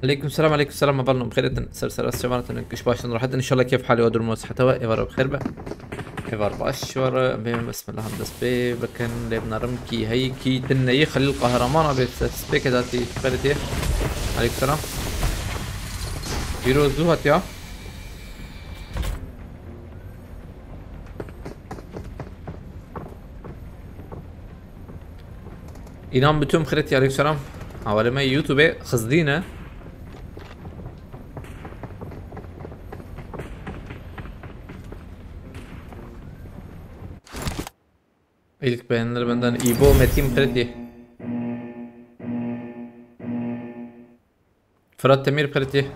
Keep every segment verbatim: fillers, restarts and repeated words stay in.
Aleyküm selam, aleyküm selam, hevalno, bi xêr hatin, ser ser, ez çavan hatin, giş baş in, rahat in, inşallah kêf halê we, durum we, siheta we, êvar bi xêr be. Êvar baş we re, bê, bismillah, em dest pê bikin, lê binarim kî heyî, kî tune yî, Xelîl Qahraman abi, dest pê ke datî, bi xêr hatî. Aleyküm selam. Îro zû hatiya. Înan bi tüm xirêt, aleyküm selam. Hevalê me YouTubeê xizdî ne. İlk beğenileri benden. İbo, Metin Preti. Fırat Demir Preti.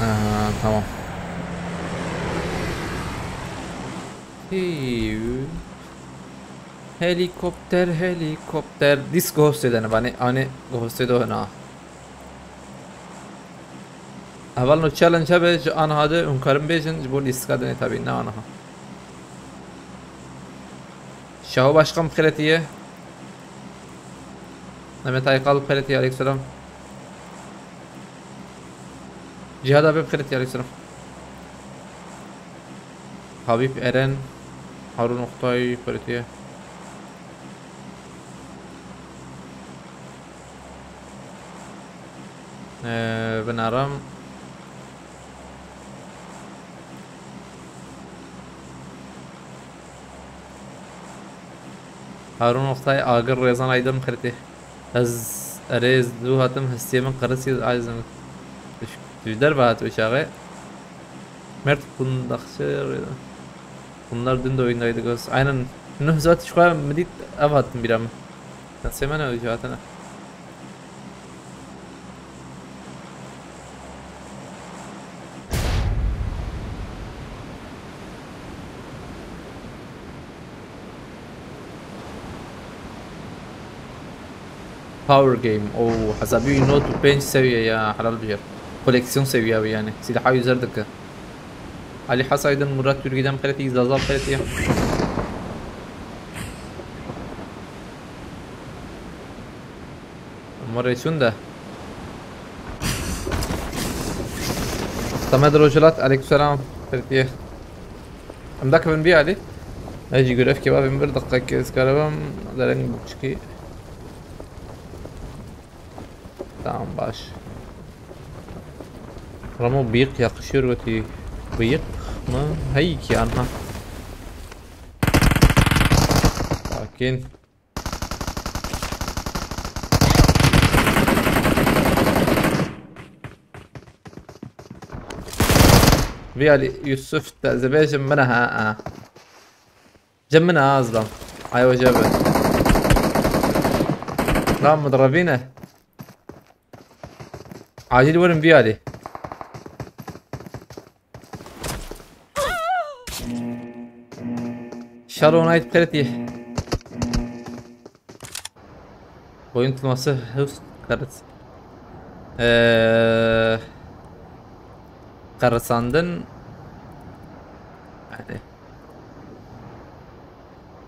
Aa, tamam. Hiu. Helikopter, helikopter. Disco hostedene bani, ani hostede hena. Hevalno challenge hebe ji aniha de hûn karin bêjin ji bo lîstika dinê tabî ne aniha. Şaho Başkan bi xêr hatiye. Mehmet Aykal bi xêr hatiye, aleyküm selam. Cihad abi bi xêr hatiye, aleyküm selam. Habib Eren, Harun Oktay bi xêr hatiye. Ee, binaram. Harun Oktay, Agir Rezan Aydın bi xêr hatî. Ez erê zû hatim, hestiyê min qerisî, Aydın. Tu ji derve hatî çaxê. Mert Kundakçı. Bunlar dün de oyundaydı göz. Aynen. Nuh zaten şu kadar mı dit, ev hattım bir ama. Sen semene öyle hatana. Power Game. Oo, hesabî wî nod û pênc seviye ya, helal bijêr. Koleksiyon seviye wî yani. Silaha yüzer dike. Ali Hasaydın, Murat Türgü'den xêr hatî, Zaza xêr hatî. Ama Reçun de. Samet Rojilat, aleykümselam. Xêr hatî. Em dakevin vî alî. Ez jî görev kebabê min bir deqekê ez karibim dereng biçikî. Tamam, baş. Ramo bıyık yakışıyor wekî. Bıyık mı? Hey ki anha. Sakin. Vî alî Yusuf te zibêjim min ha, ha. Cem min ha, azlam. Ay hoca be. Lan mı dravine? Acil verin vî alî. Shallow Knight bi xêr hatî. Boyun tutması hız karıt. Ee, karısandın. Yani.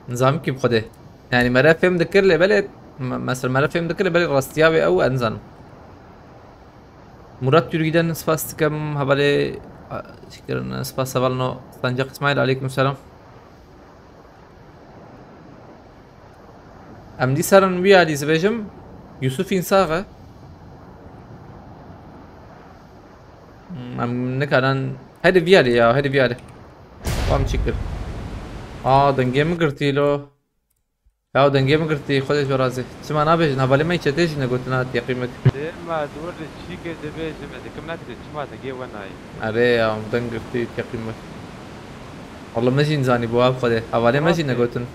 Nizam ki bi xwedê. Yani mere fêm dikir lê belê, me-, mesela mere fêm dikir lê belê rastiya wê ew ez nizanim. Murat Yürgü'den spas dikim, hevalê, a, şikir, spas hevalno Sancak İsmail, aleyküm selam. Em dîsa rin wî alî zibêjim, Yusuf însax e. Hmm, em nikarin, hêdî vî alî ya, hêdî vî alî. Wan çi kir? Aa, dengê min girtî lo. Ya dengê min girtî, Xwedê ji we razî. Çima nabêjin? Hevalê me yê çetê jî negotina teqîmek. Dema di wir de çîkê dibêjim, ez ê kim nakirî, çima dengê we nayê? Erê ya, deng girtî teqîmek. Walla me jî nizanî bo, ev Xwedê. Hevalê me jî negotin.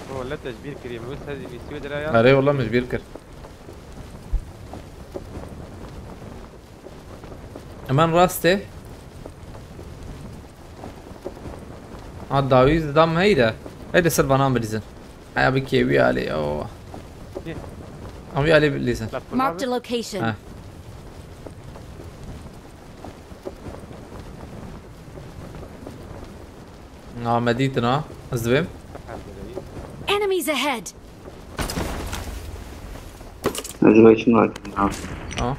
Walla te ji bîr kirî, min wisa zî nîsî wê diraya. Erê walla min ji bîr kir. Hemen rastê. Ha, dawî dam heyde. Heyde ser bana bilîzin. Haya bi kêwî alê, o. Kê? Am wî alê bilîzin. Marked a location. Ha. Ha, me dîtin ha. Ez divêm. Enemies ahead! Ez vê çi nakim ha. Ha.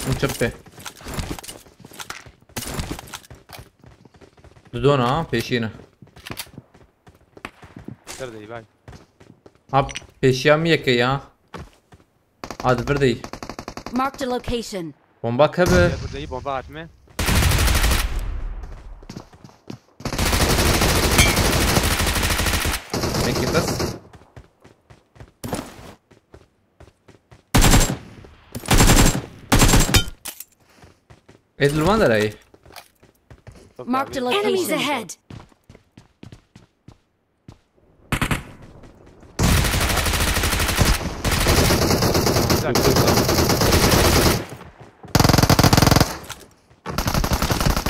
Hûn çi bikê? Didona ha, pêşîne. Ser de bay. Ha, pêşiya min yekê ya. Ha, di vir de yî. Marked a location. Bomba keve. Gel burada iyi bomba atma. Peki, bas. Ê, li wan derayê. Marked a location. Enemies ahead!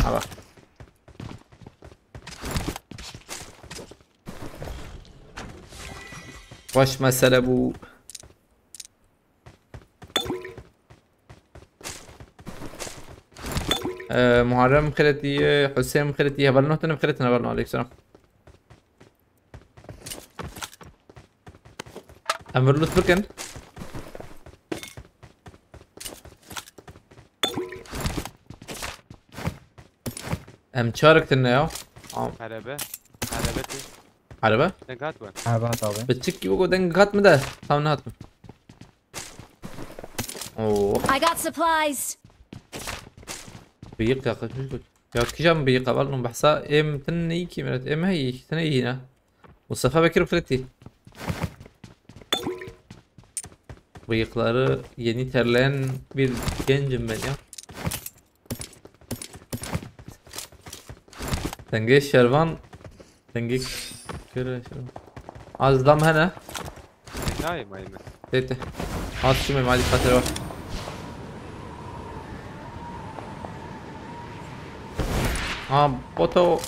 Ha bak. Baş mesele bu. Ee, Muharrem Xiretiye, Hüseyin Xiretiye, heval nuh tane Xiretiye, heval nuh, aleyküm selam. Em vir loot bikin. Em çarek tine ya. Am, Araba. Araba tê. araba? Ne kat var? Erbat abi. Biçik gibi o deng hat mı da? Tam ne hatım? Oo, I got supplies! bıyık ya, kaçmış göt. Ya kicam bıyık var lan, bahsa em tın ne ki meret, em hey, tın iyi ne? Mustafa Bekir Fırıtı. Bıyıkları yeni terleyen bir gencim ben ya. Dengê şervan. Dengê kire şervan. Az dam hene. Nayê mayme. Tê tê. Az çime mali xatir var. Ha, boto.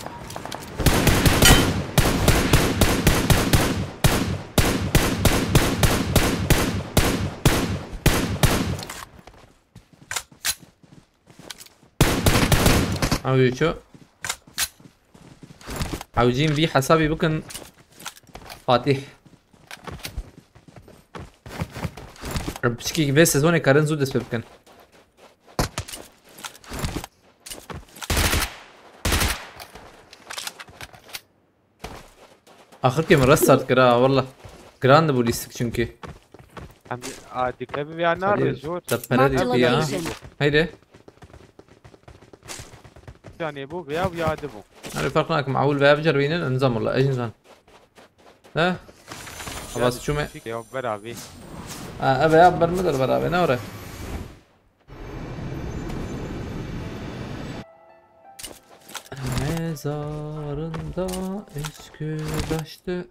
Ew ço. Ewcîn vî hesabî bikin. Fatih. Piçkî vê sezonê karin zû dest pê bikin. Axirkê min restart kira ha, walla. Giran dibû lîstik çünkü. Em a dikevî veya nardin jor. Te pere Marked a dîtî ya. location. Heydi. Canê bû veya ya dibû. Hadi fark nakim. Ewil veya biceribînin, nizam walla. Ez nizam. He? Havas çûme. Ya beravî. Ha, eve ya ber midir beraber, ne ore? Mezarında eskü taştı.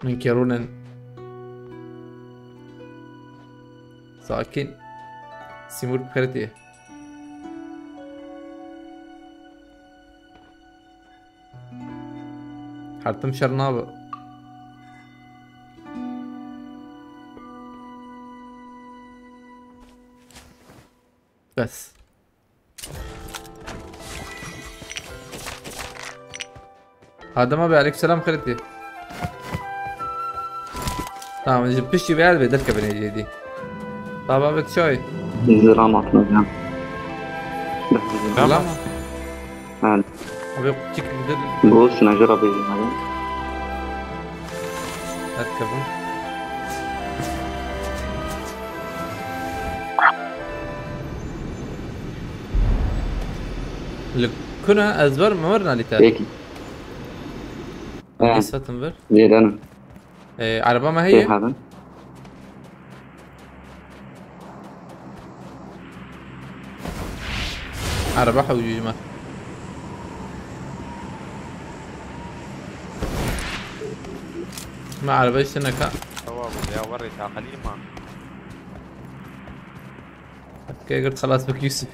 Min kerûnen. Sakin. Simur perdê. Hertim şer nabe. Bes. Adem abi, aleykümselam, xêr dî. Tamam, ji piştî vê dibe derkevin êdî. Baba, bi çay. Zira matmacan. Tamam. Yani. Abi, çik. Bu şuna göre bir yani. Derkevin. Li kuna ez ver mi ver nalî te? Peki. Ha, Îsvetin ver. Zeydan'ım. Ee, araba me Şey heye? Hadın. Araba hewcû ji me. Me araba işte neka. Tamam ya, warê taqelî ma. Ke girt xelas bik Yusuf.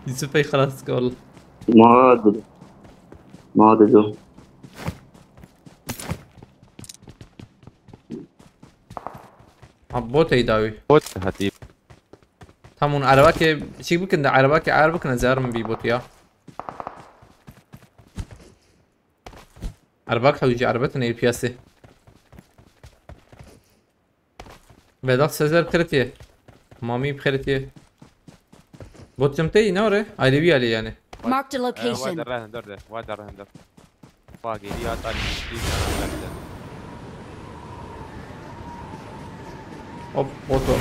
Yusuf ey xelas bik walla. Ma dedi. Ma dedi. Bot ey dawî. Bot hatî. Tam hûn erebakê çîk bikin de, erebakê ayar bikin, ez yarim bî bot ya. Erebak hewcî, erebe tune piyasê. Vedat Sezer bi xêr tê. Mamî bi xêr tê. Bot cem tey ne ore? Ayrı bir yali yani. Marked a location. Wa derre hinder de. Wa derre hinder. Wa geliyor, hatta gitti. Hop, bot o.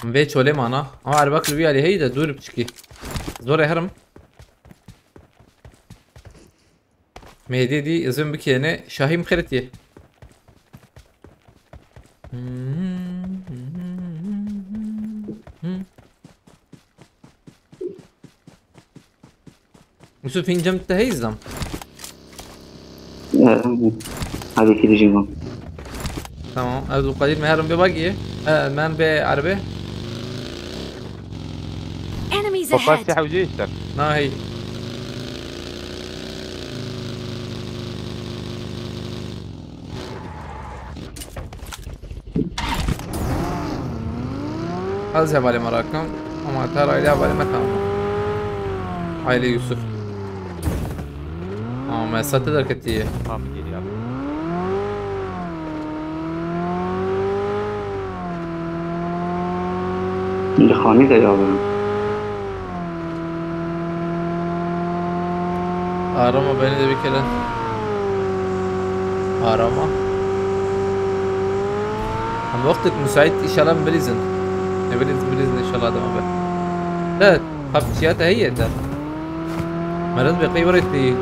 Vê çolê mana. Ama erbak li wî alî heyî de dûr biçikî. Zorê herim. Mêdî dî izin bikêne şahî mixiritiye. Yusuf, hîn cem te heyî zam? Hadi gideceğim. Tamam. Abdülkadir, me herim bê bagiyê. E, men bê erebê. Enemies ahead. Papasya hewcê işte. Na hey. Ez hevalê me rakim. Ama te aile hevalê me tamam. Aile Yusuf. Ama me sete derketiye. Tamam, geliyor abi. Li xanî de ya. Arama beni de bir kere. Arama. Ama wextek müsait inşallah bilizin. Ne bilizin, bilizin inşallah adama be. Evet, PUBG'ya te heye te. Meriz be qey were tê.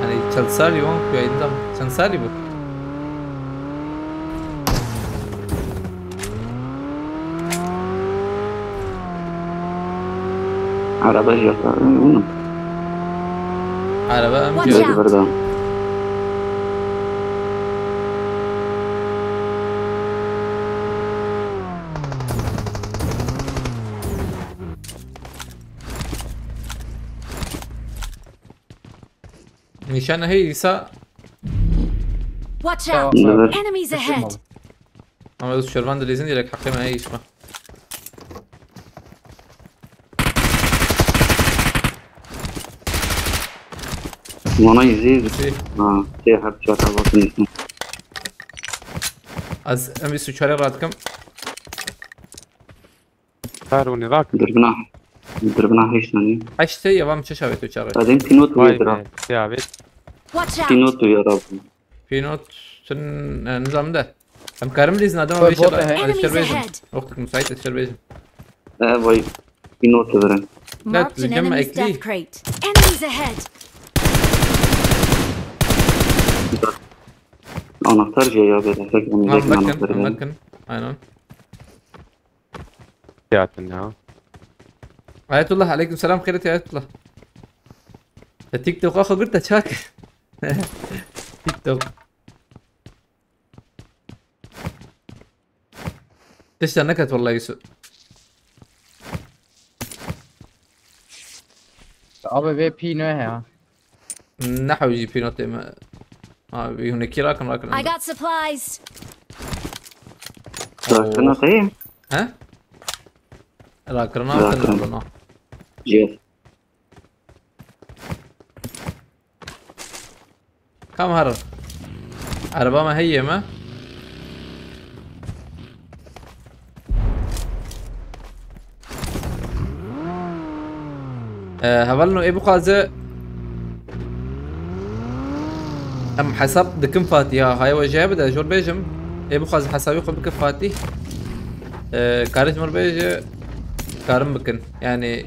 Yani çend salî wan ku yayında. Çend salî bu? Araba jî yok. Araba em Watch jî out. Burada. Nîşan heyî îsa. Watch out! Enemies ahead! Ama ez şervan dilîzin direkt heqê me heyî îşma. Wana yüzde yüz. Şey. Ha, şey, hep çatı bakın. Az em bir suçarı rahatım. Karûnî rak. Dirbina. Dirbina heşt nanî. Heştê ya vam çi şavê tu çaxê? Edin pînot wê dira. Vay be, çi avêt? Watch out! Pînot tu ya Rab. Pînot çin, e, nizam de. Em karim lîzin adama. Vay, vêşe bot la, he. Enemies ahead! Wextek müsait ez şer bêjim. E, vay. Pînot tu vere. Marked an enemy stuff crate. Enemies ahead! Anahtar şey ya, bir tek. Tamam, bakın, anahtar tamam, bakın. Aynen. Hayatın ya. Ayetullah, aleyküm selam, xêr et Ayetullah. E, TikTok axı bir de çak. TikTok. Tişta neket vallahi Yusuf. Abi ve pîno ya. Ne hewcî pînotê me. Abi hûn ê kî rakin, rakin. I got supplies. Rakirina xeyê? He? Rakirina xeyê. Yes. Kam herin. Ereba me heye me. Ee, hevalno ê bixwaze em hesab dikim Fatî ya. Haye we jê bide, jor bêjim. Ê bixwaze hesabê xwe bike Fatî. Ee, karê ji min bêje, karim bikin. Yani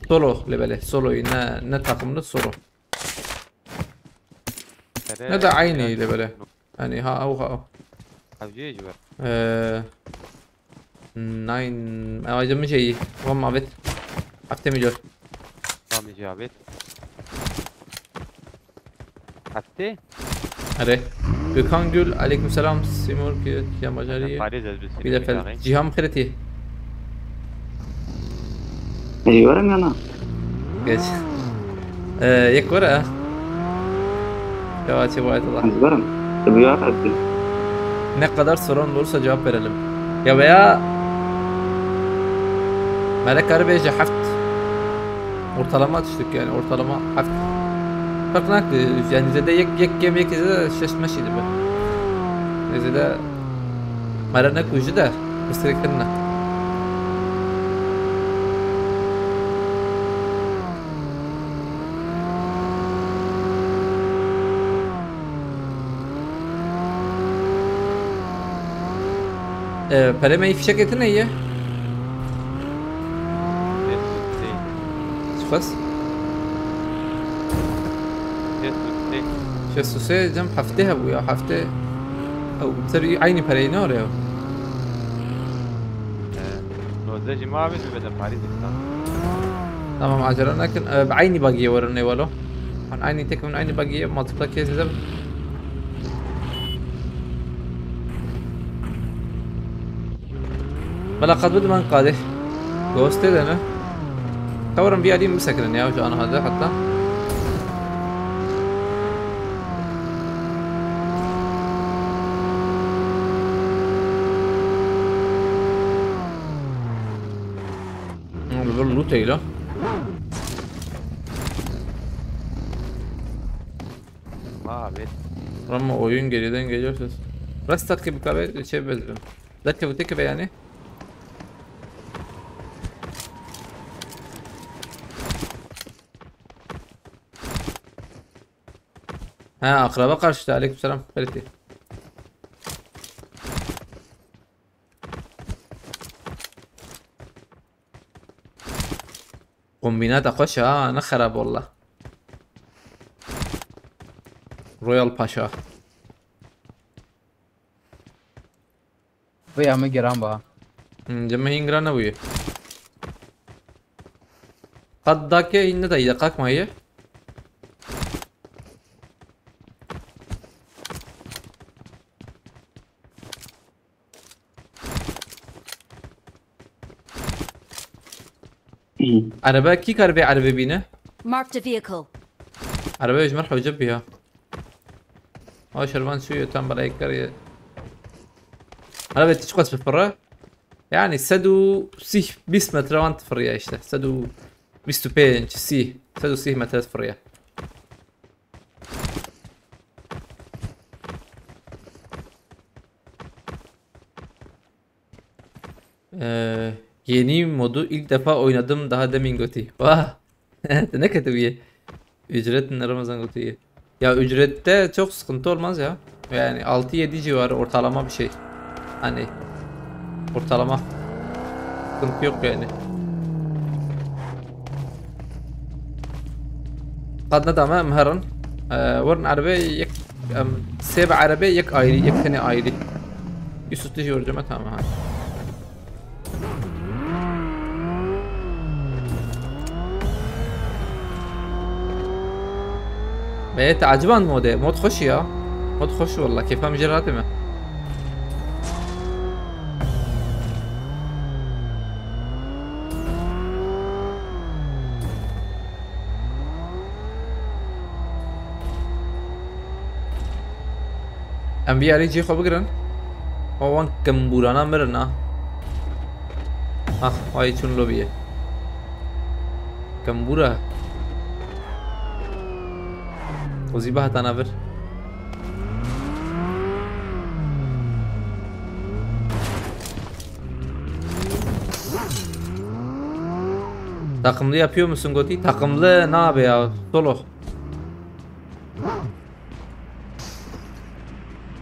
solo lê belê. Soloyî, ne, ne takımlı, solo. Ne de aynî lê belê. Yani ha ew ha ew. Hewceyê ji ber. Ee, nine. Ew acı mı şeyi? Wan mavit. Hafte mi gör? Tamam, icabet. Hafte? Erê. Gökhan Gül, aleykümselam. Simur ki yan bacarî. Parêz ez bi Bir de Simur fel. Cîhan xêretî. Ê, werin ya na? Geç. Ee, yek were. Ya çe bu ayet Allah. Ez werin. Tabii ya Rabbi. Ne kadar sorun olursa cevap verelim. Ya veya Melek Arı Beyce heft. Ortalama düştük yani, ortalama heft. Fark nakdi yani, zede yek yek yem yek zede şaşma şeydi be. Zede mara ne kuyucu da, isteklerine. Ee, pere me fişek etine ye. Spas. Şeş sê cem hefte hebu ya, hefte. Ew, ser aynı parayı ne oraya? Nozdeh jî ma bê bide Parîs diktan. Tamam, acele nakin. Ee, bi aynı bagiye verin ne valo. Hani aynı tek aynı bagiye multiple case de. Bela qad bidman qadê. Ghost tê de ne? Kawarin bir alayım bisekirin ya şu an hadi hatta. Li vir loot eyle. Ma bê. Ama oyun geriden geliyor ses. Rest dakika bir kahve şey bezdim. Dakika bu tek ve yani. Ha, akraba karşıda. Aleykümselam. Ferit. Kombinata xweş e ha, ne xerab walla. Royal Paşa. Vê ya min giran ba. Hmm, cemê hîn giran nebûye. Qat dake hîn ne dayî de, qak maye. Erebe kî kar vê erebe bîne? Marked a vehicle. Erebe ji min hewce biya. Ay şervan şu tam bala kar ye. Erebe ti çiqas bifirre? Yani sed û sîh, bîst metre wan tifirriye işte. Sed û bîst û pênc, sîh, sed û sîh metre tifirriye. Ee, yeni modu ilk defa oynadım, daha demin goti. Vah! Ne kötü bir ücret ne Ramazan goti. Ya ücrette çok sıkıntı olmaz ya. Yani altı yedi civarı ortalama bir şey. Hani ortalama. Sıkıntı yok yani. Qad nedame em herin. Ee, werin erebe yek, em, sê bi erebe yek ayrı, yek tane ayrı. Yusuf tijî orceme tamam ha. Ve teaciban mode. Mod xweş ya. Mod xweş walla. Kêfa min jê re hatime. Em vî yarî cî xwe bigirin. O wan kembûrana mirin ha. Ah, ay çûn lobiyê. Kembûra. Xwezî bihatana vir. Takımlı yapıyor musun goti? Takımlı ne abi ya? Solo.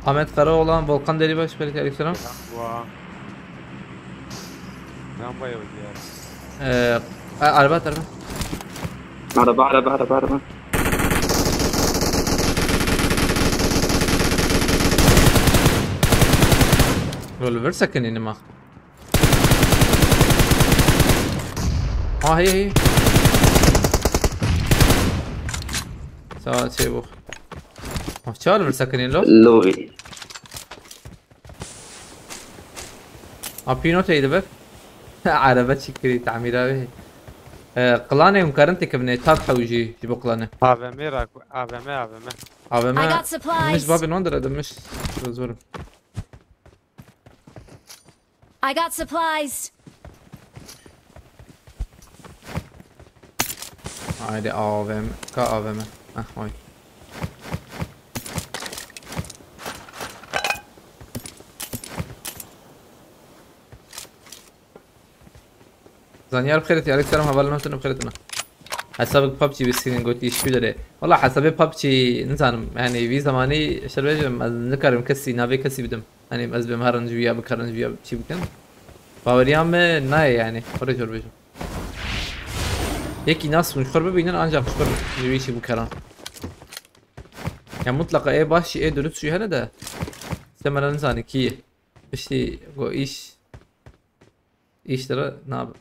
Ahmet Karaoğlan, Volkan Deribaş, Ferit aleykümselam. Wa. Rampa yok ya. Ee, a- araba at araba. Araba, araba, araba, araba. Revolver sakın inima. Ah, hey, hey. Sağ ol, şey bu. Çawa li vir sekinîn lo? Lowî. Apî no teydi be. Araba çikirî tamîra wê. E, Qlanê hûn karin têkevine, tab hewî jî ji bo qlanê. A V M ra ku-, A V M, A V M. A V M. I got supplies. Miş babê non dire de miş. Zorim. I got supplies. Haydi A V M. Ka A V M. Ah, oy. Zanyar bixêretî, aleyk selam, hevalên me tune bixêretî ne. Hesabek PUBG bistînin gotî şû derê. Wala hesabê PUBG nizanim, yani vî zemanî şer bêjim, ez nikarim kesî, navê kesî bidim. Hani ez bêm herin ji wî ya bikarin ji wî ya çî bikin. Baweriya me nayê yani, xwe rê jor bêjim. Yekî nas min xwe bibînin ancak xwe ji wî çî bikarin. Ya mutlaqa ê baş jî ê durust jî hene de. Semera nizanî kî ye. Piştî go îş. Îş dere nabe.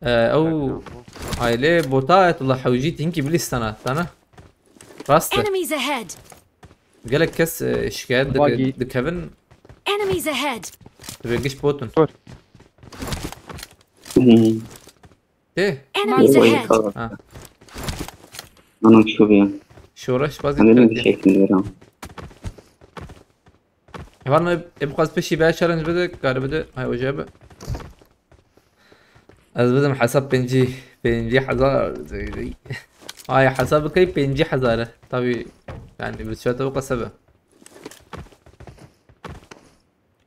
Ee, ew aile bota Ayetullah Hewcî tinkî bilîstana, tane. Rast e. Enemies ahead. Gelek kes e, şikayet Bagi. dike, dikevin. Enemies ahead. Dibe giş botun. Dur. Hmm. Tê. Enemies Oy, ahead. tamam. Ha. Anam şu bir. Şoreş bazı Anam kırık bir ya. şey bilmiyorum. Heval me ê bixwaz pişî be challenge bide, kar bide. Hay oje be. Ez bidim hesab pêncî, pêncî hezar. Ay hesab bikey pêncî hezar e. Tabii yani bir şey tabii kasabe.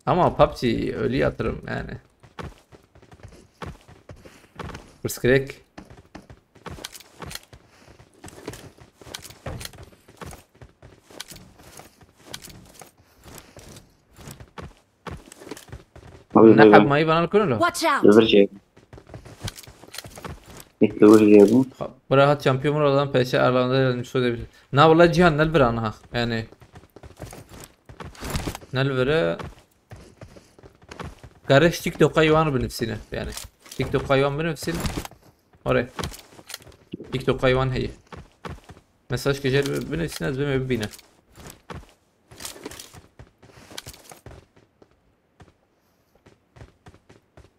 Ama PUBG ölü yatırım yani. Hırskrek. Abi Ne ne hab ben? mayı bana kulun lo. Watch out. Öbür şey. Bekle öbür şey bu. Bura hat şampiyon oradan peşe Erlanda yazmış o da bir. Na valla Cihan nel bir ana ha. Yani. Nel vere. Karış TikTok'a yuvan binifsine yani. TikTok'a yuvan binifsin. Oraya. TikTok'a yuvan heyi. Mesaj gece binifsin ez bime bine.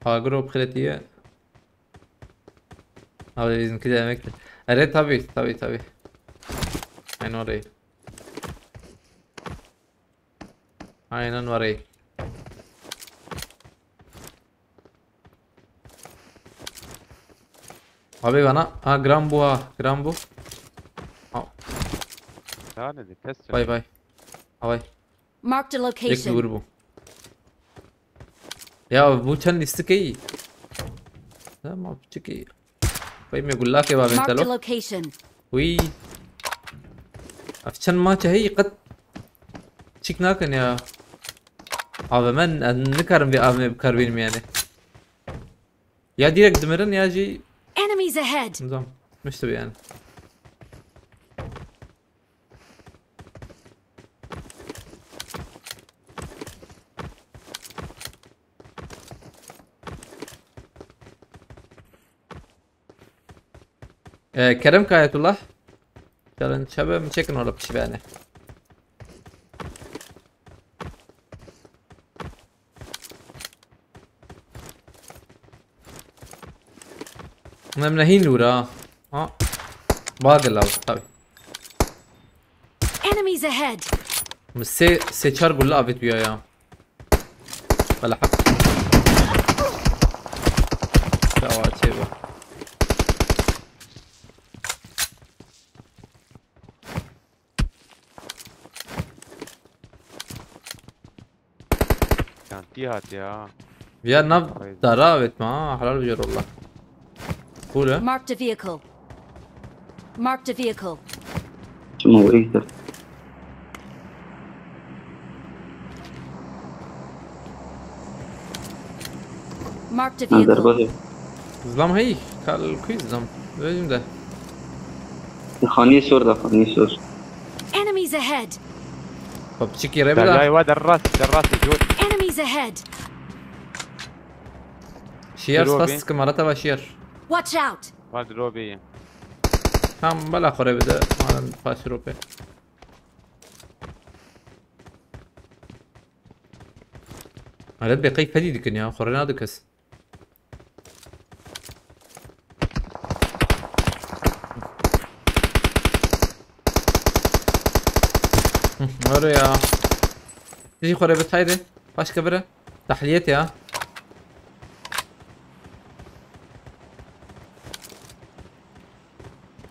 Agro krediye. Abi bizimki de emekli. Evet tabi tabi tabi. Aynen orayı. Aynen orayı. Abi bana ha gram bu ha gram bu. Ha, Daha ne de kes. bay bay. Bay. Marked a Yek location. dur bu. Ya bu çend istik iyi. Tamam çiki. Bay me gullak ya ben Marked a talo. Location. Uy. Ev çend maç heye qet çik nakin ya. Abi men ez nikarim vê avê bikar bînim yani. Ya direkt dimirin ya jî Enemies ahead. nizam. Mişti yani. Ee, Kerem Kayetullah. Challenge çebe mi çekin orada pişi beni. Em nehîn lûra. Ha. Bagel abi tabi. Enemies ahead. Mi sê, sê çar gulle avêt wîya ya. Bela haq. Dawa çê be. Çantî hatiye ha. Viya nav Haydi. dara avêt me ha. Helal bijêr wallah. Cool he. Marked a vehicle. Marked a vehicle. Çima o ilk de. Marked a Ha, vehicle. derbazı. Zlam hey. Kal kuy zlam. Özüm de. Xaniyê sor da, xaniyê sor. Enemies ahead. Bab çiki re Deryayê bila. Wa derras, derras jor. Enemies ahead. Şiyar Dilo spas bin. sıkı marata başiyar. Watch out. Wa dilo bê. Tam bela xore bide. Malan paş rope. Hele bê qey fedî dikin ya, xwe rê nade kes. Hı, öyle ya. Dijî xwe rê bit, haydi. Başka biri. Tahliyet ya.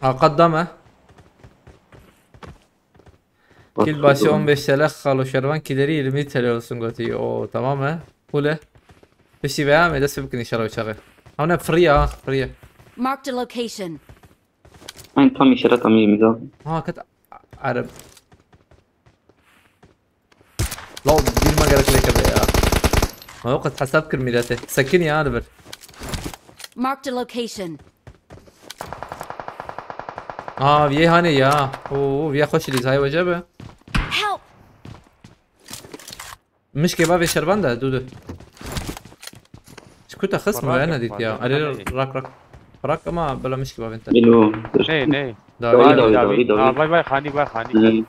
Hakat dame. Kil başı on beş T L, Xalo Şervan, kileri yirmi T L olsun gotî. O, tamam he. Pule. Piştî veya me dest pê bikin inşallah uçağı. Hewne free ha, free. Marked a location. Aynı tam işaret ama yirmi daha. Ha, ket Arab. Law, bir me gerek leke be ya. Ma yok, hesap kir milete. Sekin ya, hadi bir. Marked a location. Aa, viye hane ya. Oo, viye hoş iliz, hay hoca be. Help! Mişkê bavê şervan de, du du. Ji ku te xist mi, Rak wena yap, dît ya. Rak Erê yap. Rak, rak. Rak ama bela mişkê bavên te. Bilo. Ney, ney. Dawî, Dawî, dawî, dawî, dawî, dawî. Aa, vay, vay, xanî, vay, xanî. Hı.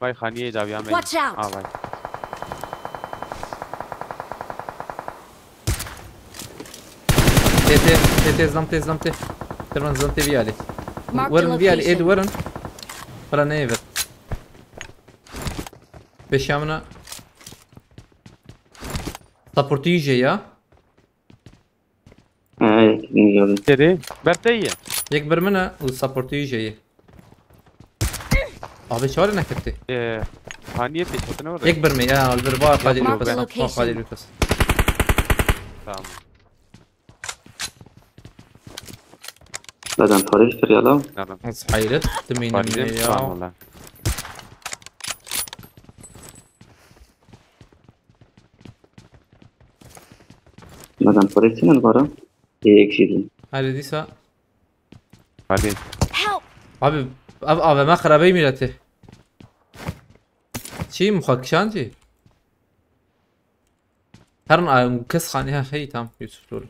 Vay, xaniyê dawî, ameyî. Watch out! Aa, vay. Tê, tê, tê, tê, zam tê, zam tê. Derman zam tê viyalî. Marked a location. Werin viyalî, êd werin. Bela neyê ver. Beşamına. Supportî jê ya. Ha, evet, bilmiyorum. Deri, ber te ye. Yek bir min e û supportî jê ye. Abi çare nekirtî. Ee, haniye pêşetine orada. Yek bir min ya, al bir var, Kadir Marked Lucas. Var, location. Kadir Lucas. Tamam. Zaten tarih kiriyor lan. Nereden? Ez hayret ettim. Paris'e mi ya? Tamam lan. Madem parasını var ha. Eksik. Hadi dîsa. Hadi. Help! Abi, abi, abi, me xerabeyî mîretê. Çi, muxakişan çi? Herin a kes xanî, ha, hey, tam, Yusuf, doğru.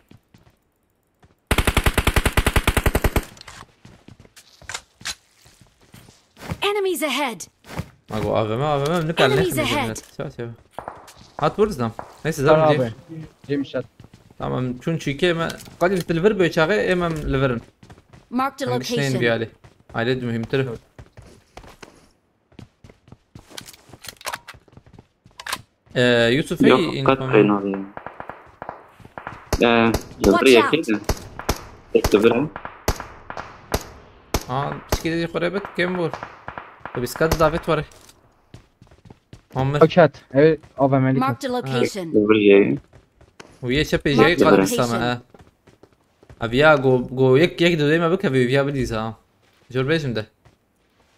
Enemies ahead! Ma go A V M, A V M nikar Enemies ahead! Çav çav. Hat vur zam. Neyse, zam abi. Cem şat. Tamam, çun çike me. Kadir, tu li vir be çaxê, em em li virin. Marked a location. Biyali. Aile mühimtir. Ee, Yusuf, yok, hey, kat info. Kaynağı ya. Ee, Watch out! Yekê de. Tek de bira. Aa, piçkî de xwe bit, kêm bû. Tu biskat davet var. Amir. Paket. Evet, A V M'lik. Marked a location. Bira. Û yê çepê jê Marked a location. Qal dîsa me, he. Abi ya, go, go yek, yek dodê me bikeve, ya bilîza. Jor bêjim de.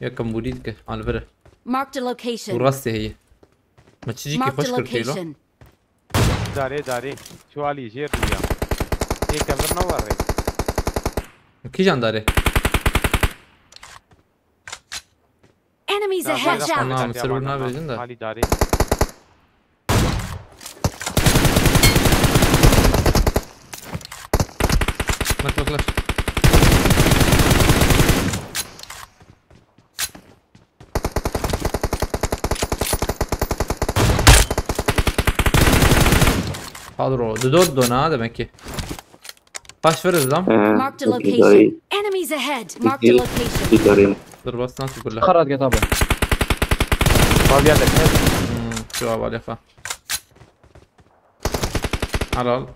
Yekem bûrî dike, alvire. Marked a location. Û rastê heye. Me çi cîkî xweş kir têlo. Marked a location. Darê, darê. Çualî jêr diya. Yê kevir ne warê. Kîjan darê? Enemies ahead! Watch out! Ana, Mısır vurna bejin de. Halî darê. Bak, bak, bak. Hadro, du dört dona demek ki. Baş veririz lan. Ee, Marked a location. Enemies ahead! Marked a location. Dur, bas, nasıl gurla? Karat get abi. Bal geldi. Hmm, şu abi, al, yafa. Al, al.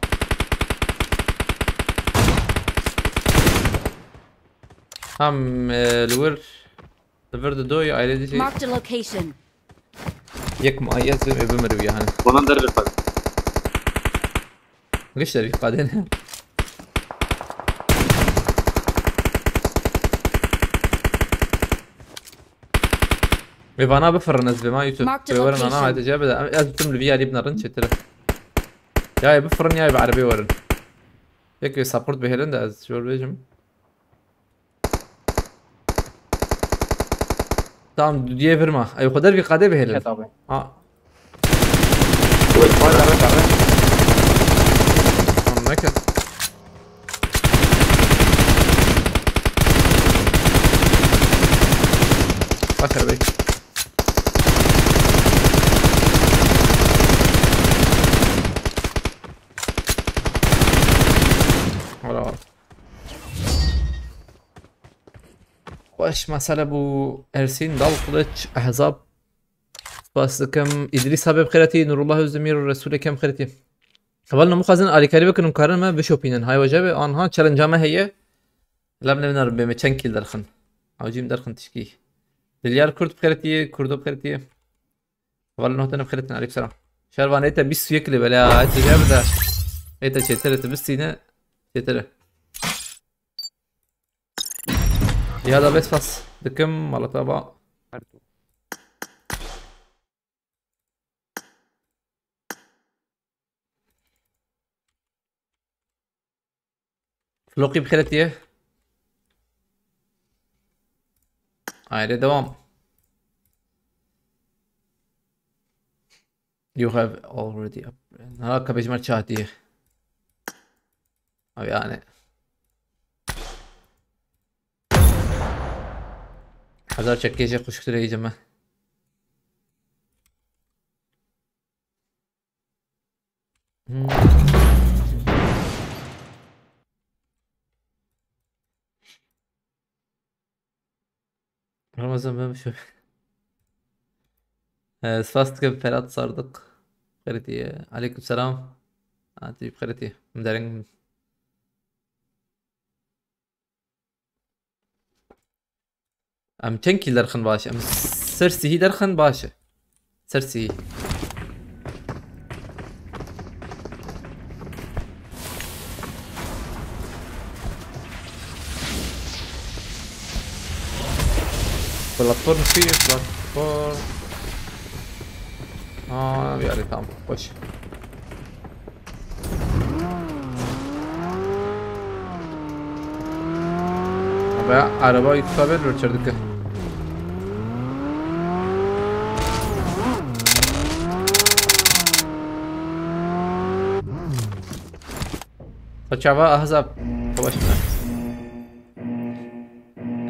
Tam, e, li wir, li vir didoyê ayrı şey. Marked a location. Yek ma yek zim öbür meriv yani. Bana der bir bak. Giş der bir kadın. Ve bana bifirrin ez bima YouTube. Marked a location. Ve ana haydi cebe de ez tüm li viyarî binarin çetire. Ya bifirrin ya bi arabê werin. Peki support bihêlin de ez jor bêjim. Tamam, diye verme. Ay, o kadar bir kadeh bihêlin. Evet abi. Ha. Oy, para, para. Tamam, ne kadar? Bakar bey. Wala. Xweş mesele bû. Ersîn, Dal Kılıç, Ehzab. Spas dikim. Îdrîs Habib xêretî, Nurullah Özdemir, Resul Ekem xêretî. Hevalno, mixwazin alîkarî bikin û karin me bişopînin. Hay wece be, anha challenge me heye. Lem ne binerim bê me çend kîl derxin. Hawcîm derxin tişkî. Dilyar Kurt xêretî, Kurdo xêretî. Hevalno, tene xêretin, aleykum selam. Şervan, ete bîst û yek li bela, ete cevda. Ete çêtir, ete bistîne. Çêtir. Ya da bes pas dikim, malata ba. Floqî bi xêretiye. Haydi devam. You have already up-, ha, kapêjmer çi hatiye? Abi yani. Hezar çekê jê xuşktir heyce me. Hmm. Ramazan, ben şu. Ee, spas dikim, Ferhat Sardık. Xêretiye. Aleyküm selam. Ha, tu xêretiye. Em dereng. Em çend kîl derxin baş e? Em ser sihî derxin baş e. Ser sihî. Platform kî? Platform. Aa, bir yerde, tamam. Boş. Be, araba yükselir mi çerdike? Saçava ahzab. Savaş mı?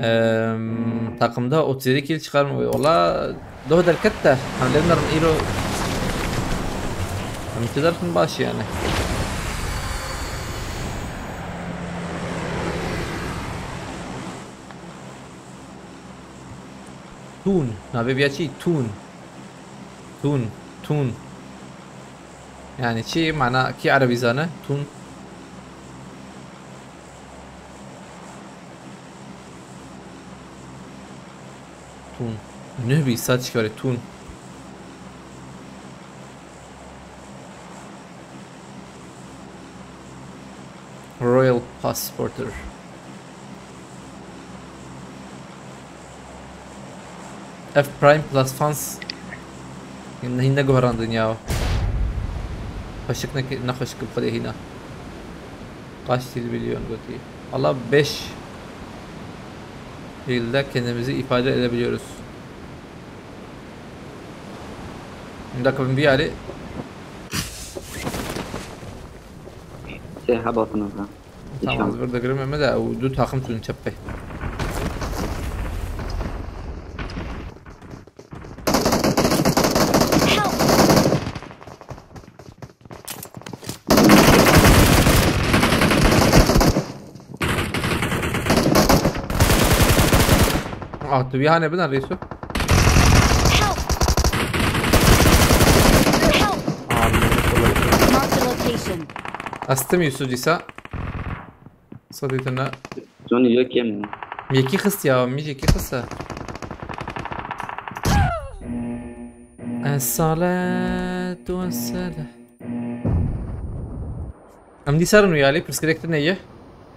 Em, takımda otuz yedi kill çıkarmıyor. Ola doh derket de. Hem dedim, îro. Hem çi derxin baş yani. Tun. Navê viya çi? Tun. Tun. Tun. Yani çi? Mana kî Erebî zane? Tun. Tun. Nuh bî, saç kare tun. Royal Passporter. F Prime Plus Fans. Hîn, hîn neguherandin ya. Xweşik neke-, nexweşik bi xwedê hîna. Kaç dil biliyorsun gotî? Valla beş dilde kendimizi ifade edebiliyoruz. Dakika, bin bir yari. Şey, heba fınıza. Tamam, az bir de girmeme de, o du takım tun çepe. Ah, tu bir hane bina Resul. Help! Help! Amin. Marked a location. Astım Yusuf Cisa. Sadetine. Johnny yok yem. Yeki xist ya, mi yeki xist ha. Es-salatu es-salah. Em dîsa rin wî alî, pirsgirêk tune ye.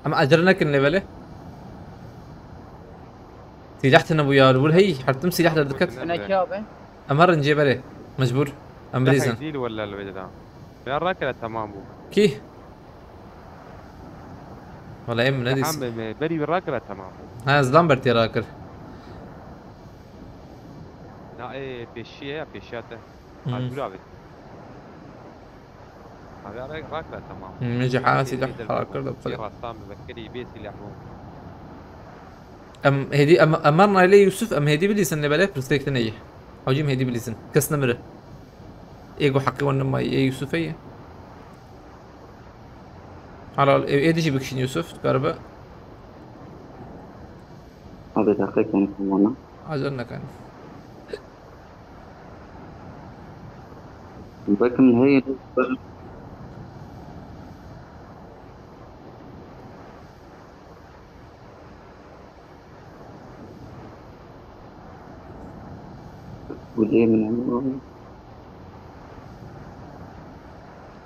Em ecele nekin lê belê. Sîleh tune bû ya, li wir hey, her tim sîleh derdiket. Tune kî abi? Em herin cê berê. Mecbûr. Em bilîzin. Dîl wella li wê de. Ya rakire temam bû. Kî? Wala em ne dîs. Em, em, berî wî rakire temam bû. Ha, zilam ber tê rakir. Na, ê, pêşiye ya, pêşiya te. Hmm. Mecbûr abi. Abi, ara rakire temam. Hmm, min jî ha sîleh rakir de bixwe. Rasta min vekirî bê sîleh bû. Em hêdî, em, em herin aîlê Yusuf, em hêdî bilîzin lê belê pirsgirêk tune ye. Hewcî em hêdî bilîzin. Kes nemire. Ê ku heqê wan nemaye, ê Yusufê ye. Halal, ev êdî jî bikişîn Yusuf, dikaribe. Abi, deqekan vana. Acele nekin. Bekim heye.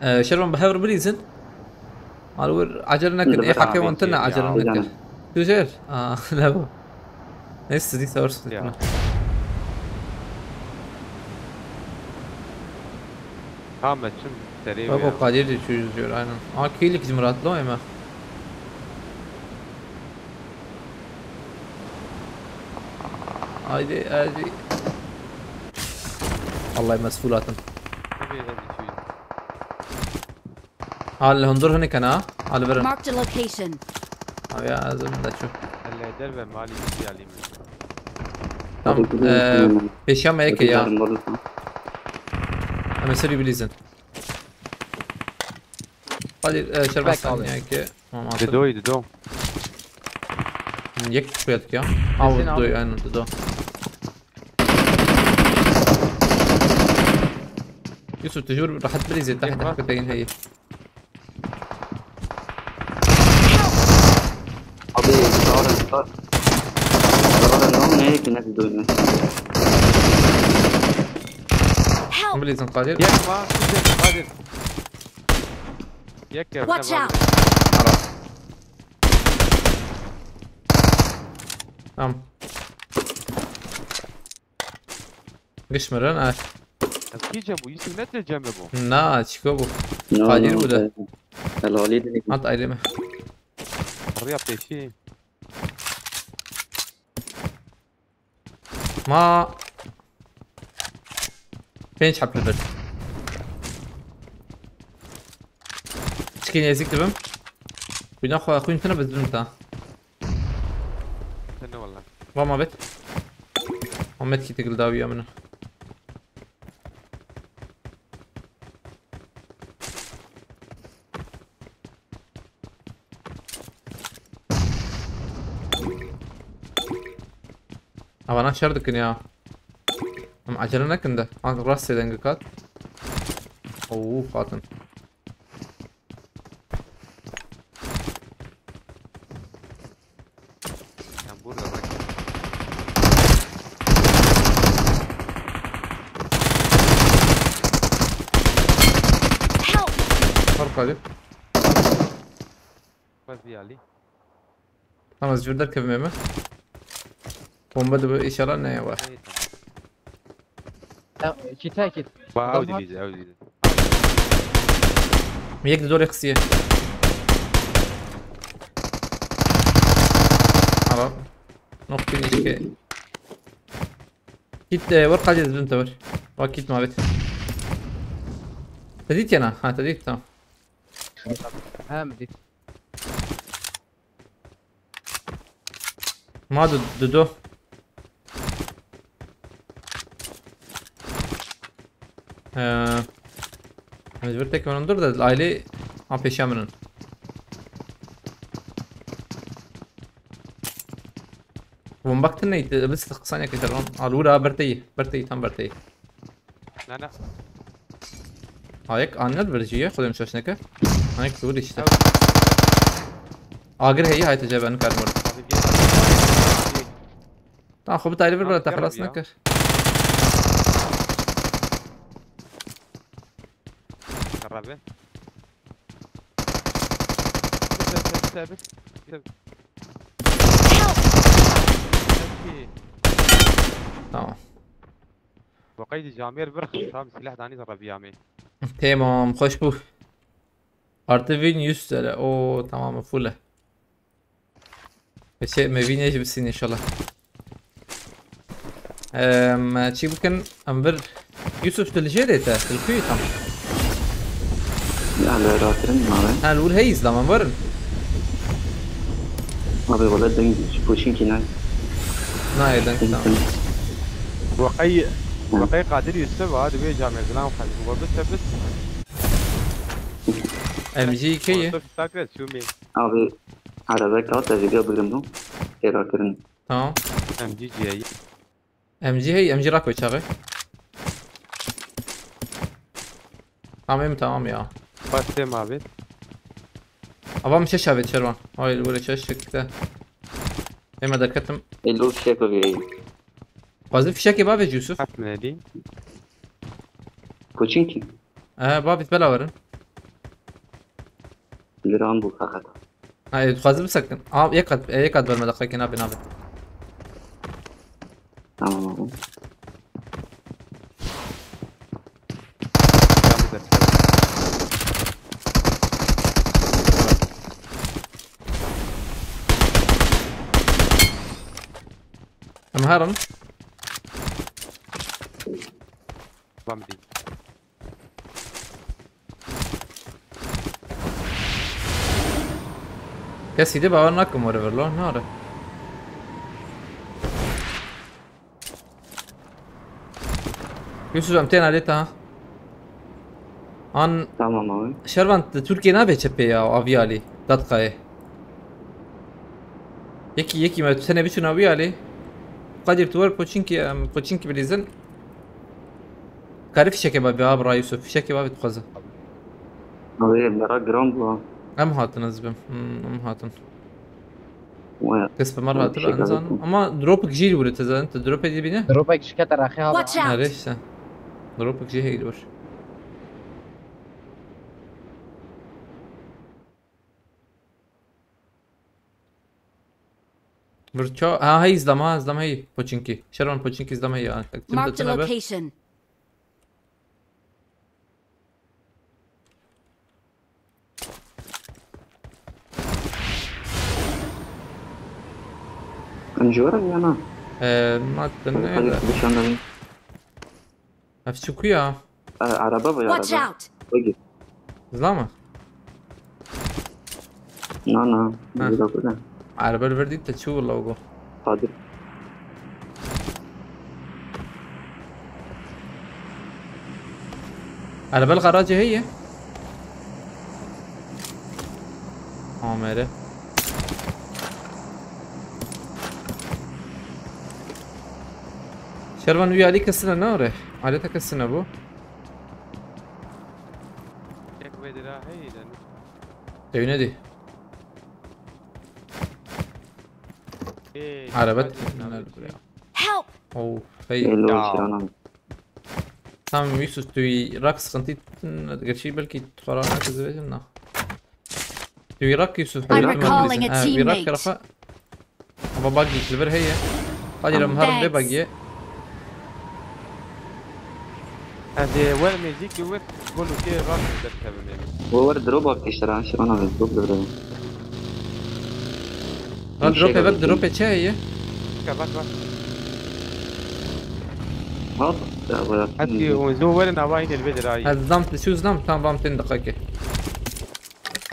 Ee, Şervan, bi hev re bilîzin. Mal wir acele nekin. Ê, heqê wan tune, acele nekin. Tu jêr? Aa, ne bu. Neyse, siz de savaş. Ya. Ha, me çim serê. Bak, o Kadir de çocuk diyor, aynen. Aa, kilik jim rahatlı o eme. Haydi, haydi. Vallahi mesful atın. Tabii, tabii, çocuk. Ha, li hundur hinek hene ha. Ha, li vir in. Marked a location. Ha, ya, ez ê min de çû. Hele der ve mali bir alayım. Tamam, e, pêşiya me yekê ya. Em ê serî bilîzin. Hadi, e, Şervan, sen yekê. Tamam, atın. Dido, dido. Yek şuya ya. Ha, dido, aynen, dido. Yusuf, tu jûr rahat bilîzî, te heta hikû teyin heye. Abi, sağ olun, sağ olun. Sağ olun, ne oldu, ne yekine bir dönüyor? Help! Bilîzin Kadir. Yek ma, siz yek Kadir. Yek ya. Watch out! Ara. Tamam. Gişmirin, ha. Ez kî cem bû? Yusuf ne te cem bû? Na, çiko bû? No, Kadir no, bû de. Helalî de. At ayrı mı? Rüya peşi. Ma. Pênc heb li vir. Çikî nêzik dibim. Bina xwe xwîn tine bizdim ta. Tene wala. Va ma bet. Ahmet kî tigil dawiya min. Avana şer dikin ya. Em acele nekin de. Ha, rastê dengê kat. Oo, fatin. Sen burada bak. Help! Var Kadir. Bas bir Ali. Tamam, ez jûr derkevime me. Bomba de bu inşallah ne var? İyi, tamam. Ya, kit, ha, kit. Ba, ew dilîze, ew dilîze. Yek de dorê qisiye. Ara. Noqtî nişke. Kit, e, war Kadir, dibim te war. Bak, kit mabet. Te dît ya na? Ha, te dît, tamam. Ha, min dît. Ma du, du, du. Ee, ez bir tek onun dur da aile ha peşe minin. Bombak tine ite, biz kısa ne kadar on. Al vur ha, berteyi, berteyi, tam berteyi. Ne, ne? Ayek anlat vericiye, koyayım şaşneke. Ayek dur işte. Evet. Agir heyi hayta ceben karmur. Abi gel. Tamam, xwe bi tarî vir, tamam, bira te xilas nekir. Xerabe. Sebe, sebe, sebe. Tamam. Bo qeydî camêr bir xist, tam silah danî zerre biyamê. Tamam, xweş bû. Artı bin yüz T L. Oo, tamam, full e. Şey, me vînê jî bisîn inşallah. Em, çi bikin, em vir Yusuf, tu li jê de te, tu li ku yî tam? Ya, li rakirin nave. Ha, li wir heyî zila, em werin. Abi, wala deng ji poşinkî nayê. Nayê deng, tamam. Weqey, weqey Kadir Yusuf, ha, di wê camê zilam xwe, bi gordu çepis. M G kê ye? Molotof sakre şûmê. Abi, arabek hat, ez video bigirim bu. Têra kirin. Tamam. M G cihayî. M G hey, M G rakoy çaxê. Tamam, tamam ya. Bastım abi. Avam şeş avêt Şervan. Ay, böyle şeş çıktı. Ema derketim. Elo fişek oluyor. Fazla fişek ya abi Yusuf. Atma dedi. Koçinki. Ee, babit bela verin. Liran bu fakat. Ha, e, dixwazim bisekin. Aa, yek kat, e, yek kat verme daxileke nabê, nabê. Tamam abi. Em herin. Bambi. Kesî de bawer nakim were vir lo, nare. Yusuf, em tên alê ta. An Tamam abi. Şervan, Tirkiye nabê çepê ya, avî alî. Datkayê. Yekî, yekî me tu tenê biçûn avî alî. Kadir, tu wer poçinkî, em, poçinkî bilîzin. Karî fişekê bavê, abi ra Yusuf, fişekê bavê dixwaze. Abi, mera giran bu ha. Em hatin ez bim. Hmm, em hatin. Waya. Kes bi me Waya, rahat fişek en zan. Ama dropek jî wire te zan, tu dropê dibîne? Dropek ji kete rexê ha. Watch out! Nerê işte. Dropek jî heyl wir. Vir ça-, ha, hey, izlama, izlama, hey, poçinki. Şervan poçinki izlama, hey, ya. Marked a location. Em ji we re ya na? Ee, ma dinle Hadi de. Hadi dışarıda bir. Ev çi ku ya? E, araba var, Watch araba. Out! Bagi. Zilama? Na, na. Ha. Zila ku da. Araba li vir dît te çû willa go. Hadi. Araba li garajê heye? Amere. Şervan wî alî kesine nare. Alete kesine bu. Tek vedira heye de. Evine di. Ee, Arabet. Help! Oh, hey. Hello, Ya. Şiran abi. Tamam, Yusuf, tu rak sıkıntı geçiyor belki, tutarana kızı verin da. Tu rak Yusuf, I'm recalling a teammate. Rak rafa. Ama bagi, li vir heye. Hadi Tamam. Ram, harım be Thanks. Bagi. Ez ê wer nêzîkî wir, gol û kê rast derkevim ê. We wer drop bak işte, Şiran abi, drop burada. Ha, drop eve, drop e çi heye? Bak, bak, bak. Hop, ya, bu ya. Hadi, o zû werin, ava yine li vê dirayî. Ez zam, tu şu zam, tam vam tên dakika.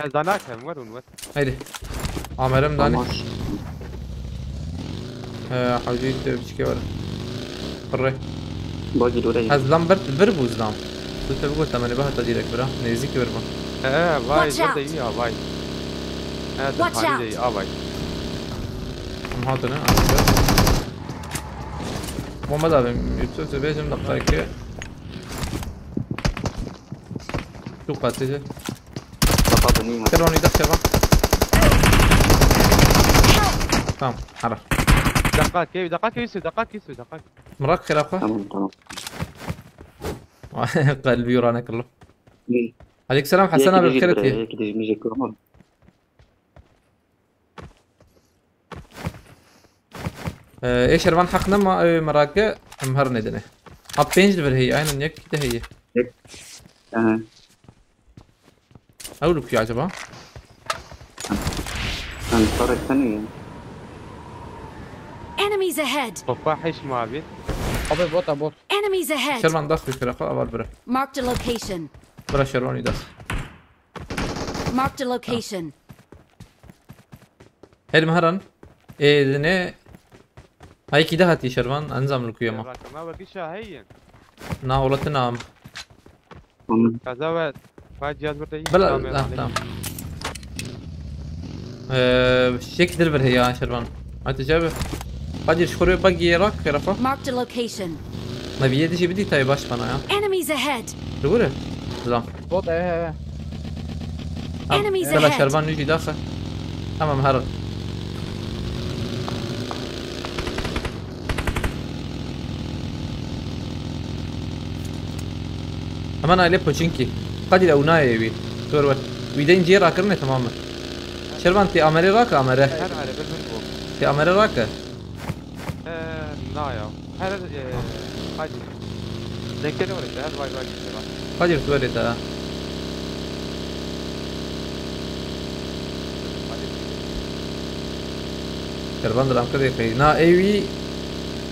Ez da nakem, wer hûn wer. Haydi. Amerem dani. Tamam. He, hawcî te biçikê were. Pirre. Bagî dore. Ez lam ber, vir bû zlam. Tu te bigot, te menê bihata direk bira. Nêzîk vir bû. He, he, vay, Watch out! Ber de iyi ya, vay. He, Watch out! Iyi, a vay. Em hatine, em hatine. Bomba da bim, yüksek bêjim dakika iki. Tu qatî. Kapat bunu. Şervan, îda Şervan. Tamam, hara. Dakika, kevi, dakika, kevi, dakika, kevi, dakika. Mirak xêra xwe. Tamam, tamam. Qelbî û rane kirlo. Aleyküm selam, Hasan abi, bi xêr hatî. Yekî dijî, yekî dijî, tamam. Ee, ê Şervan heq nema, ew ê merake, em her nedine. Ha, pênc li vir heye, aynen yek de heye. Yek. Aha. Ew li ku acaba? Em sarek tenê ye. Enemies ahead! Hoppa, heş mavi. Abi bota bot. Enemies ahead! Şervan dax bir kere, aval bire. Marked a location. Bira Şervan dax. Marked a location. Her meheran. Ê, dine. Hay ki de hatî Şervan, enzam li kuye ma. Rakama wekî şaheyî. Na, welatin am. Tamam. Kaza ve Vay cihaz burada iyi. Bela, Tamam, ha, alayım. Tamam. Ee, şek dir bir heya Şervan. Hadi cevap. Hadi şu kuruyor bak yere rak tarafa. Marked a location. Naviye dişi bir detayı baş bana ya. Enemies ahead! Doğru. Tamam. Bot he he. Enemies Bela ahead. Şervan yüzü daha. Tamam, her. Hemen aile Pochinki. Hadi la unaye evi. Dur bak. Videyin ciğer akırın ne, tamam mı? Şervan ti amere raka amere. Her hale bir bin bu. Ti amere raka. Ee, na ya. Her ee, hadi. Denkleri var işte. Her vay vay işte bak. Hadi dur et ha. Hadi. Şervan diram kırı kıyı. Na evi.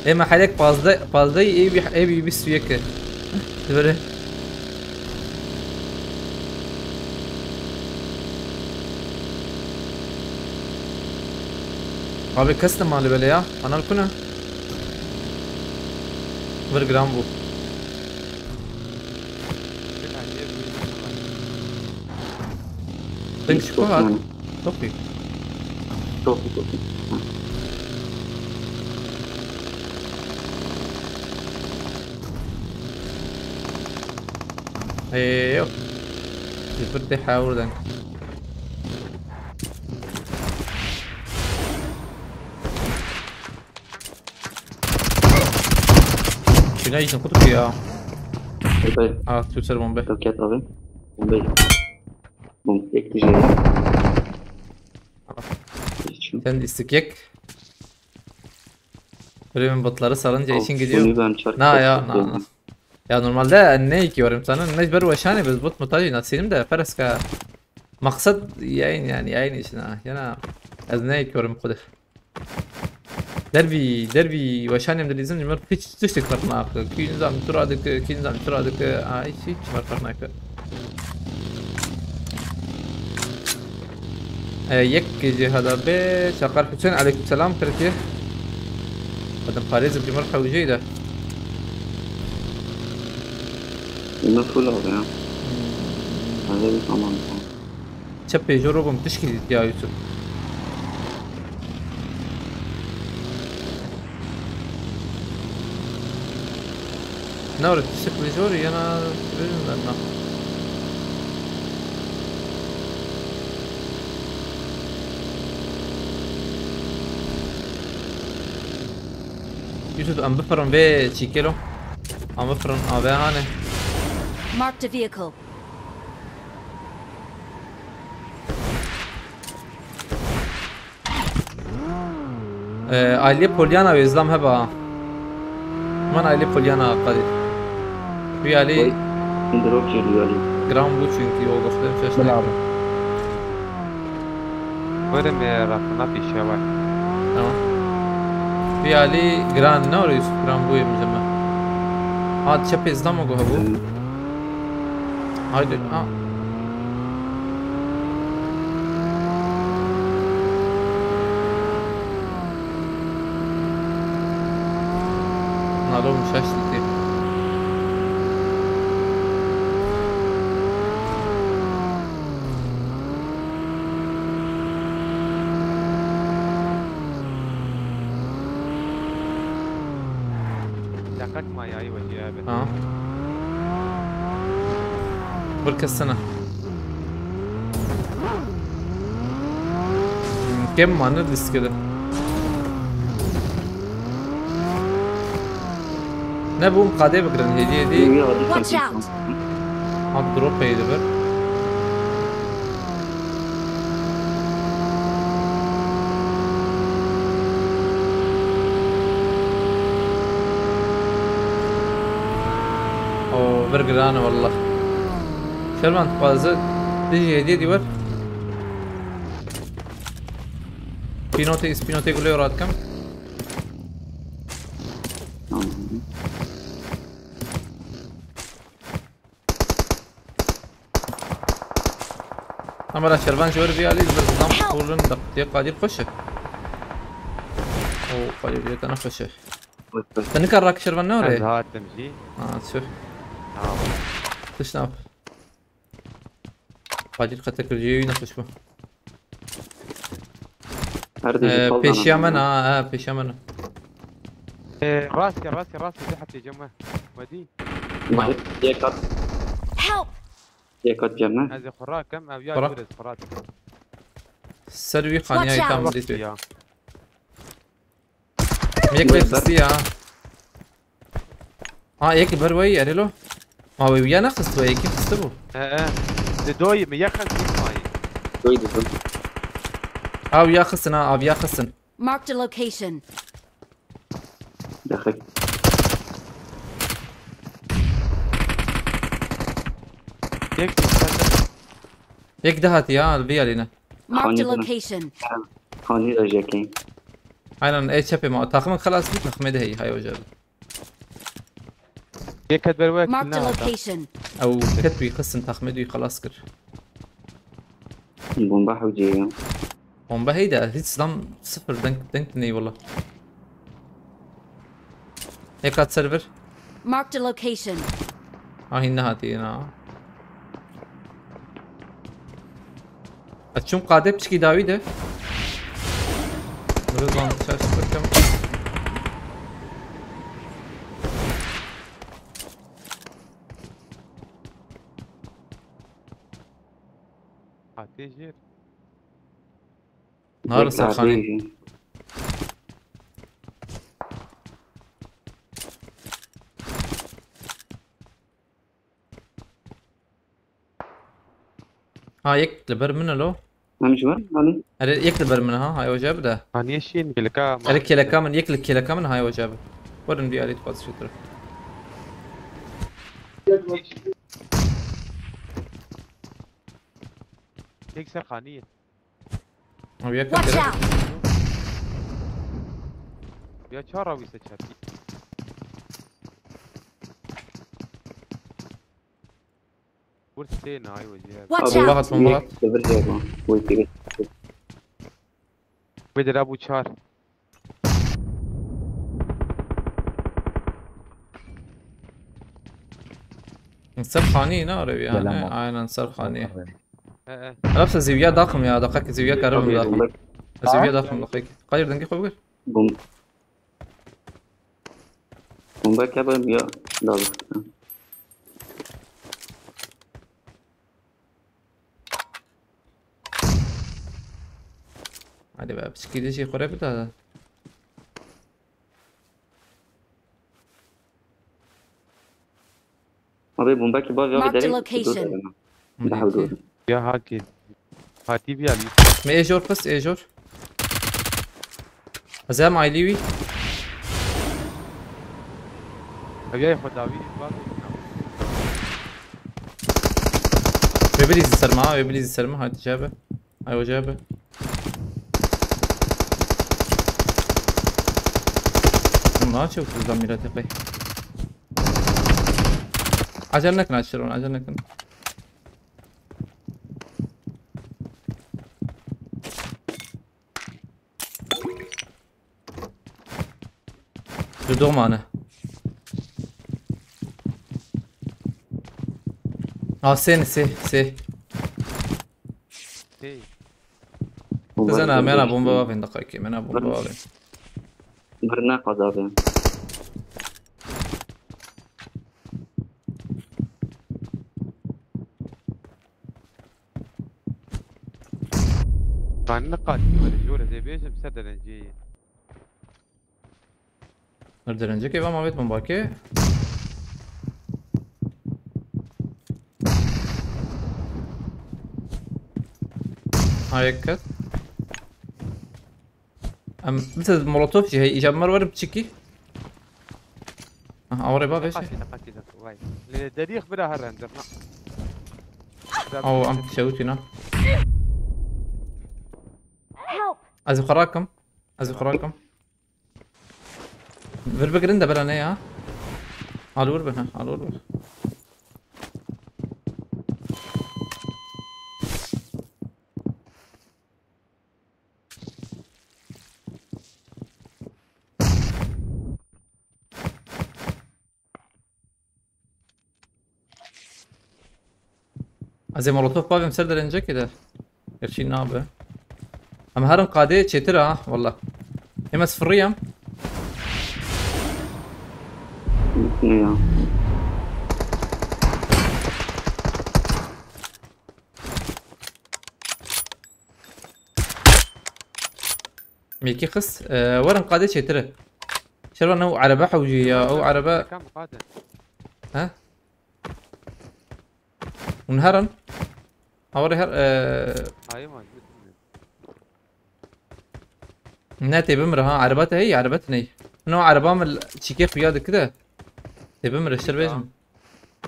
Ema halek pazda pazda evi evi bir süyeke. Böyle. Abi custom mali böyle ya. Anal kuna. Bir gram bu. Thanks for hat. Çok iyi. Çok iyi, çok iyi. Ee, yok. Sıfır te hawurdan. Şuna için kutup ya. Okey. Ah, tu ser bombe. Roket abi. Bombe. Bombe ekleyeceğim. Geçin. Sen de istek yek. Böyle botları sarınca için Al, gidiyor. Bunu ben çarpı Na ya, yaptım, na, na. koydum. Ya normalde ne ki yorum sana? Ne bir veşane biz bot mutajî nasînim de pereska. Maksat yayın yani, yayın için ha. Yana ez ne ki yorum kudu. Derbi, derbi veşanem de lezim cumhur hiç tiştek fark nakı. Ki nizam turadık, ki nizam turadık. Aa, hiç hiç fark nakı. E, yek cihada be, Çakar Hüseyin, aleykümselam, Türkiye. Adam Paris bir cumhur kavgacıydı. Bunu full abi ya. Hadi bir tamam. Çepê jorobum tişkî dît ya Yusuf. Ne var tişek li jor yana bilmiyorum ben. Yusuf em bifirin vê çîkelo. Em bifirin avê hane. Marked a vehicle. Ee, aile Polyana ve İslam heba. Man aile Polyana Kadir. Bir aile Vay. Drop geliyor Ali. gram bu çünkü o göstermiş. Bin abi. Böyle mi rafına bir şey var. Tamam. Bir aile gran ne arıyorsun? Gram bu yemiş ama. Ha, çep İslam o bu. Haydi. Ha. Nalo şaştı. Dakika ma ya iyi veciye abi. Ha. Bir kesene. Kem manı diskede. Ne bu kadeh bikirin hediye değil. Dünya adı Watch sanki. Out! Hat drop peydi bir. O bir giran wallah. Şervan fazla diji hediye diyor. Pinote, ispinote gülüyor atkan. Tamam. Ama la Şervan jor bir alî bir zam kurun da diye Kadir koşu. O Kadir diye tane koşu. Bak, bak. Sen ne kadar rak Şervan ne Ben oraya? rahatım ji. Ha, sür. Tamam. Dışına. Qacîl qete kir, cihê wî nexweş bû. Her dî Ee, fal Pêşiya dana. me ne, ha, ha, pêşiya me ne. Ee, rast ya, rast ya, rast ya, heptê cem we. Wedî. Yek kat, Help! yek kat cem me. Ez ê xwe rakim, ev ya Xwe rak. jûr ez xwe rakim. Ser wî xaniyayê Watch tam out. dîtê. Ya. Yek lê xistiye ha. Ha, yek li ber weyî, erê lo. Ma wê wiya nexist, wê yekî xistibû. He he. Di doyî mi yek xest mayî. Doydu. Ha, wiya xistin ha, ha, wiya xistin. Marked a location. Dexek. Yek xest. Yek de hatiye ha, li vî alî ne. Marked a Honey, location. Hanî de jekî. Aynen, ê çepê ma. Taximê xelas bû, taximê de heyî, hay oca. Yek ket ber wek Marked a ne hata. Location. Ew ket wî xistin, taximê dû wî xelas kir. Bomba hewcê ya. Bomba heyde, hiç zam sıfır denk, denk ney valla. Ekat server. Marked a location. Ha, hîn nehatî na. Ez çûm qadê piçkî dawî de. Rizvan, çaş bikim. Hatê jêr. Nare serxanî. Ha, yek li ber min e lo. Em ji wan, hani? Erê, yek li ber min e ha, hay oca bide. Haniyê şîn geleka. Erê, kêleka min, yek li kêleka min, hay oca bi. Werin bir alet bazı şutur. Tek ser haniyê. Abi yek Watch kere. Out! Ya çara wî se çatî. Wurt tê nayê wecî. Watch Bomba out! hat, bomba hat. Devir cevap. Bu iki. Wê dira bû çar. Ser xanî ne arev ya. Gelen He, mal. aynen ser xanî. He he. Rafsa zîviya daxim ya, daxik zîviya karim Tabii, daxim. bomba, Zîviya daxim daxik. Qayır dengê xwe bigir. bom-, bomba kebem ya. Lazım. Hadi be, piçkî de şey xore bir daha. Abi bomba ki bav ya Marked a giderek. location. Daha dur. Ya hakî. Hatî bir alî. Me ejor pis, ejor. Zem aylî wî. Ev ya xwe dawî. Ve bilî zî serma, ve bilî zî serma, hadi cebe. Ay o cebe. Bunlar çok hızlı millet yapay. Acele nekin açtır onu, acele nekin. Du domane. Ha, sê ne, sê, sê. Hey. Bizena, me na bomba bavên daxakê, me na bomba bavên. Bir ne kadar ya. Kanine kaçtı böyle, jore de bêjim ser derenceyê. Her derence ke vam avêt bomba ke. Ha, yek ket. Em, bize molotof jî heye, îcab me werin piçikî. Aha, awre ba vêşe. Kaçtı, kaçtı, vay. Le derîx bira her rendir, na. Aw, em şewitî na. Help! Ez xwe rakim. Ez xwe rakim. Vir bigirin de bela ne ya. Alor bin ha, alor bin. Ez ê molotof bavêm ser derencekê de. Gerçî nabe. Em herin qadê çêtir ha, walla. Em ez firriyem. Ne ya? Mekî xist. Ee, werin qadê çêtir e. Şervan ew erebe hewcî ya, ew erebe. Kam qade. He? Hûn herin. Hawarê her... E, Hayır mı? Ne tê bimire ha, ereba te heye, ereba te ney. No ereba min çîkê xuya dikide. Tê bimire, ştir bêjim.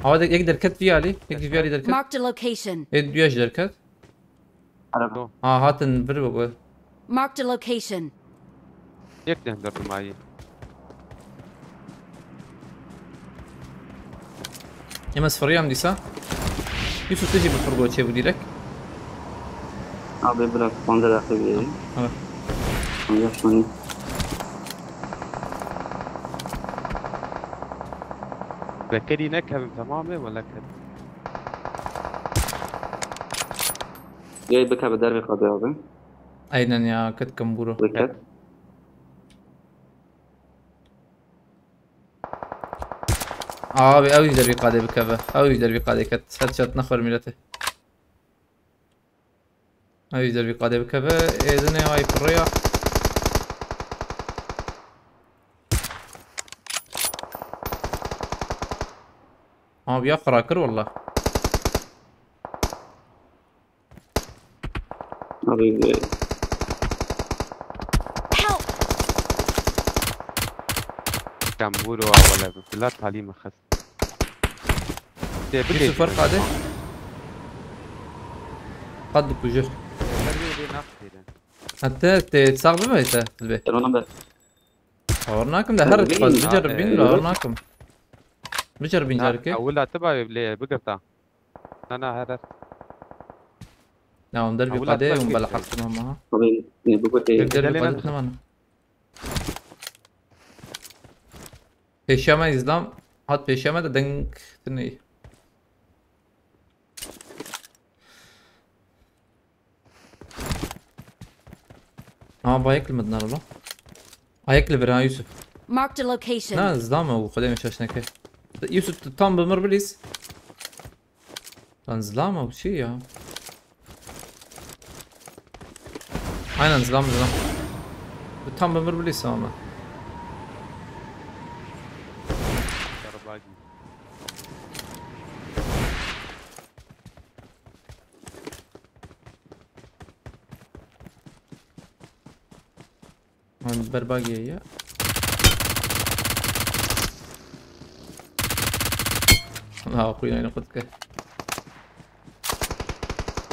Awa de yek derket vî alî, yek jî vî alî derket. Marked a location. Ê duya jî derket. Araba. Ha, hatin vir bû. Marked a location. Yek de derdim ayı. Em ez firiyam dîsa. Yusuf, tu jî bi furgo çêbû dîrek. Abi bırak, panzeh dakika gidelim. Evet. Panzeh saniye. Bekerî nekevim, tamam e, wala ket. Gel bir kabe derbi kaldı abi. Aynen ya, ket kembûro. Dikkat. Abi ew jî dervî qadê bikeve. Ew jî dervî qadê ket. Headshot nexwer mîletê. Ew jî dervî qadê bikeve. Êdinê ay pirrêya. Abi ya xira kir walla. Abi e, Help! Kembûro a wala bi bila talî min xist. Tê bigê. Yusuf, ver qadê. Qad dikuje. Her yerde nakdeydi. Hatta te sax bibe te dilbe. Erona be. Hawar nakim de her Bilmiyorum qad ya, bicer bin e, hawar nakim. Bicer bin carke. Ewil atiba lê bigirta. Na na her her. Ya on derbi Ewil qadê atiba on kê bela kê? Haqtım ama ha. Abi ne bu kadar. Tek derbi Gelene qadê mi? ne mana. Pêşiya me îzlam hat pêşiya me de deng tine. Ha, bayek li midnar ola. Ayek li bira Yusuf. Marked a location. Na, zilame û xwedê min şaş neke. Yusuf, tu tam bi mir bilîz. Lan zilame û çi ya? Aynen, zilam, zilam. Tu tam bi mir bilîz ama. Karabagi. Lan ber bagê ye. Ha, xwîna yine xwe dike.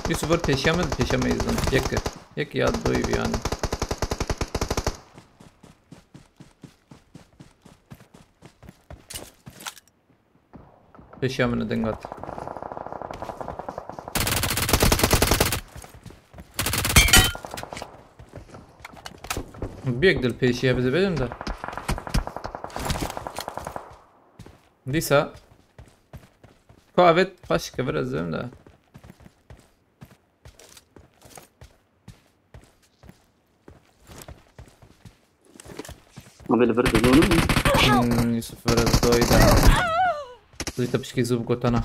Yusuf, wer pêşiya min, pêşiya me izin. Yek, yek ya doyî yani. Pêşiya min e, dengat. Biyek dil pêşiya bize verin de. Dîsa. Ko evet, paş kevir ez de. Abi li vir dizonum. Hmm, Yusuf, ver ez doyda. Zî te pişkî zû bigotana.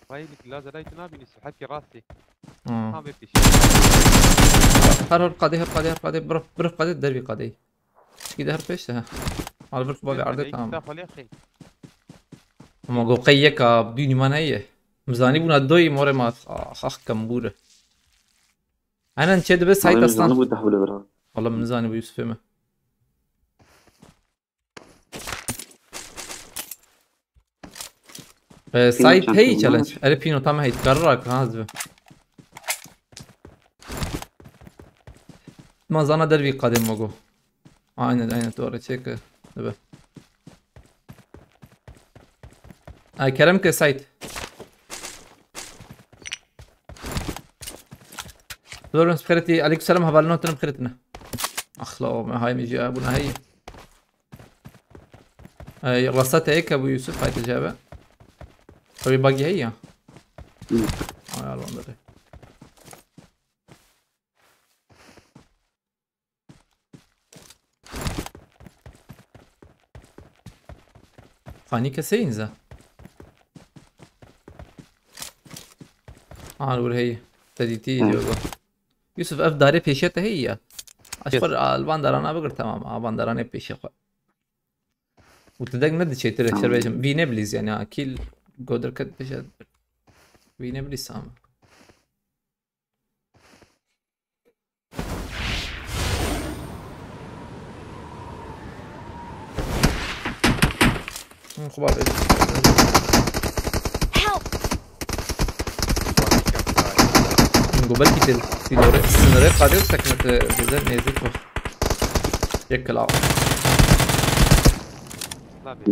Vay, li lazerayê tu nabînî, sihekî rastî. Ha. Ha, vê pêşî. Her her qadê, her qadê, her qadê, bir, bir qadê, dervî qadê. Çikî de her pêş de, ha. Al bir xwe bavê erdê, tamam. Ama go qey yeka, dûnî man heye. Mizanî bûna doyî, morê ma, ah, ah, kembûre. Aynen, çê dibe site aslan. Bu tahvile bira. Valla min nizanî bu Yusufê me. Ee, site hey challenge. Erê pîno tam hey. Karar ha, haz be. Ma zana dervî qadê mogo. Aynen, aynen, doğru çek. Dibe. Ay, Kerem ke site. Dorun bixêretî, aleykum selam, hevalino tinim bixêretine. Axla o me hay mi jiya buna hey. Ey, rasta te eke bu Yusuf, hay te cebe. Tabii bagi hey ya. Hı. Ay Allah'ım dedi. Fanî kesê înza. An wir hey. Te dîtî Hı. Diyor bu. Yusuf, ev darê pêşe te heye ya. Aşfar al van darana bigir, tamam. A van daranê pêşe xwe. Û tu deng ne diçê tu Tamam. Reçer bêjim. Vî ne bilîz yani ha. Kîl godir ket pêşe. Vî ne bilîz ama. Hı, xwe bavê. Help! Go belkî te sînorê, sînorê qadê sekine te bize nêzik bû. Yek kila.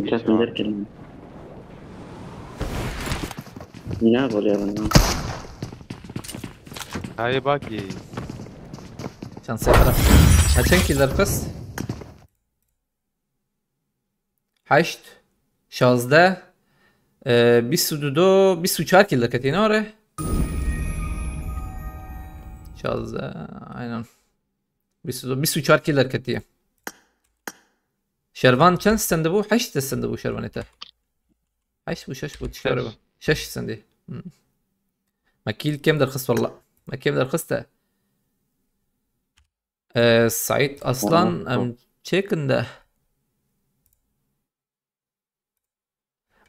Çetin derkirin. Ne böyle ya lan? Hayır bak iyi. Şansê xera. Ha, çend kîl derxist? Heşt, şazdeh, e, bîst û du, bîst û çar kîl derketî, ne ore? Şazdeh, aynen. Bîst û du, bîst û çar kîl derketiye. Şervan çend stendibû? Heşt stendibû şervanê te. Heşt bû, şeş bû, çi kar bû? Şeş. Şeş stendî. Hmm. Me kîl kêm derxist valla. Me kêm derxist e. Ee, Saîd Aslan, tamam, em çêkin de.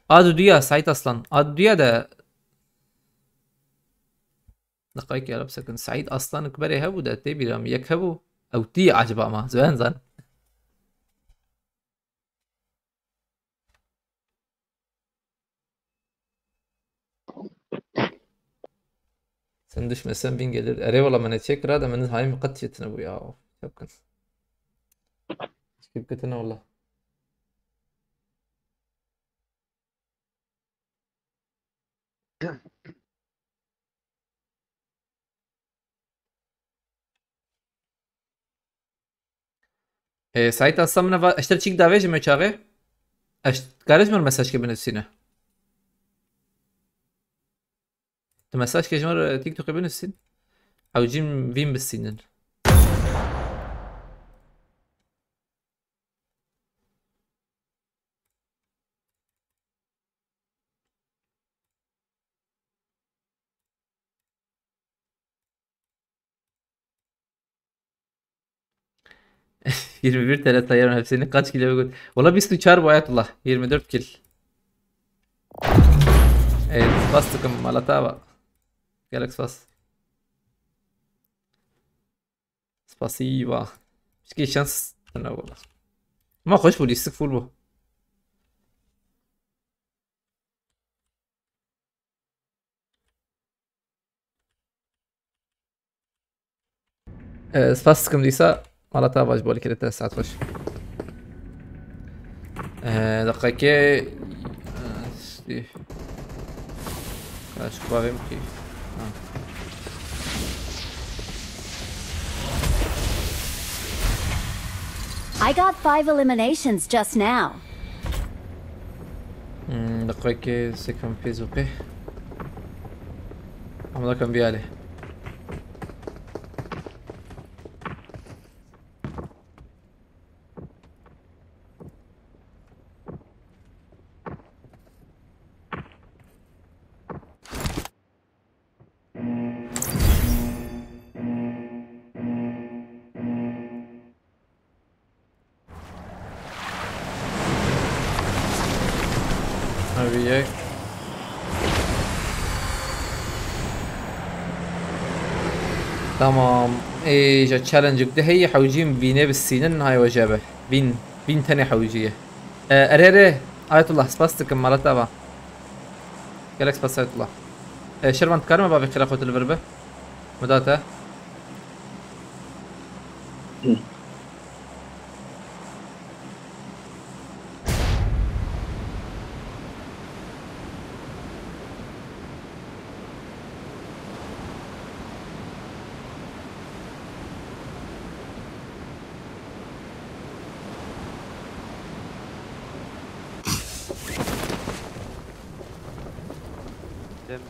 Ad duya, Saîd Aslan. Ad duya de. Deqayek ya, bisekin. Saîd Aslan berê hebû de, tê bîra min yek hebû. Ew tî acaba ma? Zoyan zan. Sen düşmesen bin gelir. Erê wala, me ne çêkira de, min hay min qet çêtine bû ya. Çapkin. Çikip kitine wala. Ee, Saîd Aslan min va, eşter çîk davê ji me çaxê. Eş-, karê ji min mesajkê binivîsîne. Tu mesajkê ji min TikTokê binivîsîn. Hewcîn vîn bistînin. Yirmi bir T L sayarım hepsini. Kaç kilo got? Valla bîst û çar bu Ayatullah. Yirmi dört kil. Evet, spas takım, malata bak. Galax spas. Spasiba. Pişkî şans ne wala. Ama xweş bû, lîstik full bû. Ee, spas dikim dîsa. Mala te ava ji bo alîkirê te, saet xweş. Ee, deqekê, ee, stî. Kaş, bavê min kî? Ha. I got five eliminations just now. Hmm, deqekê sekim pê zûqê. Ama da kan bir hali. Ev yek. Tamam. Ê, ja challenge-uk di heye, hewcîn vînê bi sînin, hay we jebe. Vîn, vîn tenê hewcî ye. E, erê, erê. Ayetullah, spas dikim, mala te ava. Gelek spas Ayetullah. E, Şervan, dikarime bavê qîra xwe tu li vir be? Min da te. Hı.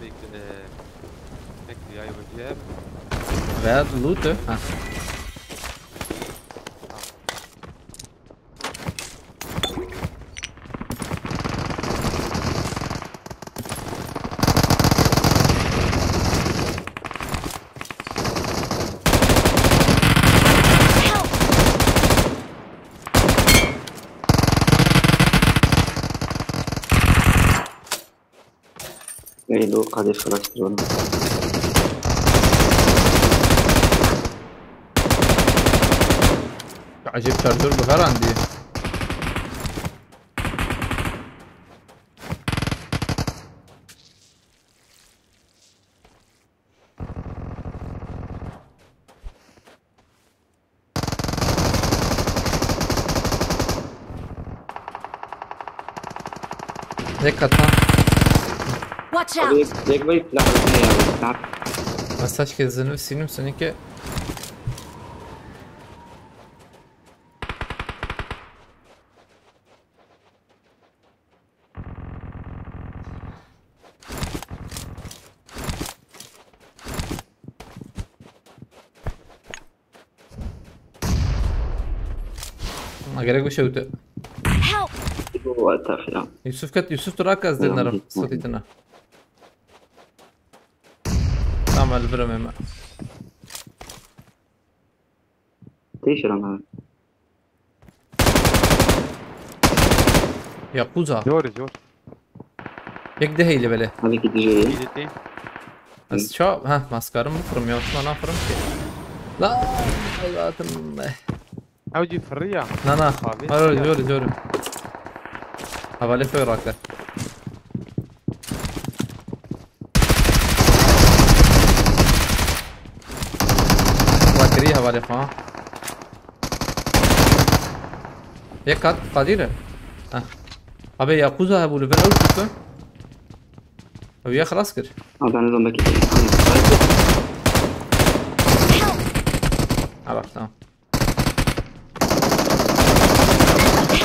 Mek, e, mek diye yapacağım. Veya loot, ha. Ey lo, qadêş xelas kir bana. Ecêb şarjör guherandiye. Yek kata. Watch out! Yek, yek vay silah ne ya? Silah. Mesaj kezini sinim seninki. Ma gerek bir şey öte. Help! Bu var taf ya. Yusuf ket, Yusuf tu rak ez Tamam, dinlerim. tamam. Sıtitine. Tamam, el veremem. Değişir ama. Yakuza. Zor, zor. Yek de heyle bele. Hadi gideceğiz. Giditi. Ez ça, ha, maskarım bu fırım ya. Şuna ne fırım ki? La, Allah'ım. Ew jî firriya. Na, na. Abi, Hayır, ya. Zor, zor. Havale koy rakı. Rakırı havale falan. Yek kat Kadir. Ha. Abi Yakuza bu level out tuttu. Abi ya خلاص kir. Abi ben zombi gideyim. Ha bak, tamam.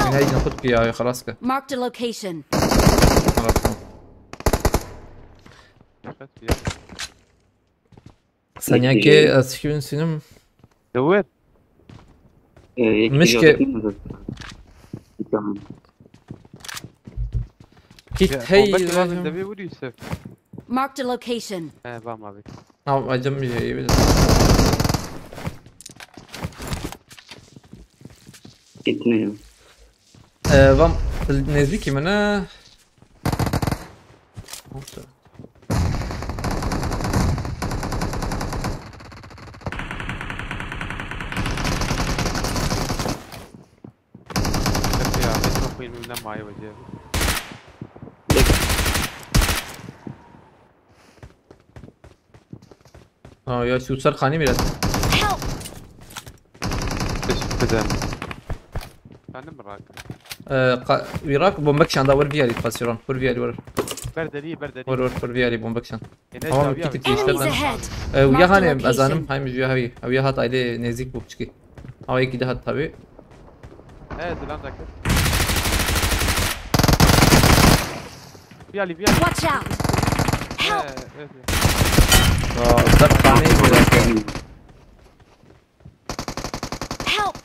Yine yine kut ki ya, خلاص kir. Marked a location. Ha bak, tamam. Dikkat ya. Sen ya ki eski gün sinim. Dewir. Ee, iki Mişke- kişi atayım mı zaten? Tamam. Kit Ya, hey. Bomba kimin de bir vuruyorsun. Marked a location. He, bam abi. Tamam, acım bir şey. Gitmiyor. Ee, vam nezdîkî min e. Kıyafet çok bilmem ne mayı vacı. Aa, ya şu ser kanî biraz. Help! Teşekkür ederim. Efendim Rak. Ee, ka- Irak bomba kişanda vur viyari pasiron. Vur viyari vur. Berdeli, berdeli. Vur vur vur viyari bomba kişan. Yine Tamam, çavi git, abi. git, git. Enemies ahead! Ee, uya Marked a hani location. Ezanim hem uya havi. Uya hat aile nezik bu çiki. Ama iki daha tabi. He, zilan dakika. Viyali, viyali. Watch out! He, Help! evet. Aa, dört tane bir. Help!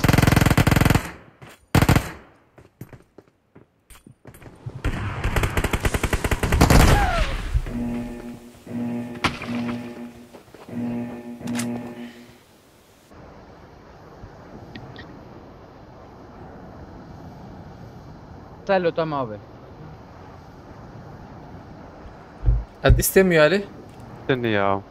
Selo, tamam abi. Hadi istemiyor Ali. Seni ya.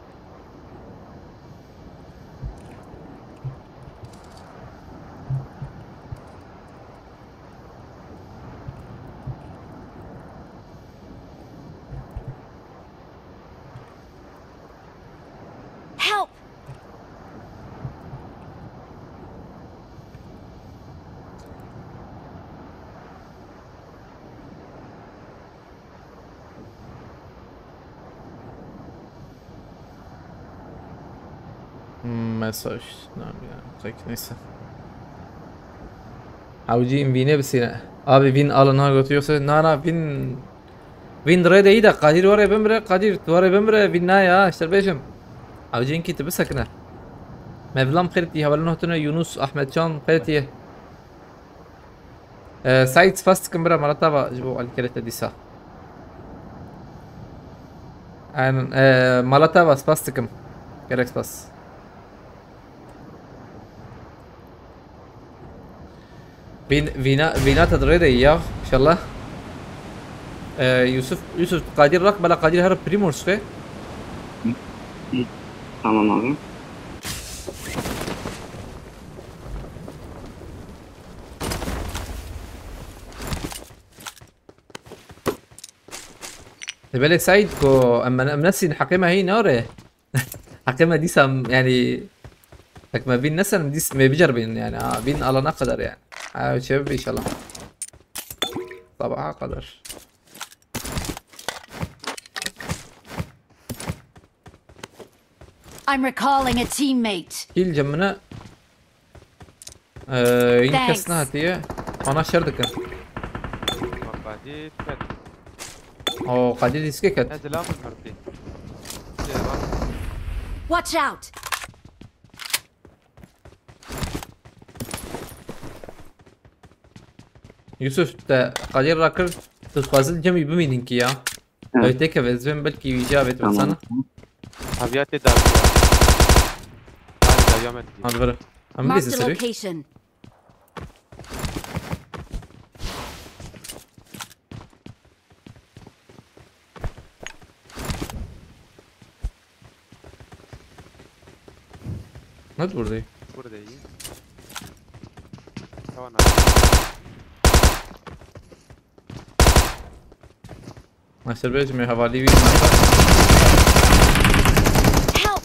Help! Hmm, mesaj. Tamam ya. Peki, neyse. Avcı invine bisine. Abi win alın ha götü yoksa. Na, na, win. Vîn rê de î de Qadir were bimre, Qadir tu were bimre, vîn naya, işte bêjim. Ew cînkî tu bisekine. Mevlam xêr tî, hevalin hotine, Yunus, Ahmet Can, xêr tî. Ee, Said, spas dikim bira, mala te ava ji bo alîkerê te dîsa. Aynen, ee, mala te ava, spas dikim. Gerek spas. Vîn-, vîna, vîna te di rê de ya, inşallah. Ee, Yusuf, Yusuf, Qadir rak, bela Qadir her Primorsk e. Tamam abi. Belê Said ku em, em nesîn heqê me hî nare. Heqê me dîsa em, yani, tek me vîn nesen, dîs me bicerbin yani. Ha, vîn alana kadar yani. Ha, şey bir inşallah. Sabaha kadar. I'm recalling a teammate. Hil cemine. Ee, yine Thanks. Kes ne hatiye. Ana şer dikin. Qadir ket. O Qadir diske ket. Ez la min mirtî. Watch out! Yusuf te Qadir rakir, tu xwazin cemî bimînin ki ya. Evet. Ew têkeve ez bên belkî wî jî avêt Tamam. sana. Haviya tê daviya. Hadi daviya me dikî. Hadi vere. Em Marked bilîzin a serî. Location. Ne burada? Burada iyi. Tamam. Master Bey, mi havali bir masa. Help!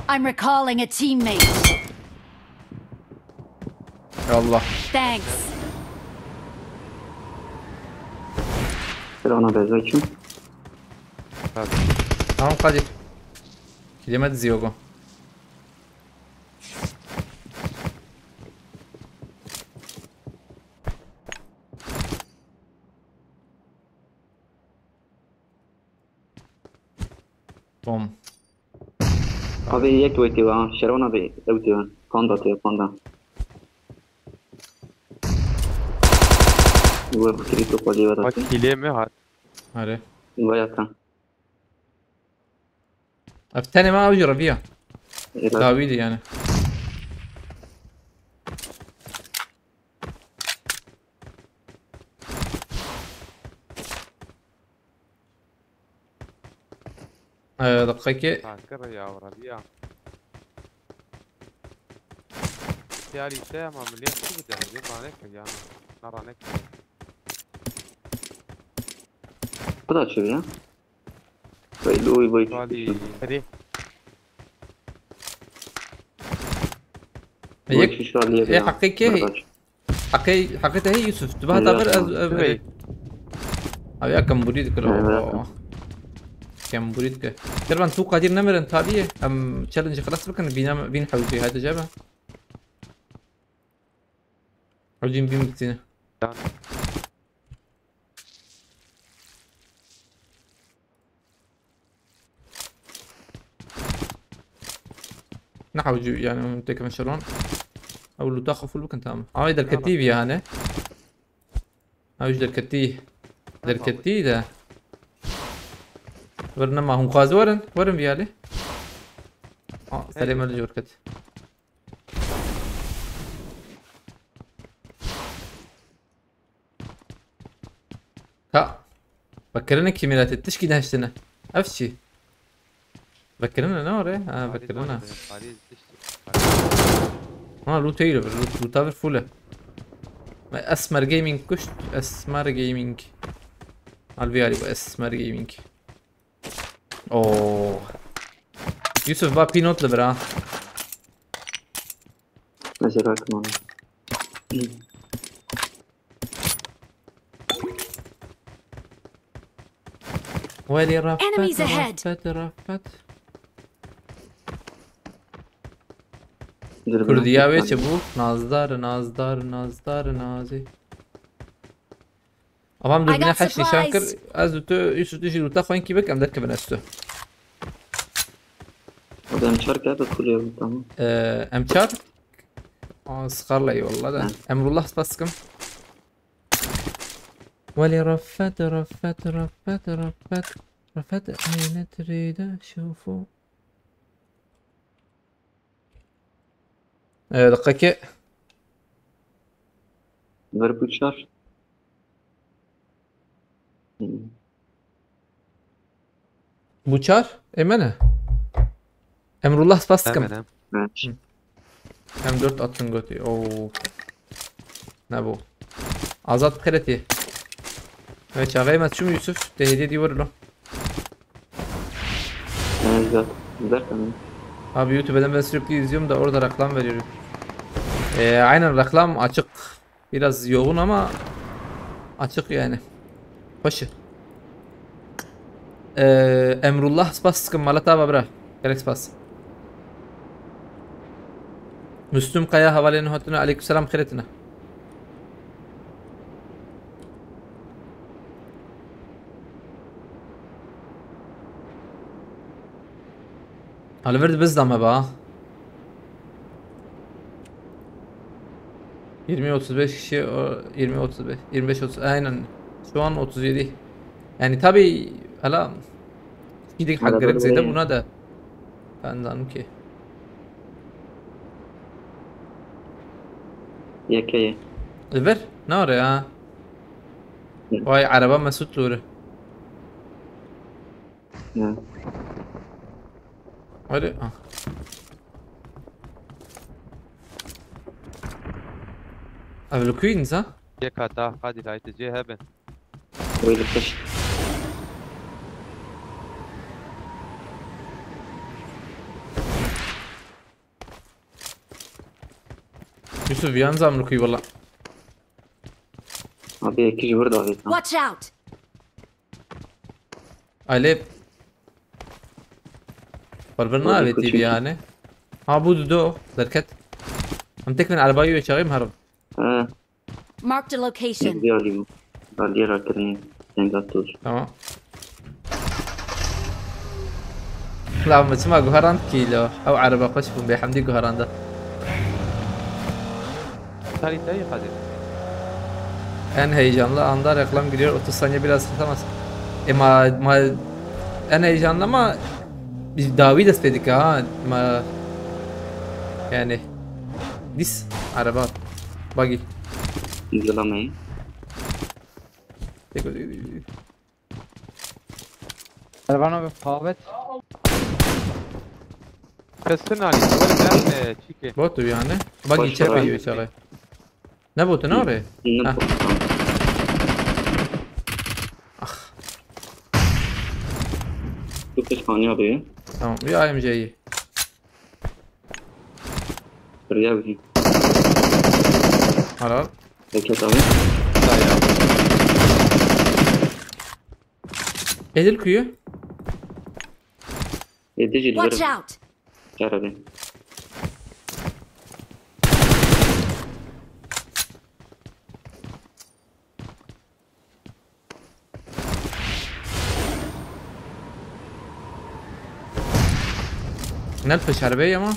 I'm recalling a teammate. Ya Allah. Thanks. Selamun aleyküm. Tamam Kadir. Kilime dizi yok o. Bom. Abi yek wê tê ha. Şervan abi ew tê. Panda tê panda. Wê fikirî tu xwedî weda Bak tê. Hile mi hat? Hadi. Vaya kan. Ev tenê me ew jî reviya. Êra. Dawî de yani. Ee, dakika. Takir ya Rabia. Tiyari te ama millet su bide. Zin ranek ya. Na ranek. Bu da çevir ya. Vay loy vay. Vali. Hadi. Yek şu şu aliye. E, haqiqi. Heqê, heqê te hê Yusuf, tu bihata vir ez, ez, Hey. Abi ya kembûrî dikir. Evet. Oh. Kembûrî dikir. Kervan tu Kadir nemirin taliyê. Em challenge xilas bikin, vîna, vîn hewcî, hadi cebe. Hewcîn vîn bitîne. Yan. Ne hewcî yani, hûn têkevin şeron. Ew lûta xwe fûl bikin, tamam. Ama derketî vî hane. Ew ji derketî. Derketî de. Vir nema, hûn xwazi werin. Werin vî alî. Aa, serê me li jor ket. Ka. Vekirinê kî miletê tişkî nehiştine. Ev çi? Vekirinê ne ore? Ha, vekirinê. Ha, loot eyle bir, loot, loot bir full e. Esmer Gaming kuşt, Esmer Gaming. Al bir bu Esmer Gaming. Oo. Yusuf, va pinot li bira. Mesela tamam. Welî rafet, Enemies ahead. Rafet, rafet. Kurdiya wê çi bû? Nazdar, nazdar, nazdar, nazî. Ama em I dürbüne got heş nîşan kir. Supplies. Ez û tu, Yusuf, tu jî lûta xwe inkî bik, em derkevin ez tu. Hadi em çar kağıt da full yazdı, tamam. Ee, em çar? Aa, sıkarla eyvallah da. Ha. Emrullah spas dikim. Welê Rafet, Rafet, Rafet, Rafet, Rafet, eyne tirêde şofo. Ee, deqekê. Ver bu çar. Hmm. Bu çar? Ê me ne? Emrullah spas dikim. Hemen, hemen. Hı. Hem dört attın götü. Oo. Ne bu? Azat xêretî. Evet, çaxê me çûm Yusuf. Te hediye dî were lo. Evet, güzel. Güzel tamam. Abi YouTube'dan ben sürekli izliyorum da orada reklam veriyorum. Ee, aynen reklam açık. Biraz yoğun ama açık yani. Hoş. Ee, Emrullah spas dikim mala te ava bira. Gelek spas. Müslüm Kaya hevalên hatine aleykümselam xêretine. Ha, li vir dibizda me ba. Yirmi otuz beş kişi, o, yirmi otuz beş, yirmi beş otuz, aynen. Şu an otuz yedi. Yani tabi hala kişilik hak gerek zêde bûna da. Ben zanim ki. Yekeye. Li vir? Ne oraya ha? Hı. Vay araba Mesut Nuri. Ne? Hadi. Ah. Ev li ku yî nîza? Yek hata, hadi laytê cê hebin. Öyle taş. Yusuf, yan zam li ku yî wala. Abi, iki ji vir davêt. Watch out! Alê. Parvir navê T V yani. Ha, bu dudo. Derket. Em tek bin arabayı ve çağırayım harım. Ha. Marked a location. Bir alayım. Aliyê rakirinê. Tenga tur. Tamam. La me çima guherand kî lo? Ew ereba xweş bûn bê hemdî guheranda. Tarî te yê Kadir. En heyecanlı anda reklam giriyor. Otuz saniye biraz kısamaz. E ma, ma en heyecanlı ama biz davi dest pê dike ha. Ma yani dis araba bagi. Zılamayın. Tek o Ervano ve Pavet. Kesin Ali, were ben, e, çike. Botu yani. Bagi çepe yiyor çare. Ne botu ne abi? Ha. Ah. Bu kız kanıyor abi. Tamam, bir A M C'yi. Riya bir. Helal. Bekle abi. Sağ ya. Edil kuyu. Edil Watch out! Arabi. Ne peşerbe ama?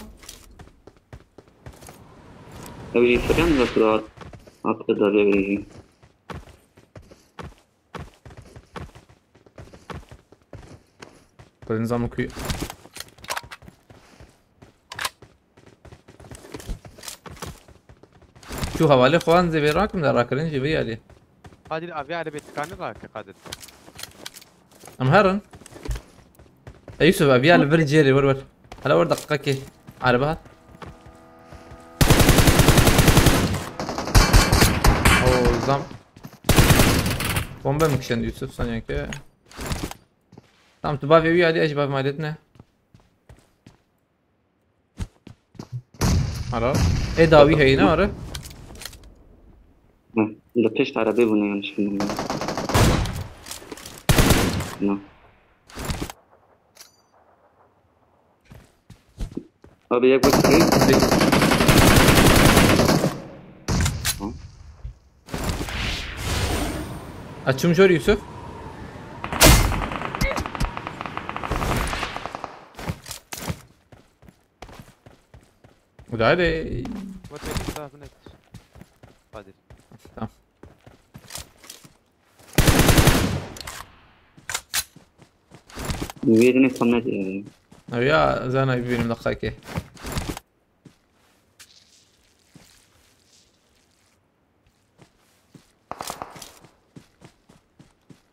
Ew jî filan da kura. Hatta da bir. Kurên zam kuyu. Şu havale xwan zê vê rakim de rakirin jî vê yalê. Kadir, aviya arabê tıkanı rake Kadir. Em herin. E Yusuf, aviya li vir cêrê, wir wir. Hala wir daqiqekê. Araba hat. O zam. Bombe mi kişendi Yusuf sanki? Tamam, tu bavê wî alî, ez jî bavê malê din e. Ara. Ê dawî heyî ne ara? Hı. Li pêş arabê bûne yanlış bilmiyorum. No. Abi yek bak. Açım jor Yusuf. Hadi. What is this? Hadi. Tamam. Wê dinê tam ne diye. Ew ya, zana bibînim deqayekê.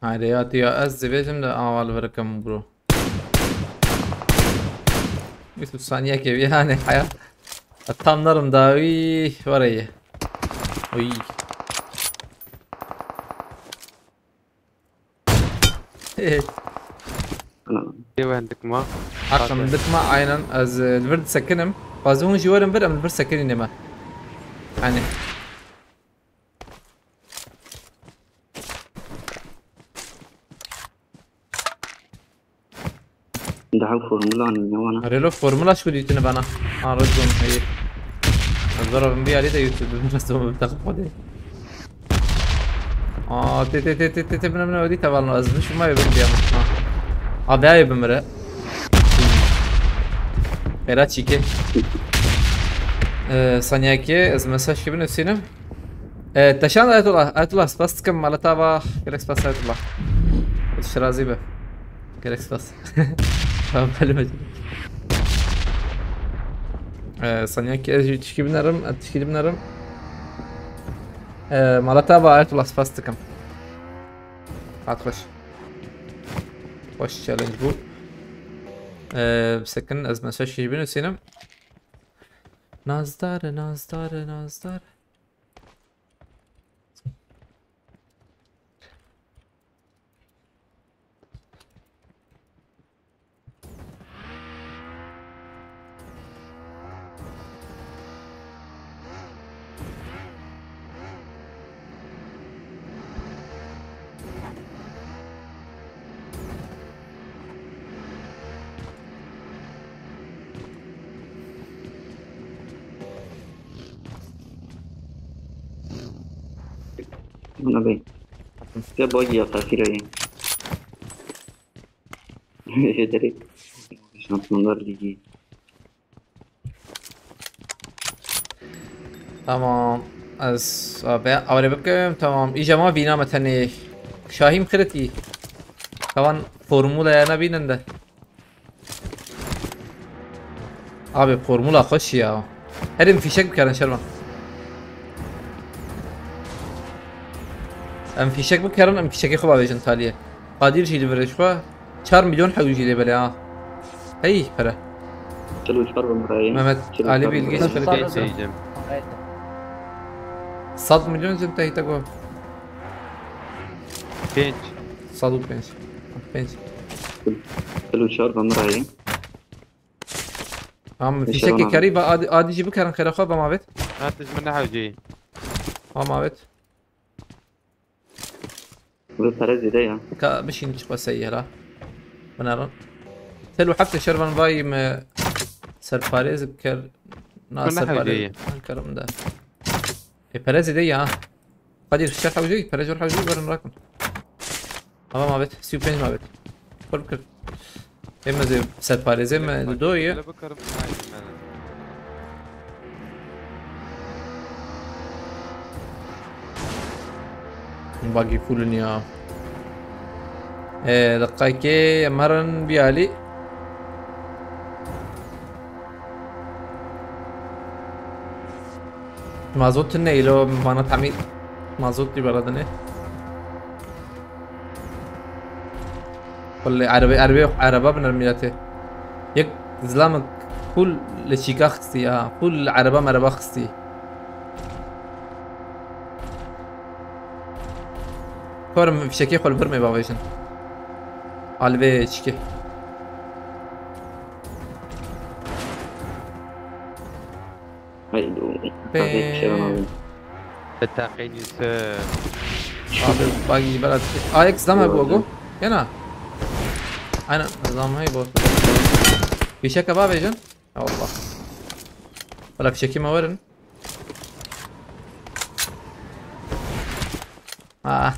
Haydi ya, ya ez dibêjim de awa li vir kim bro. Yusuf saniyekê bî, yani hayat. Tam nerim dawî were ye. Oy. Ana. Dê wendik ma. Hakim dikma aynen ez, e, li vir disekinim. Bazı hûn jî werin vir, em li vir sekinîne me. Yani. Daha formula ne wana? Relo formula şu diyetini bana. Ha, Red Zone, iyi. Zara bin bir yerde YouTube, bin nasıl bir takım hadi. Aa, te, te, te, te, te, te, bine, bine, ödeyim, tamam, lazım. Şu mavi bin diye. Ha. Abi, ayıbım re. Era çike. Ee, saniyaki, ez mesaj gibi nüseynim. Ee, teşan Ayetullah, Ayetullah, spas dikim, mala te ava, gelek spas Ayetullah. Şirazi be. Gelek spas. Tamam, halim. Ee, saniyaki, ez tişkî binerim, ez tişkî binerim. Ee, mala te ava Ayetullah, spas dikim. Hat hoş. Hoş challenge bu. Ee, sekin, ez mesaj gibi nüseynim. Nazdar, nazdar, nazdar. Buna bê. Size bagi ya fakir ayı. Ederek. Şampiyonlar Ligi. Tamam. Ez abi awre bikim. Tamam. Îca ma vîna me tenê. Şahîm xiretî. Tavan formula ya nebînin de. Abi formula xweş ya. Her em fîşek bikerin Şervan. Em fîşek bikerin, em fîşekê xwe bavêjin taliyê. Qadir jî li vir ji xwe çar milyon hewî jî lê belê ha. Hey pere. Çil û çar bin birayê. Mehmet Çil û Ali çar bin Bilgiç birayê. Çil û çar bin. Diyeceğim. Sed milyon jim te hîte go. Pênc. Sed û pênc. Pênc. Çil û çar bin birayê. Tamam, fîşekê kerî ve adi, adi jî bikerin xêra xwe, bama avêt. Ha, tu ji min nehewceyî. Bama avêt. Bi pere zêde ya. Ka bişîn çi qesey yera. Binerin. Tel û heftê şervan vayî me serparêz biker. Na serparêz. Min nehewceyî. Ankara'm da. E, pere zêde ya. Qadir, şer hewceyî, pere jor hewceyî, verin rakin. Tamam, avêt, sî û pênc mabêt. Kur bikir. Ê, me zê serparêzê me li do ye. Bagî full in ya. Ê, deqayekê em herin bî alî. Mazot tune îlo, vana tamî mazot dî bera dinê. Welle erebe, erebe yok, erebe biner milletê. Yek zilamê full li çîka xistî ya, full erebe merebe xistî. Karim fişekê xwe li vir me bavêjin. Alvê çikê. Haydi. Be- Tabii ki Şevan abi. Bi teqîn Yusuf. Abi, bagî bela. Ayak zam he bu, go. Yana. Aynen, zam he bu. Fişek hava verin. Ya Allah. Bela fişekî me verin. Ah.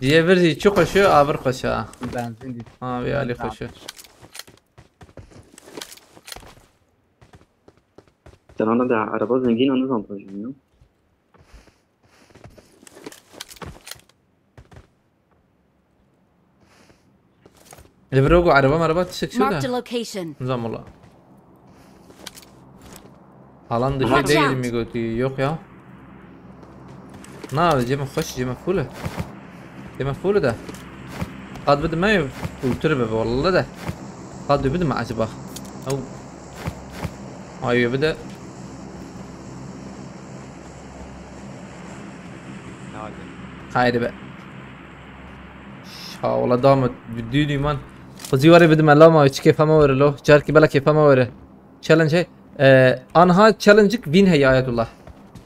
Diye vir zî çi xweş e, a vir xweş e. Benzin dît. Ha, vê alî xweş e. Sen ona da araba zengin, onu zaten ya. Li vir ogo araba meraba tiştek çi Marked a de? Location. Nizam ola. Alan dışı Watch değil out. Mi goti? Yok ya. Na, cema xweş, cema full e. Cema full e de. Qad bidime, ultur be, vallahi de. Qad bidime acaba? Ew. Ay, bir de. Ne hali? Haydi be. Şa, ola dama, dü-, dü-, düman. Xwezî warê bidime, lama, çi kêfa me were lo. Carkî bela kêfa me were. Challenge hey. Ee, anha challenge-ik vîn heye, Ayetullah.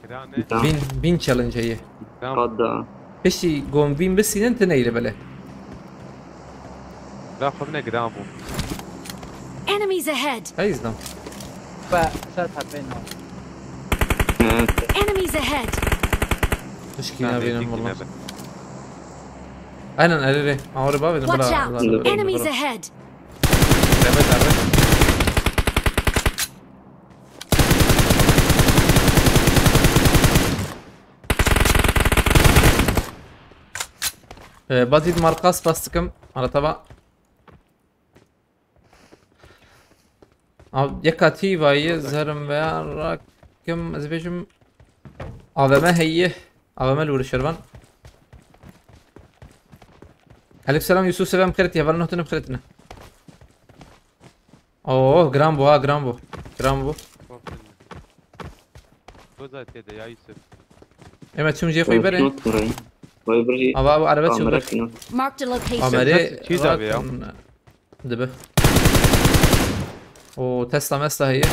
Giran e. Tamam. Vîn, vîn challenge heye. Giran. Qada. Piştî gom vîn bisînin, ti neyle bele. La xwe bine giran bû. Enemies ahead! Hey, izdan. Be, ser tepeyna. Evet. Enemies ahead! Tişkî nabînim valla. Aynen, erê rê. Awre bavê. Watch out! Enemies ahead! Deme, deme. Ee, Bazîd marka spas dikim. Arata va. Av, yeka tî vayî zerim veya rakim, ez bêjim A V M heye. A V M li wir şervan. Aleyküm selam Yusuf, selam xêrtî, heval nohtine xêrtine. Oo, giran bû ha, giran bû. Giran bû. Goza tê de ya Yusuf. Eme çim jê xwe bere. Vay bir. Ava, ava araba çû. Marked a location. Amere çî da be ya. Dibe. O Tesla mesla heye.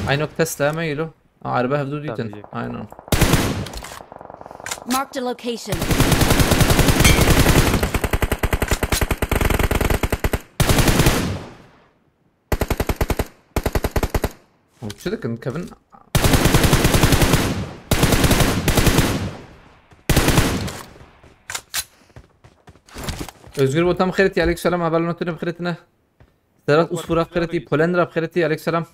Aynok Tesla me gelo. Araba hevdu dîtin. Aynen. Marked a location. Hûn çi dikin? Kevin. Özgür Botan xêrtî, aleyküm selam, heval notine xêrtine. Sedat Usfura xêrtî, Polendra xêrtî, aleyküm selam.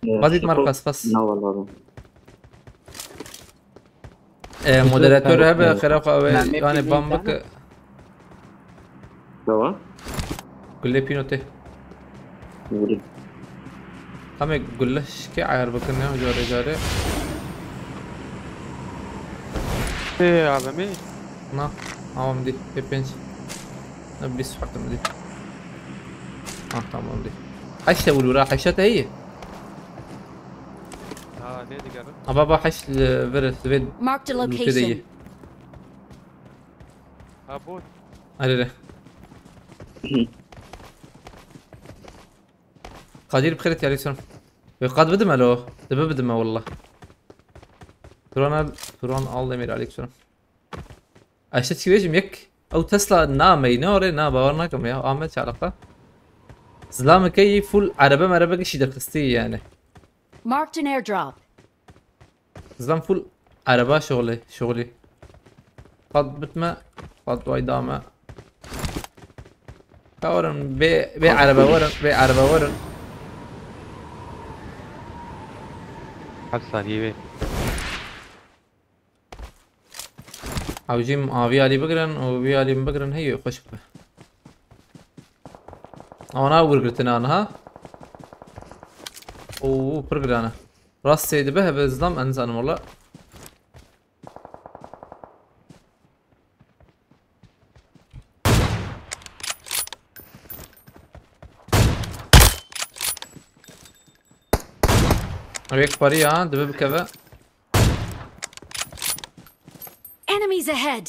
Bazîd Marka spas. Na vallahi. E, moderatör hebe xera xwe ve, yani bambik. Dewa? Gulle pîno tê. Vurî. Em ê gulle şikê ayar bikin ya, carê carê. Ê, A V M? Na, awam dî, pê pênc. Ne, bîst farklı mı dî? Ah, tamam dî. Heşte vurur ha, heşte te iyi. Ha, ne digerin? Aba, ba, heşt, e, ver, ver. Marked a location. Ha, bot. Hadi de. Kadir, bi xêrê tî, aleyküm selam. Wê qad bidime lo. Dibe bidime, wallah. Turan al, Turan al Demir, aleyküm selam. Eşte çi bêjim, yek. Ew Tesla nameyne orê, na, bawer nakim ya. Ahmet çalaqa. Zilameke yî full erebe merebe kişî derxistî yani. Marked an airdrop. Zan full araba şoxlê, şoxlê. Qad bitme, qad way dame. Ka werin, bê, bê araba werin, bê araba werin. Hep saniye wê. Ew jî avî alî bigirin û vî alî min bigirin, hey, xweşik be. Ana wir girtine aniha. Oo, pir giran e. Rastê dibe hebe zilam, ez nizanim wala. Ev yek parî ya, dibe bikeve. Enemies ahead!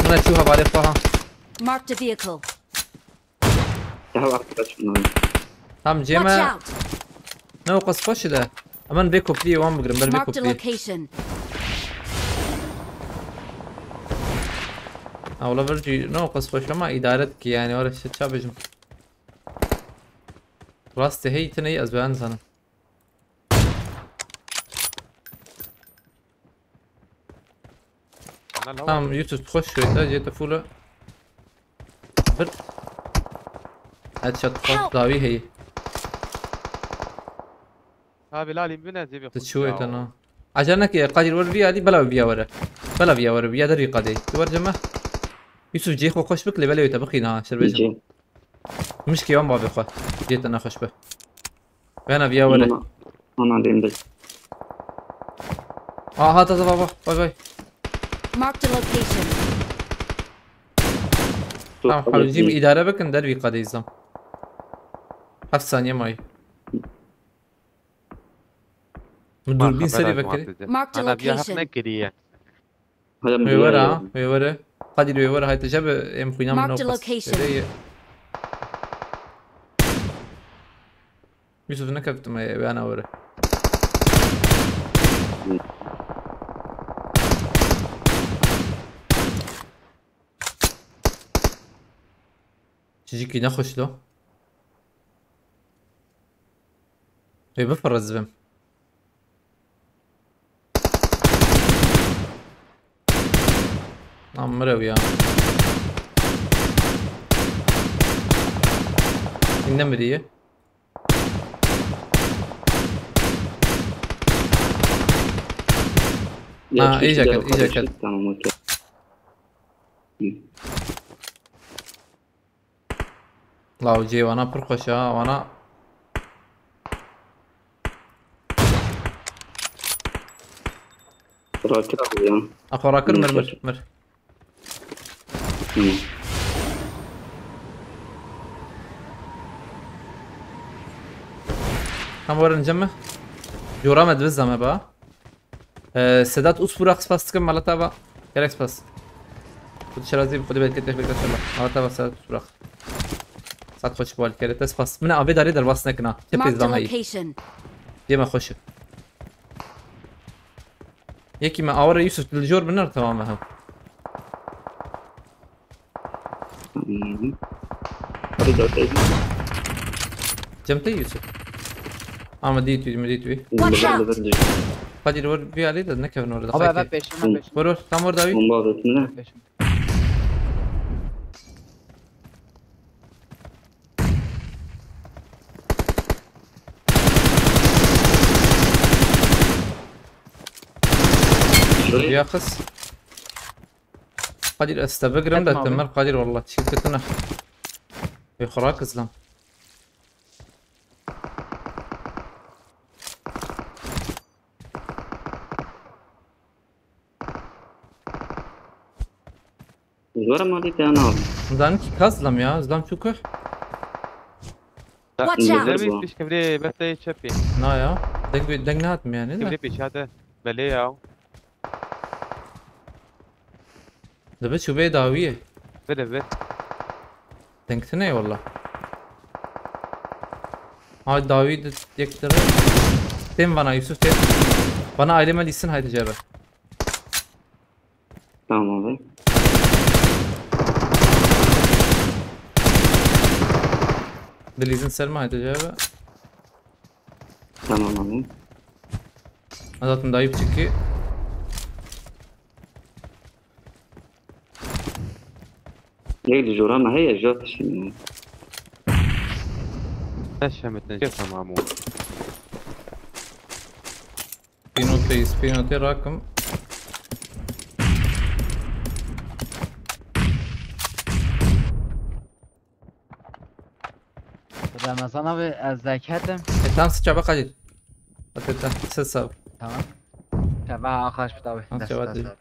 Min çû hevalê xwe ha. Marked a vehicle. Ya bak, kaç bunlar. Tam Watch ceme out! Ne o qas xweş de. Hemen vê kopliyê wan bigirin, ber vê Marked a kopliyê. Location. Ha, ola vir jî ne o qas xweş ama idare dike yani, öyle şey çabêjim. Rastê hey, tine ez ben zanim. Tamam, Yusuf, xweş şöyle, jete full. Bir. Headshot, xwe dawî heye. Abi, lalî bine zêbê. Tu çû ête na. Acele neke, Kadir, wer vî alî, bela vîya were. Bela vîya were, vîya derî qadê. Tu wer ceme. Yusuf, cihê xwe xweş bik, lê belê wê te bixîne ha, şerbêjim. Mişkê wan bavê xwe. Cihê te nexweş be. Bena vîya were. Ana, ana, dêm de. Aa, ha, taze baba. Bay bay. Marked a location. Tamam, hewcîm îdare bikin, dervî qadê îzam. Heft saniye mayî. Min dûrbîn serî vekirî. Marked a location. Wê were ha, wê were. Qadîr wê were, hayte jebe em xwîna min. Marked a location. Yusuf, nekeftim ê, wê ana were. Çicikî nexweş lo. Ê, bifire zivim. Lan mirew ya. Nemiriye. Ha, iyice ket, iyice ket. Tamam, okey. Law cê wana pir xweş e ha, wana. Rakir abi ya. Apo rakir, mir, mir, mir. Hı. Tam werin cem mi? Cora me divizda me ba. Ee, Sedat Usburak spas dikim, malata ba. Gerek spas. Xwedî şerazî, Xwedî bereket, bereket, bereket. Malata ba Sedat Usburak. Sat xweş bal kere, te spas. Min avê darê derbas nekina. Çepê zam heyî. Cê me xweş e. Yekî me awere Yusuf, diljor binir, tamam e hem. Hadi dört elli. Cem te Yusuf. Ama dît wî, min dît wî. Watch out! Hadi dur, bir alî de nekevin orada. Abi, abi, peşime, peşime. Vur, vur, tam orada wî. Bomba abi, üstünde. Peşime. Ya kız. Kadir, ez te bigirim de, Etme abi. Temel Kadir, wallah çî ketine. Ê xura kizlam. Zora malî te ana. Zan ki kazlam ya, zan çukur. Watch out! Zan bir pişke bire beste çepi. Na ya. Deng, deng ne atım yani, ne? Bire pişade. Belê ya. Dibe çûbê dawiyê. Vire, vir. Dengtine walla. Ay dawî de yek dire. Tên vana Yusuf, tên. Bana aileme dîsin, haydi cebe. Tamam abi. Dilîzin serma, haydi cebe. Tamam abi. Zaten dayıp çıkı. Yek di jora me heye, jot şîne. Eşemetine çe tamam o. Pinote, pinote rakım. Ramazan abi, ez zeketim. E, tam sıçaba Kadir. Hadi, hadi, sen sağ ol. Tamam. Tamam, arkadaş, bir daha bir. Nasıl ders, cevap ders değil? Abi.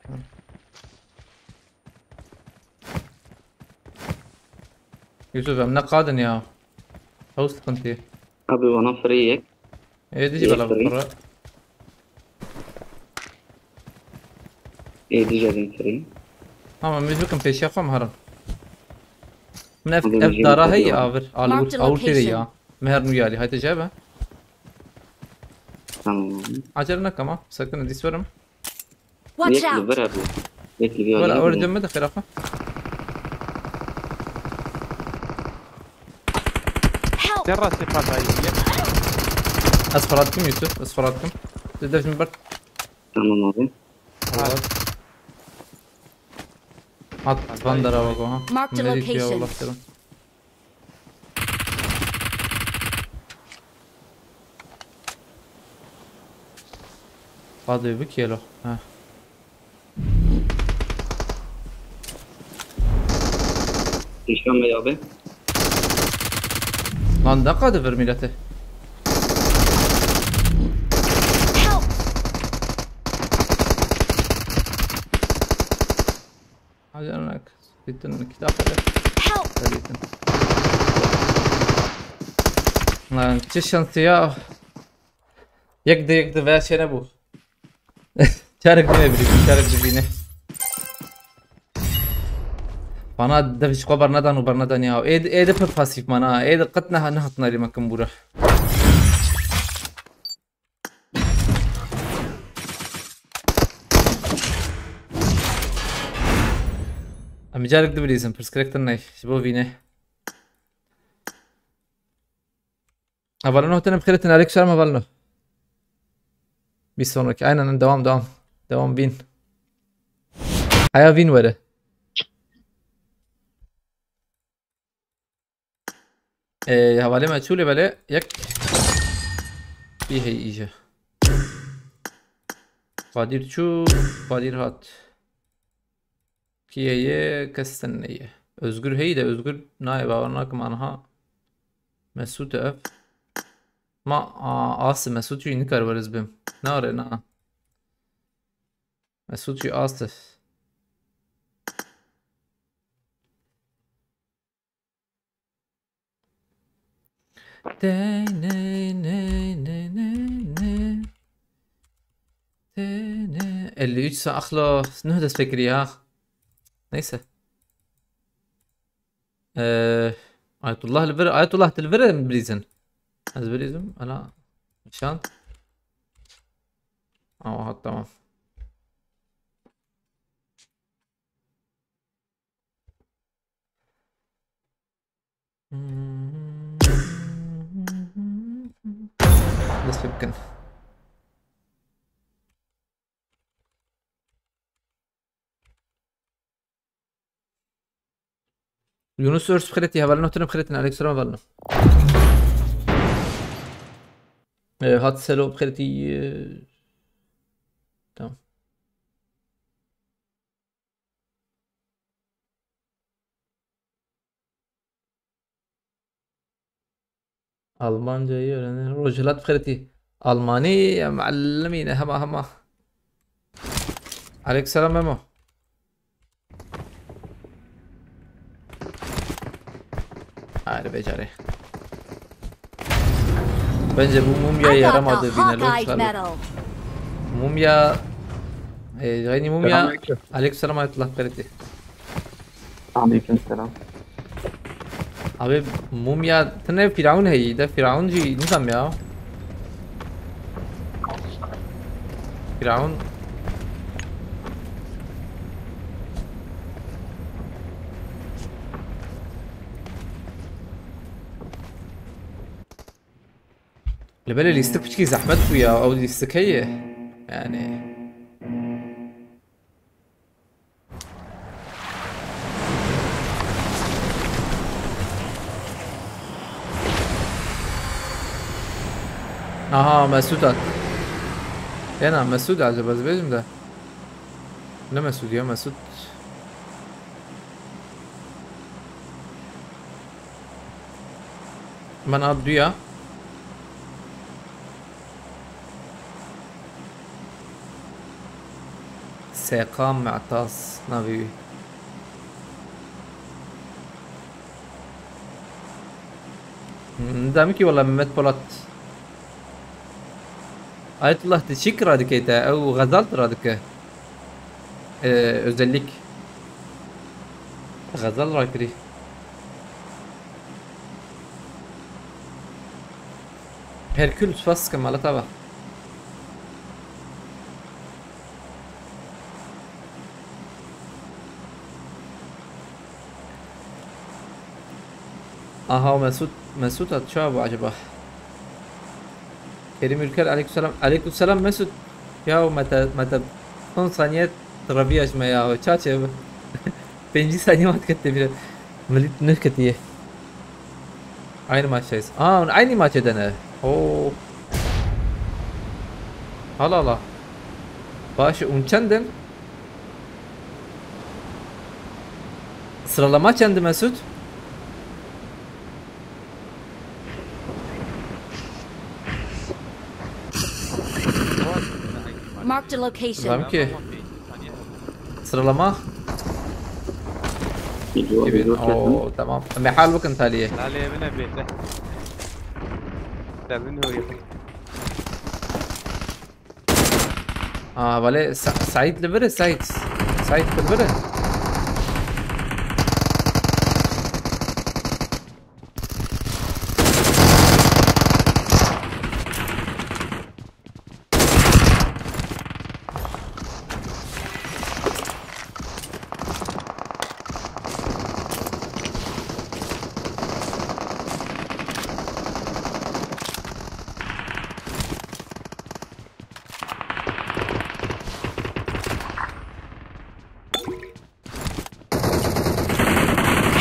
Yusuf, em ne kadın ya? Çok sıkıntı. Abi, bana free yek. Ê, dijî bela bixwe. Ê, dijî din free. Tamam, min bikin pêşiya xwe, em herin. Min ev, ev dara heye avir. Al, awir têre ya. Min her nû yalî. Hayte cebe. Tamam. Acele neke ma. Sakın dîs verim. Watch out! Yek li vir hebû. Yek li vir hebû. Wala, wala, cem me de xêra xwe. Help! Te rastî qadayî ye. Ez xwe radim Yusuf, ez xwe radim. Tu dev min ber. Tamam abi. Ha. Hat van dera wego ha. Marked a location. Hadi bir kilo. Ha. Düşman mı abi? Lan ne kadar bir milleti. Help! Hadi lan, gittin kitap. Help! Lan çi şansı ya. Yek de yek de veya şey ne bu? Çarek ne bileyim, çarek dibine. Bana dev ji xwe bernedan û bernedan ya. Ê, ê de pir pasîf mana. Ê de qet ne, nehatina lê me kim bûre. Em carek dibilîzin, pirsgirêk tune, ji bo vînê. Hevalno, tene bixêretin, aleykum selam hevalno. Bir sonraki, aynen, devam, devam. Devam, win. Aya win were. Ee, hevalê me çû lê belê yek. Bir hey iyice. Kadir çû, Kadir hat. Kî ye, kes tune ye. Özgür heyî de, Özgür nayê, bawer nakim anha. Mesûd ev. Ma, a, Asi, Mesûd jî nikar weriz bim. Nare na. Mesûd jî Asi. Tey, ney, ney, ney, ney, ney. Tey, ney. Elli üç sa-, axlo, nuh dest pê kiriye ha. Neyse. Ee, Ayetullah li vir, Ayetullah, tu li vir em bilîzin. Ez bilîzim, ana, nişan. Aha, tamam. Dest pê bikin. Yunus Örs bixêretî, hevalno tune bixêretin, aleyküm selam hevalno. Ee, hat Selo bixêretî, ee, tamam. Almancayı öğrenir. Rojhilat bixêretî. Almanî, ya muallimîne, hema, hema. Aleyküm selam Memo. Hadi becare. Bence bu mumya I got yaramadı the Hawkeye Vinelo. Medal. Mumya, e, Reyni mumya. Selamünaleyküm. Aleykümselam, Ayetullah bixêretî. Aleykümselam. Abi mumya, tune Firavun heyî de, Firavun jî nizam ya. Firavun. Li belê lîstik piçkî zehmet bû ya, ew lîstik heye. Yani. Aha, Mesut at. Yena Mesut acaba, ez bêjim de. Ne Mesut ya, Mesut. Min hat duya. Seqam Me'tas navê wî. Hmm, demekî wala Mehmet Polat. Ayetullah, tu çi kira dike te? Ew xezal tu radike. Ee, özellik. Xezal rakirî. Herkül, spas dikim, maleta be. Aha, Mesut, Mesut hat çawa bû acaba? Kerim Ülker, aleykümselam. Aleykümselam Mesut. Ya Mete, Mete, on saniye trafiya ji me ya. Ça çêbi? Pêncî saniye mat kete bîre. Milît nirketiye. Aynı maçtayız. Aa, aynı maçta ne? Oo. Hala hala. Baş, un çendin? Sıralama çendi Mesut? Marked a location. Tamam ki. Sıralama. Gidiyor, gidiyor. Oo, tamam. Mehal bakın taliye. Taliye evine bir de. Devin oraya. Aa, vale, Sa- Said li vir e, Said. Said li vir e.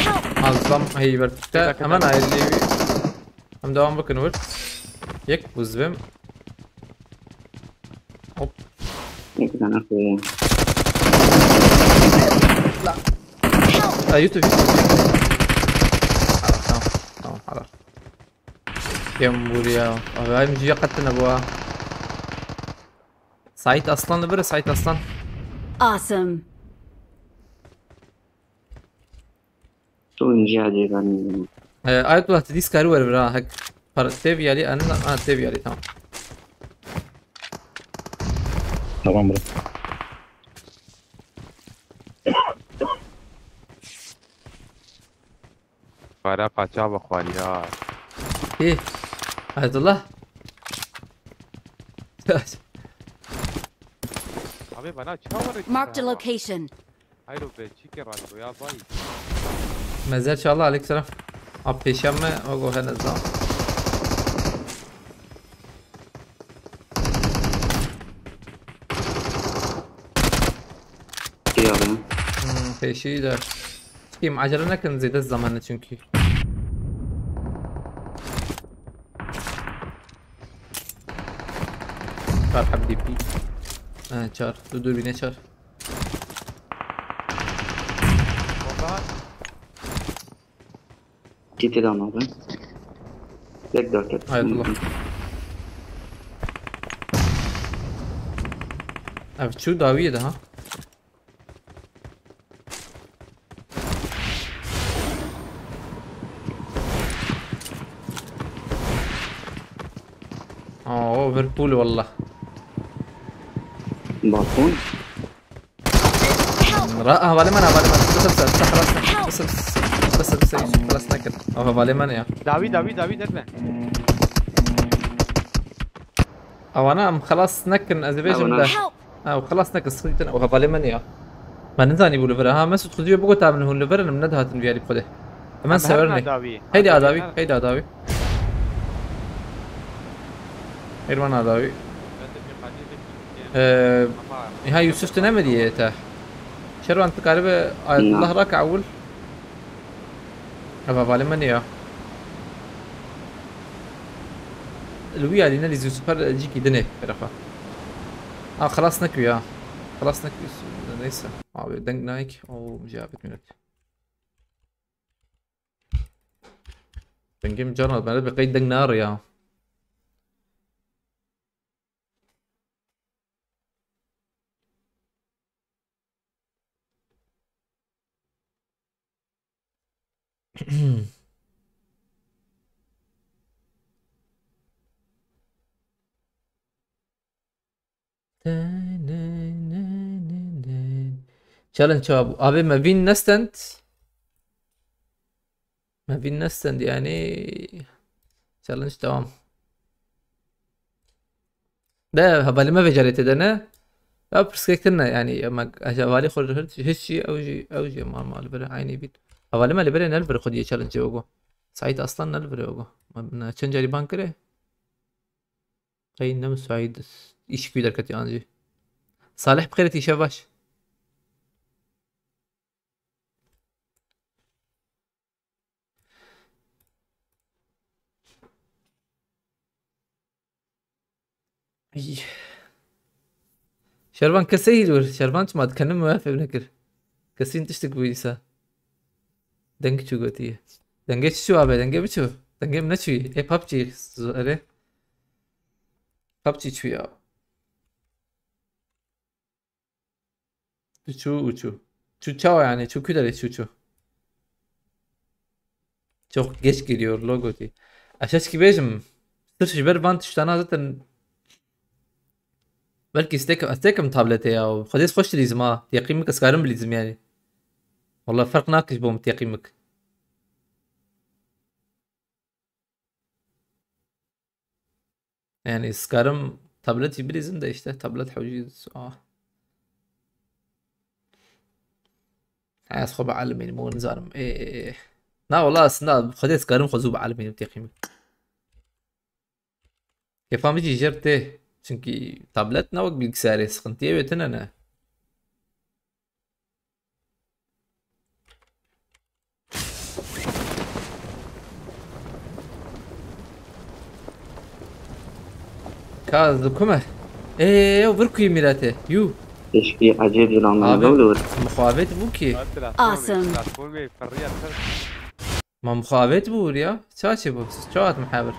Help! Azam heyber. Hemen ayrılıyor. Hem devam bakın vur. Yek buzbim. Hop. Ne kadar koyayım. Ay, YouTube, YouTube. Tamam, tamam, tamam, hala. Gel buraya. Abi, ay, müziğe kattın bu ha. Sait Aslan'la böyle Sait Aslan. Awesome. Tu ince acı vermiyorum. Ee, Ayetullah, tu dîs karî were vir ha, hek. Para, tê viyalî, anla, ha, tê viyalî, tamam. Tamam, bro. Para kaça bak var ya. Hi. Ayetullah. Abi bana çavar. Marked a location. Hayro be, çike radyo ya vay. Mezer Çağla, aleykümselam. Abi peşenme, o go henüz daha. İyi abi. Hmm, peşi de. Kim acele nekin zede zamanı çünkü. Çar hep D P. Ha, çar. Dur, dur, bine çar. Vallahi. T T de anladım. Tek dört et. Hayatullah. Ev çû dawiyê de ha. Aa, o bir pul wallah. Balkon. Ra, ah, hevalê me ne, hevalê me ne. Bise, bise, bise, xelas nekir. Bise, bise, bise, bise, Yusuf, xelas nekir. Ah, hevalê me ne ya. Dawî, dawî, dawî, derve. Ewana em xelas nekin, ez ê bêjim de. Ewana. Help! Ha, ew xelas nekin, sıkıntı ne, ew hevalê me ne ya. Me nizanî bû li vir e. Ha, Mesut, xwedî wê bigot em hûn li vir in, em nedihatin viyarî xwedê. Hemen sever ne. Dawî. Heydi a dawî, heydi a dawî. Heydi a dawî. Ee, ha, Yusuf, tu ne mi diye te? Şervan, tu karibe Ayetullah rake ewil. Eva, hevalê me ne ya. Li wî alî ne lîzî super cîkî dinê, xerafa. Ha, xelas nekir ya. Xelas nekir. Neyse. Abi, deng nayek. O, cevap etmiyor. Dengim can al. Ben de bir kayıt deng nar ya. Challenge çawa bû? Abi me vîn nestend. Me vîn nestend yani. Challenge devam. De hevalê me vê carê tê de ne? Ya pirsgirêk tune ne yani, me hevalê xwe hiç, hiç jî ew jî, ew jî mal mal li vir e, eynî bît. Hevalê me li vir e, ne li vir e xwediyê challenge wego. Saîd Aslan ne li vir e wego. Me, me çend carî ban kire? Qey ne Saîd îşkî derketî an jî. Salih, bi xêr hatî, şev baş. Şervan kesê hîl wir. Şervan çima dikenim we fêm nekir. Kesîn tiştik bû îsa. Deng çû gotiye. Dengê çi çû abi? Dengê biçû. Dengê min neçûyî. Ê PUBG. Erê. PUBG çû ya. Çû û çû. Çû çawa yani? Çû ku derê çû çû. Çok geç geliyor lo gotî. Eşeşkî bêjim. Sirf ji ber van tiştana zaten belkî stek, stek im tabletê ya. Xwedê xweş dilîzim ha. Teqîmik ez karim bilîzim yani. Wala ferq nakir ji bo min teqîmik. Yani skarim tabletî bilîzim de işte tablet hewcî ah. Ha, ez xwe bielmînim û nizanim. Ê, ê, ê. Na wala aslında xwedê skarim xwe zû bielmînim teqîmik. Kêfa min jî jêr tê. Çunkî tablet ne wek bilgisayarê, sıkıntıyê wê tune ne. Ka ez li ku me? Ê, ew vir ku yê mîratê. Yû. Eşkî ecêb zilamê Abi, ne li wir. Muxabet bû ki. Awesome. Ma muxabet bû wir ya. Ça çê bû? Ça hat mihevir?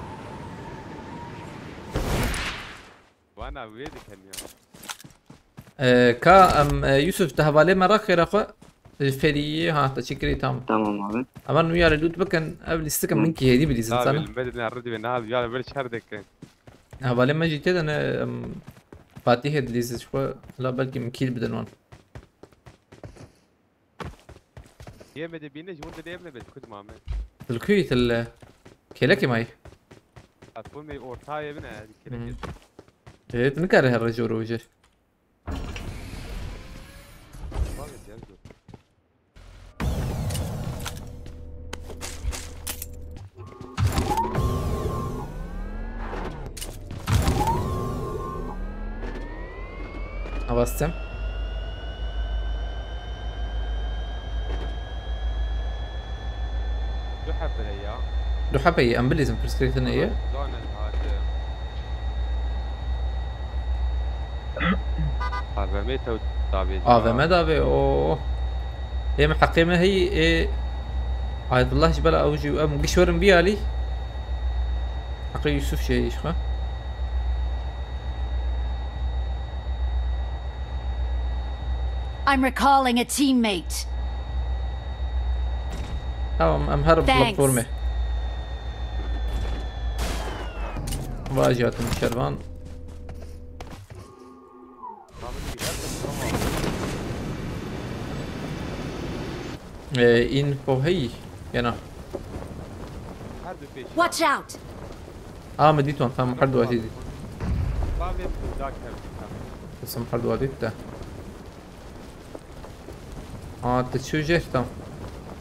Wana wê dikin ya. Ee, ka em, e, Yusuf, te hevalê me re xêra xwe. Feriyê, ha, te çi kirî tam. Tamam abi. Ama nû yare lût bikin, ev lîstika Hı. min kî hêdî bilîzin sana. Abi, me de ne ridi ve ne abi, ya böyle şer dikin. Hevalê me jî tê de ne, em, Fatihê dilîzin ji xwe, la belkî min kîl bidin wan. Yê me de bîne, ji hûn de dê me bes, kud mame. Til kuyî til, e, kêlekê mayî? At bû me ortayê bine, kêlekê. Hı. Ê, tu nikare her jor û jir. Bak, gel dur. Avastim. Du hebe ya. Du hebe ye, em bilîzin pirsgirêk tune ye. Zane hadi. A V M te davê. A V M davê, o. Ê min heqê me heyî, ê Aydullah ji bela ew jî em giş werin vî alî. Heqê Yusuf jî heyî ji xwe. I'm recalling a teammate. Tamam, em her Thanks. platformê. Vajî hatin şervan. Ee, info heyî, yena. Her du pêş. Watch out! Aa, me dît wan, tamam, her du dît. Bavê da kevin. Qism her du dît de. Aa, te çi jêr tam?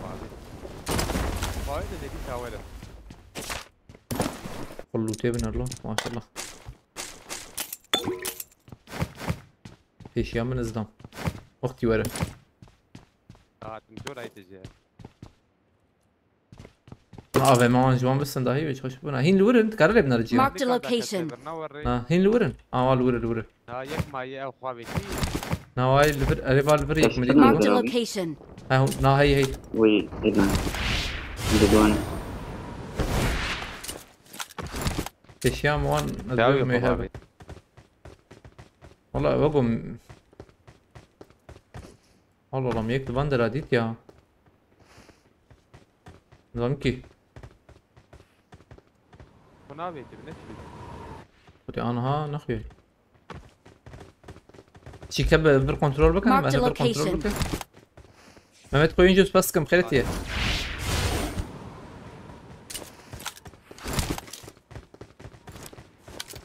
Bavê. Bavê de dedi tawere. Xwe lûtê bin Allah, maşallah. Pêşiya min izdam. Wextî were. Aa, tim jor aytê jê. A V M wan ji wan bisin dahî wê çaş bûna. Hîn li wir in, dikare lê binare ciya. Marked a location. Na, hîn li wir in. A, wa li wir, li wir. Na, yek mayê ew xwe vekî. Na, wa li vir, erê, va li vir yek min dît. Marked a location. Ha, na, hey, hey. Wî, edin. Didwane. Pêşiya min wan, ez Dawî bêjim ê xwe hebe. Wala, we gom. Allah Allah, yek di van dera dît ya. Zam ki. Xwe navêtî, ne çi? Xwedê anha nexuye. Çîke bi vir kontrol bikin, Marked me a vir kontrol location. bikin. Mehmet koyuncu spas kim, xêretiye.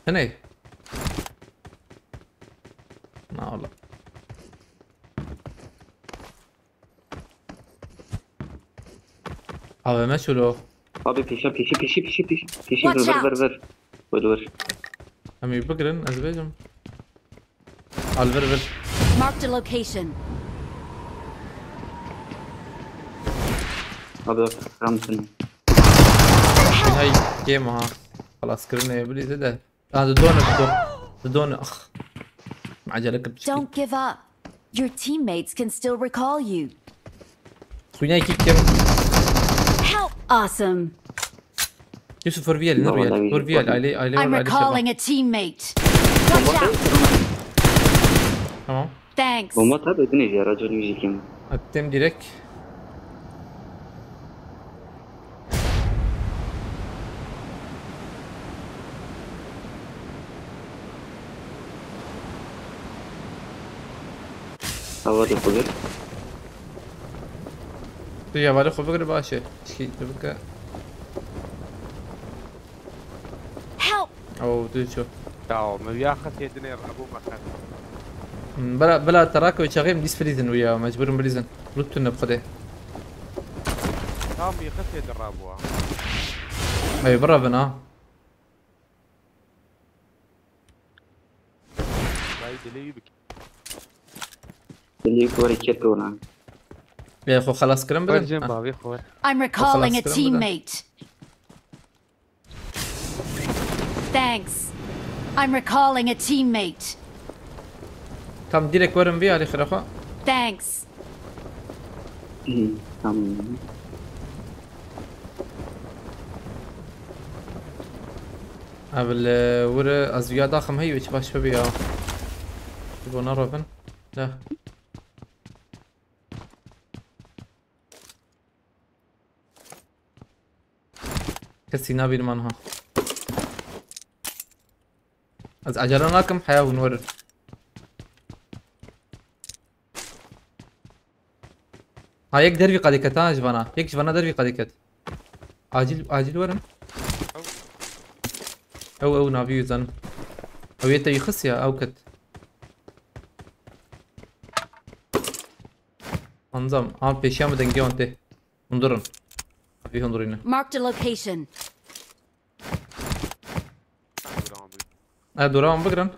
Hene. Na ola. A V M çulo. Abi pişe, pişe, pişe, pişe, pişe. Pişe, Watch ver, ver, out. ver, ver. Ver, ver. Em ê bigirin, ez bêjim. Al, ver, ver. Marked a location. Abi, ramsın. Hay, game ha. Xelas kirinê bilî de. Ha, du done, du done. Didone, ax. Ecele kir. Don't give up. Your teammates can still recall you. Xwînekî kim? Help! Awesome. Yusuf, hur viyel, hur viyel, hur viyel, aile, aile, I'm aile, recalling a teammate. Watch out! Tamam. Thanks. Bomba tabi dinê jê racan wî jî kim. Attım direkt. Hevalê xwe gir. Tu hevalê xwe bigire baş e. Şî tu bike. Help! Oh, tu ço. Ya, me ya xetê dinê rabû me xet. Hmm, bila, bila te rake çaxê min dîs frîzin wîya, mecbûr im bilîzin. Lut tune bi xwedê. Tam bir xetê de rabû ha. Ey, bira bin ha. Dayı dilê wî bik. Dilê wî were ket ona. Ê, xwe xelas kirin bidin. Wer cem bavê xwe. I'm recalling a teammate. Thanks. I'm recalling a teammate. Tam direkt werin vî alî xira xwe. Thanks. Hı, tamam. Ev li wir ez ya daxim hey, hiç baş bibî ya. Ji bo nerobin. De. Kesî nabînim anha. Ez ecele nakim, heya hûn werin. Ha, yek dervî qadê ket ha ji vana. Yek ji vana dervî qadê ket. Acil, acil werin. Ew, ew navî wî zanim. Ew yê te wî xist ya, ew ket. Anzam, an pêşiya min dengê wan tê. Hundirin. Vî hundirîne. Marked a location. E, dora wan bigirin.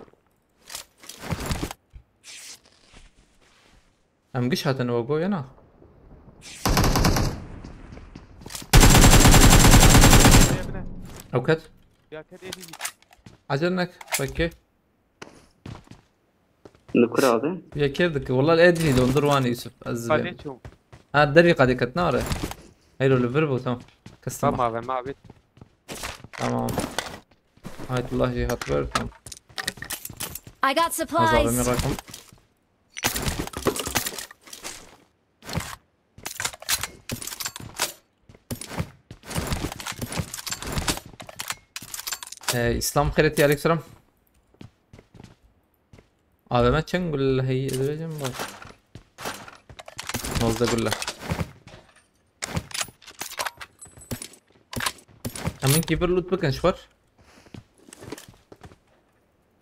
Em giş hatin we go yana. Ew ket. Ya ket ê dî. Acele nek, bekê. Li kur abi? Yekê dike. Wala ê dî dondur wan Yusuf. Ez Qadê çûm. Ha, derî qadê ket nare. Heyro li vir bû, tamam. Kes tamam. Tamam abi, me abi. Tamam. Ayetullah jî hat ver, tamam. I got supplies. Azabê min rakim. Ee, İslam Xeretî, aleykümselam. A V M çend gülle heyî, ez dibêjim baş. Nozdeh gülle. Em hinkî bir loot bikin ji xwe.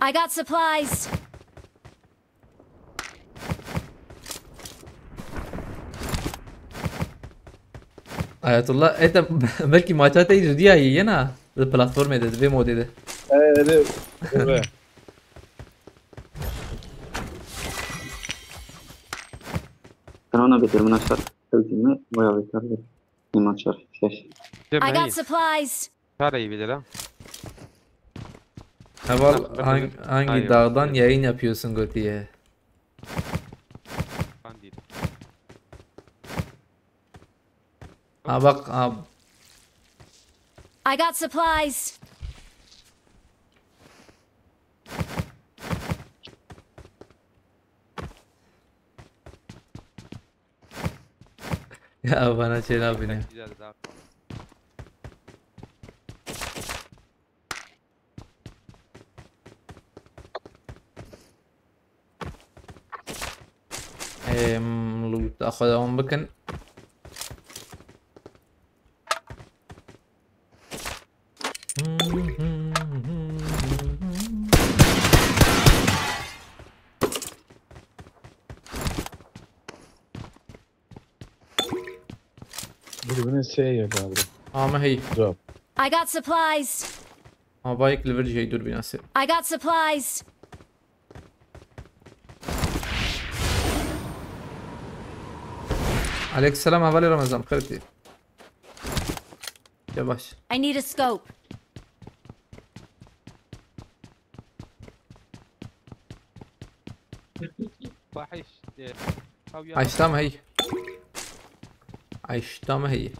I got supplies. Ayetullah, ete belkî maça te jî diya yena di platformê de, di vê modê de. Ee, evet. Evet. Sana ona bitir, buna şart. Öldüğünü bayağı bir tarih. Niman şart. Şeş. I got supplies. Çare iyi bilir ha. Heval, hangi, hangi dağdan yayın yapıyorsun Goti'ye? Kandil. Ha bak, ha. I got supplies. Ya bana şey ne yapayım? Güzel daha. Em, loot xwe dewam bikin. Dürbünün şey yok abi. Ama hey. Drop. I got supplies. Ama bayık level şey dürbün ase. I got supplies. Aleykümselam, hevalê Ramazan, xêr dî. Yavaş. I need a scope. Heşt, e, ew ya. Heşta mı hey? Heşta mı hey?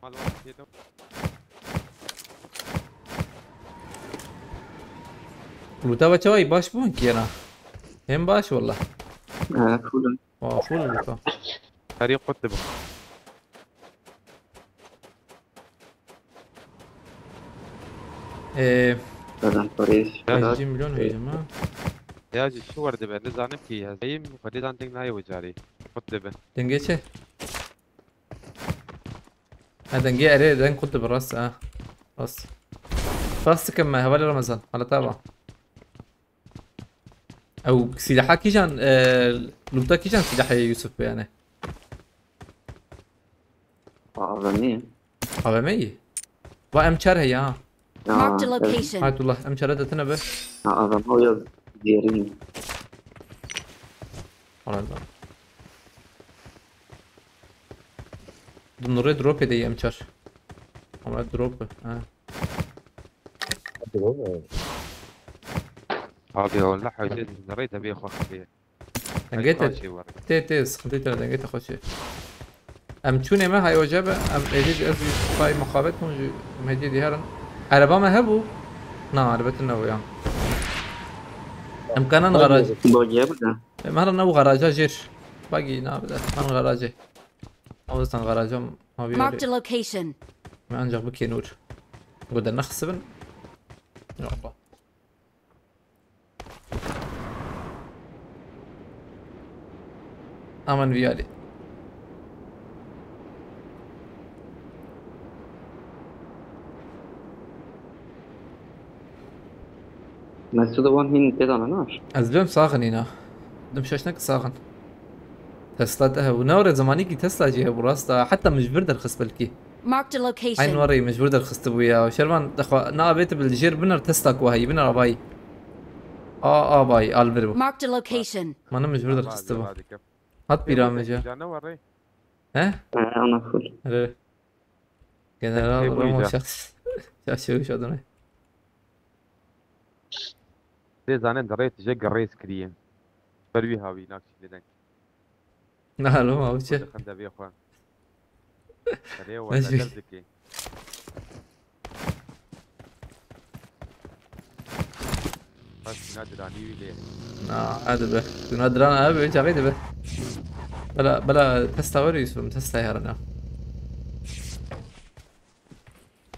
Mal var, yedim. Luta ve çavayî baş bûn ki yena. Hem baş valla. Ha, full. Wa full luta. Herî qut dibe. Ee, Zaten parayı ya, pêncî milyon heydim ha. Ya jî çi werdibe, nizanim ki ya. Zeyim, xwedê dan deng nayê wicarî. Qut dibe. Dengê çi? Ha, dengê erê, deng qut dibe, rast, ha. Rast. Rast dikim me, hevalê Ramazan. Haleta va. Ew silaha kîjan, e, lûta kîjan silahê Yusuf be yani? A V M. A V M yî? Va M çar heye ha. Ya, Marked a evet. Location. Haytullah, M çar de tine be. Ha, A V M o ya diğeri. Anladım. Bunları drop edeyim M çar. Ama drop, ha. Abi, walla hewce nereye de bir xwe xiriye. Dengê te, tê, tê, sıkıntı tê, dengê te xweş e. Em çûnê me hay oce be, em êdî ez pay muxabet bûn ji Mehdiye dî herin. Ereba me hebû? Na, erbetin nebû ya. Em kanan garaj. Bagiye burada. Em herin nebû garaja jêr. Bagî na bide. Herin garajê. Awizan garaja mavi. Marked a location. Me ancak bu kenur. Bu da naxsibin. Ya Allah. Aman viyali. Mesûd wan hîn tê de ne, ne? Ez dibêm saxin îna. Dim şaş neke saxin. Tesla te hebû. Ne were zemanîkî Tesla jî hebû rast e. Heta min ji vir derxist belkî. Marked a location. Eyn warê min ji vir derxistibû ya. Şervan dixwa, na avê tu bil jêr biner Tesla ku heyî, biner avayî. A, avayî, al vir bû. Marked a location. Mane min ji vir derxistibû. Hat bîra min jî. Canavar rê. He? He, ana full. Re. General Ramo şahs. Şahs çewiş adını. Dê zanin di rê tije girêz kiriye. Ber wî hawî nakşî lê deng. Na, lo ma biçe. Xinde bê xwe. Rê werde derdikê. Bas şuna diranî wî lê. Na, hadi be. Şuna diran abi, çaxê dibe. Bela, bela Tesla var Yusuf'um, Tesla yarın ya.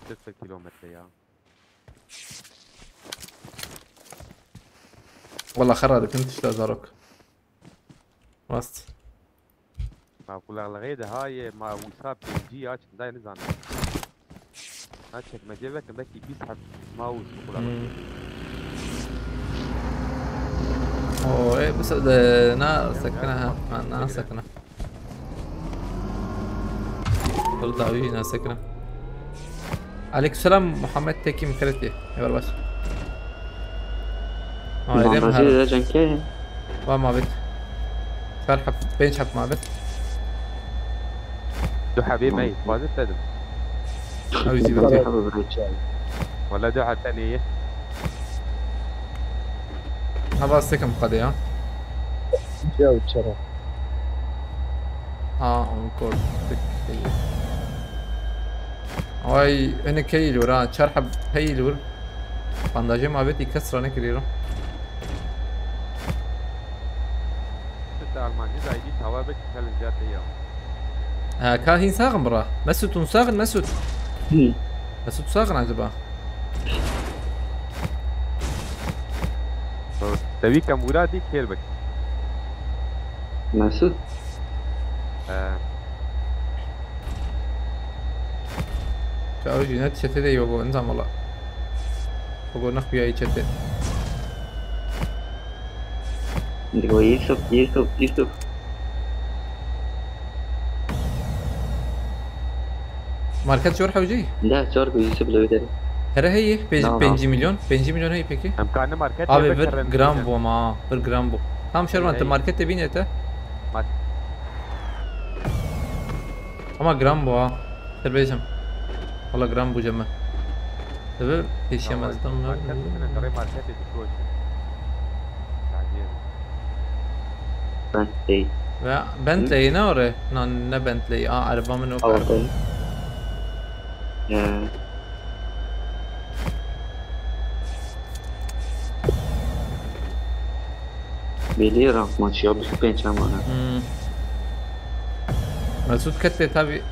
Sıfır kilometre ya. Valla xera dikin tişta zarok. Rast. Ma kulaklığı de ha ye ma wisa pêncî ya çinday nizanim. Ha çekmecê vekin belkî bîst heb ma wis kulaklığı. Hmm. O, e, bu se-, de, na sekine ha. Ha, na sekine. Dil dawî jî nasekine. Aleykümselam Muhammed Tekin Kreti. Êvar baş. Ha, Bandajî de cenkê. Va mabet. Çar heb, pênc heb mabet. Du hebê me, fazil dedim. Ew jî bike. Wala du heb tenê ye. Hava sekim qede ya. Ya çara. Ha, on kor. Ay, ene keyil ura, çar heb heyil ur. Bandajê mabetî kes ra nekirî ro. Sitte Almancî daydî tava bek kelin ziyade ya. Ha, ka hîn saxin bira. Mesut, hûn saxin Mesut. Hi. Mesut saxin acaba? Tevî kem wira dî kêr bik. Mesut? He. Ka ew jî ne çete de yogo, nizam wala. Yogo nexbiya çete. Digo Yusuf, Yusuf, Yusuf. Market çor hewcî? Da, çor ku Yusuf li wê derê. Here heye, pênc, Na, na. Pêncî milyon, pêncî milyon heye peki? Em karine market Abi, ye, vir vekirin gram bêje. Bu ama, ha, vir gram bu. Tam Şervan, hey, tu hey. Market de bîne te. Mar- Ama gram bu ha. Te bêjim. Wala gram bu ceme. Tabi, pêşiya Tamam, mezdan var. Market bitine, karê marketê dikoşin. Tacir. Bentley. Ve Bentley ne ore? Na, ne Bentley. A, araba min o. Araba. Ee. Belli rank maçı ya, bir pençem var ha. Hmm. Mesut kete tabi.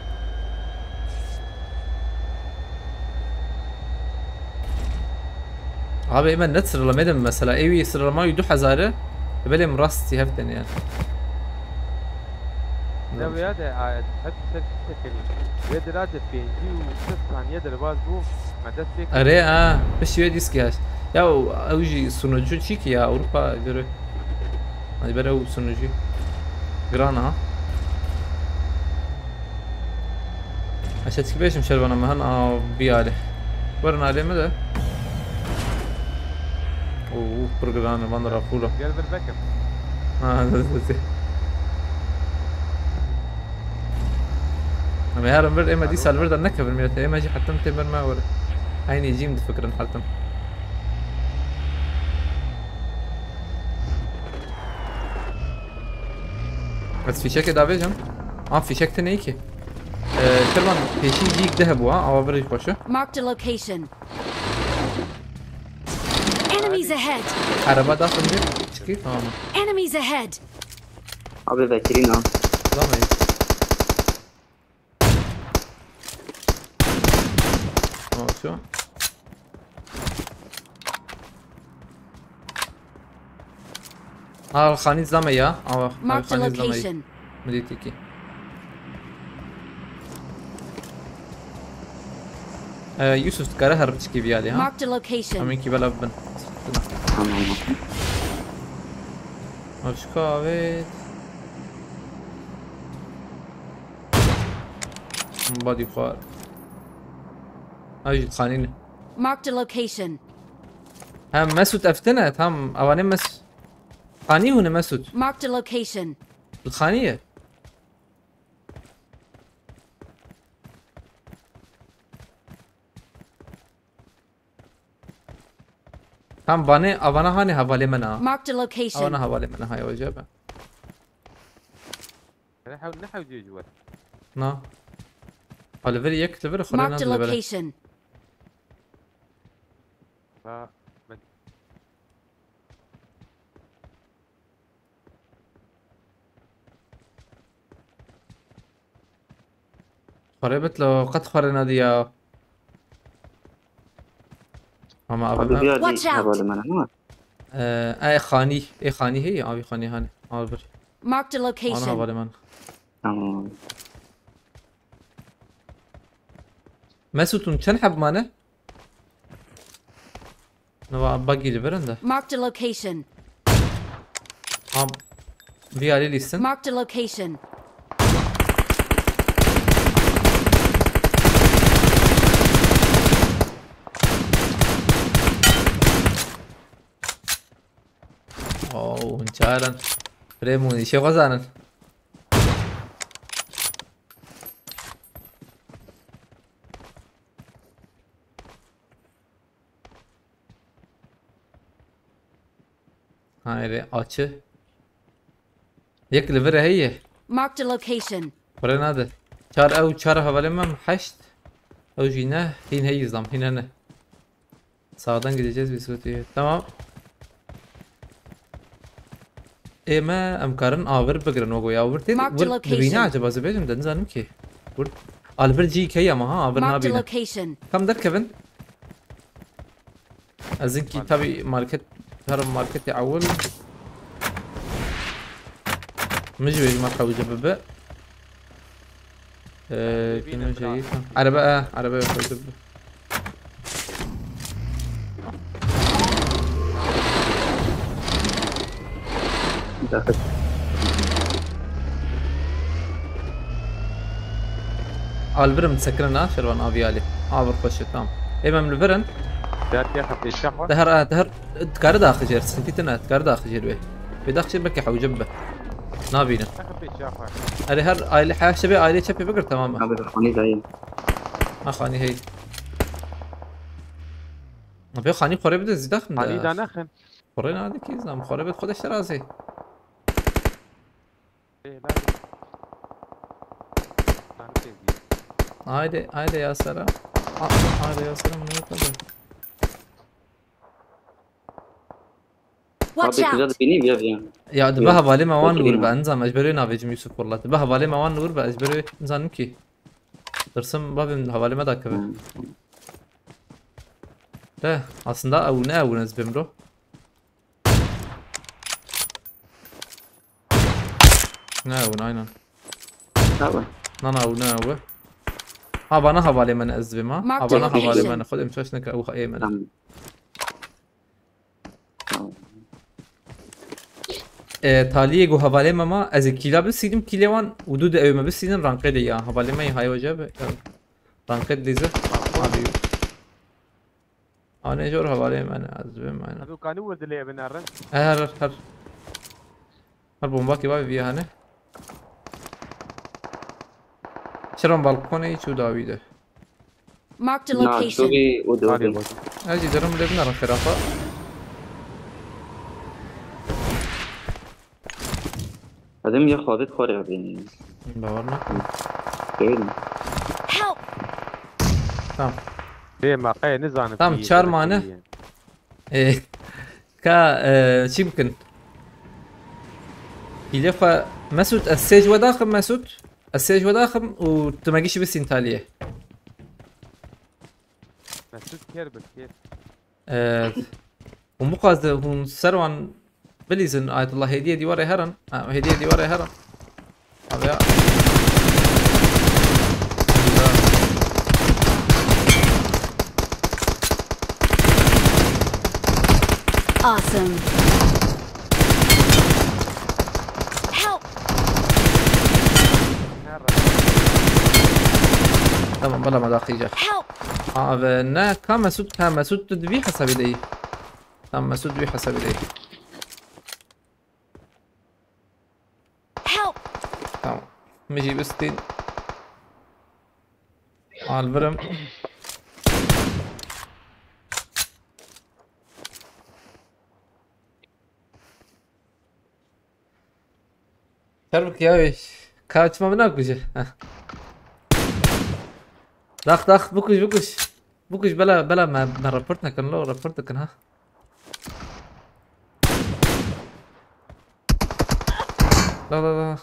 Abi, hemen net sıralama edin mesela. Evi sıralama du hezarı. Belê min rastî heft tane yani. Ne bu ya de, a, hep ser kişi tekeli. Ve de radyo pêncî û sê saniye derbaz bû. Me dest pê kir. Erê, ha, piştî wê dîsk ya. Ya, ew jî sunucu çi ki ya, Avrupa göre. Hani böyle ew sunucu. Gran ha. Eşe çi bêjim şervana me hen a biyale. Werin alê me de. Oo, pir giran e, van ra pûla. Gel bir bekim. Ha, zê, zê, zê. Em ê herin vir, ême dîsa li vir de nekevin, millet. Ême jî hetim tê vir me were. Eynî jî em difikirin hetim. Ez fîşekê davêjim. Ha, fîşek tune yekê. Ee, Kervan, pêşî jî yek de hebû ha, awa vir jî xweş e. Marked a location. Enemies ahead! Araba daxin bir, çıkayım, tamam mı? Enemies ahead! Abi, Bekir'in ha. Tamam. Tamam, şu. Ha, xanî zame ya. Awa, Marked a xanî zame. Location. Milî tîkî. Ee, Yusuf, dikare her biçikî viyalî, ha? Marked a location. Em ê kî belav bin. Tamam. Ev çika avêt. Badî xwar. Ev jî xanî ne. Marked a location. Ha, Mesut ev tune, tam, awanê Mes-, xanî hûn e Mesut. Marked a location. Li xanî ye. Tam vanê, avana hanê hevalê me na. Marked a location. Avana hevalê me na, haya hoca be. Ne hew-, ne hewcê ji we? Na. Ha, li vir yek, li vir xwe Marked a nade li vir. Location. Ha, ben Xwarê bit lo, qet xwarê nadî ya. Ama abi Abi me-, bir yerde Watch out. Havalimanı mı var? Ee, e, xanî, ê xanî heye, avî xanî hanê. Al bir. Marked a Ana location. Havalimanı. Tamam. Mesut'un çend heb mane? Nova buggy li vir in de. Marked a location. Ha, vî alî lîstin. Marked a location. Oh, hûn çaran. Prêmû, îşê xwe zanin. Hayri, açı. Yek li vir heye. Marked a location. Xwere nade. Çar ew, çar hevalê me heşt. Ew jî ne, hîn heyî zam, hîn hene. Sağdan gideceğiz biz kötüye. Tamam. Ê me, em karin avir bigirin, wego ya. Wir tê, Marked wir location. Dibîne acaba, ez bêjim de, nizanim ki. Wir, alvir cî key ama ha, avir Marked nabîne. Location. Kam derkevin. Ez in ki tabi market, her marketê ewil. Min jî bêjim hewce bibe. Ee, Bîne kimin bira. Şeyi, ha. Araba, e, araba yok, hewce bibe. Al birim sekirin ha, Şervan abi ali. Abi koşu, tamam. Ê me em li vir in. Derdiya xwe pêşiya xwe. Di her, di her, dikare daxijêr, sıkıntı tine, dikare daxijêr wê. Wê daxijêr belkî hewce bibe. Nabîne. Xwe pêşiya xwe. Erê her aile, her şebê aile çepê bigir, tamam mı? Abi, xanî dayê. Ha, xanî hey. Abi xanî xorê bide zî daxin de. Xanî da nexin. Xorê nadikî zam, xorê bet xwe de şerazê. Ê, la. Lan pêzî. Haydi, haydi ya Sera. Atla, haydi ya Sera, bunu yapalım. Watch Abi, out! Kuzey beni bir yapayım. Ya, dibe Yok, hevalê me wan li wir be, nizam, ez ji ber wê navêjim Yusuf Polat. Dibe hevalê me wan li wir be, ez ji ber wê nizanim kî. Tirsim, babê min hevalê me dakeve. Hmm. De, aslında ew ne ew in ez bêm ro. Ne ew in, aynen. Tabii. Na, na, ew ne ew e. Ha, bana hevalê me ne ez dibêm ha. Mark Ha, bana the hevalê location. me ne. Xwedê min şaş neke ew ha ê me ne. Tamam. Tamam. E, taliyê ku hevalê me ma, ez ê kîla bisînim, kîlê wan û du de ew me bisînin, rankê de ya. Hevalê me yê hay hoca be, e, rankê de lîze. Abi. Anê jor hevalê me ne, ez dibêm, aynen. Ev kanî wir dilê evin erin. Her, her, her. Her bombakê var bir hani. Şeron balkonê hiç û dawî de. Marked a Na, location. Şovi û Hadi dawî. Bak. Hacî derim lê binarin xerafa. Edim ya xwabit xwarê bînî. Bawer nakim. Değil mi? Help! Tamam. Bê me qey nizanim Tamam, kî çar yê mane. Kî yê. E, ka, e, çi bikin? Hîlê xwe, Mesut, ez sê ji we daxim, Mesut. Ez sê ji we daxim û tu me gişî bisîn taliyê. Mesut kêr bi kêr. E, hûn bixwazin hûn ser wan bilîzin, Ayetullah hêdiyê dîwarê herin. Ha, hêdiyê dîwarê herin. Abi ya. Awesome. Help! Tamam, bela me daxî ca. Help! Abi ne, ka Mesut, ka Mesut tu divî hesabî de yî. Tamam, Mesut divî hesabî de yî. Help! Tamam. Min jî bistîn. Alvirim. Çervik ya wê. Ka çima min nakuje. Heh. Dax, dax, bikuj, bikuj. Bikuj, bela, bela me, me report nekin lo, report dikin ha. La, la, la.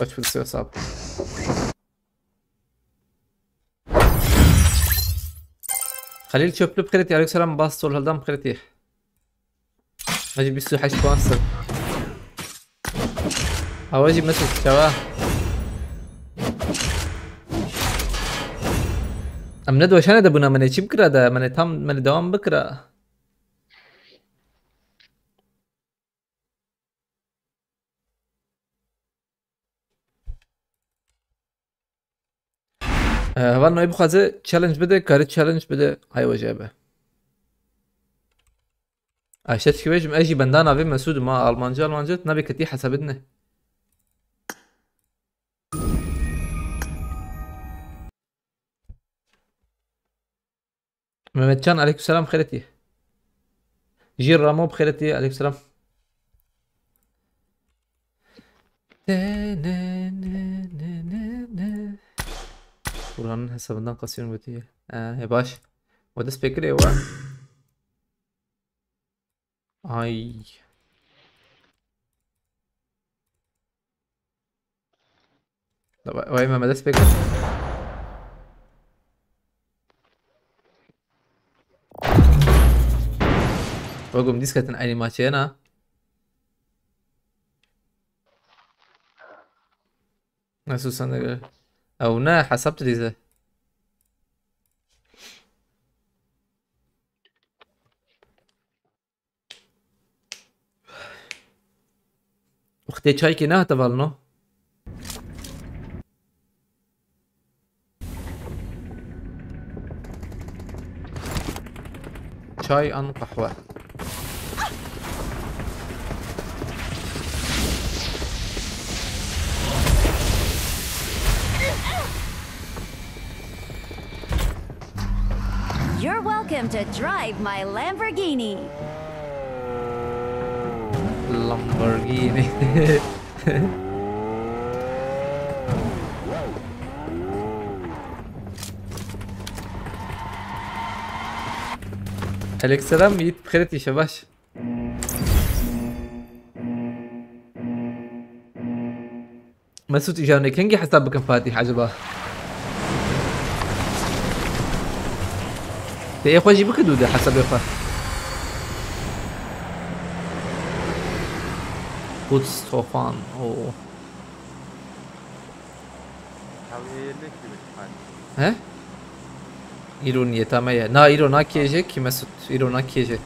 Aç birisi hesap. Xelîl Çöplü bixêretî, aleyküm selam, Bas Sol Hildam bixêretî. Hacı bîst û heşt puan sir. Awa jî Mesut çawa. Em ne doşane de bûna, me ne çi bikira de, me ne tam, me ne devam bikira. Ee, heval nayê bixwaze challenge bide, kare challenge bide, hay wece be. Ay, şeş kişi bêjim, ez jî benda navê Mesûd ma, Almancı, Almancı, nabê ketî hesabê dine. Mehmetcan, aleykümselam, xêretî. Jîr Ramo, xêretî, aleykümselam. Ne, ne, ne, ne, ne, ne. Burhan'ın hesabından kasıyorum götü. Ee, he baş. O da spekir ewa. Ay. Vay, vay, Mehmet Espek. Bagum, dîs ketin eynî maçê na. Nasıl sen de gör. Ew ne, hesap tu dîze. Wextê çaykê nehate valino. Çay an qehwe. You're welcome to drive my Lamborghini. Lamborghini. Aleykümselam, Yiğit, bixêr tî, şebaş. Mesut, îcar ne kengî hesab bikin Fatih acaba? Te ê xwe jî bike dû de hesabê xwe. Kutstofan. Oo. He? Îro niyeta me ye. Na, îro nakê jê ki Mesut. Îro nakê jê.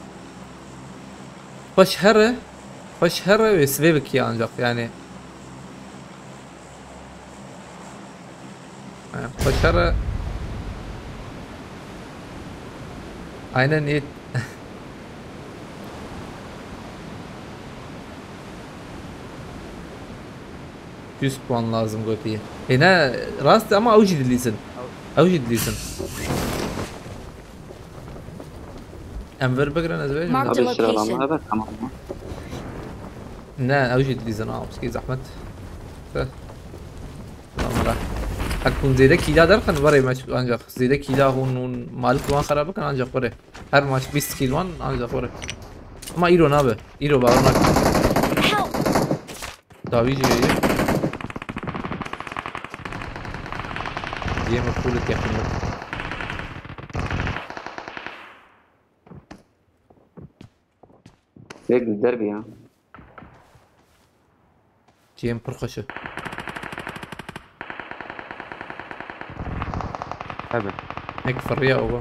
Xweş here. Xweş here wê sibê bikî ancak yani. He, xweş here. Aynen, î- Yüz puan lazim gotiye. E ne, rast ama ew jî dilîzin. Ew jî dilîzin. Em vir bigrin, ez vêjim. Marked a Abi, sıra location. Adamlar da tamam mı? Ne, ew jî dilîzin, a, piskî zehmet. Tüh. Tamam, hele. Hek hûn zêde kîla derxin, were maç ancak. Zêde kîla hûn, hûn malik wan xera bikin, ancak were. Her maç bîst kîl wan, ancak were. Ama îro nabe. Îro bawer nakim. Help! Dawî jî heye. Yê me pûlik yakınlık. Yek derbi ya. Cem pir xweş e. Hebe. Nek fırriya ova.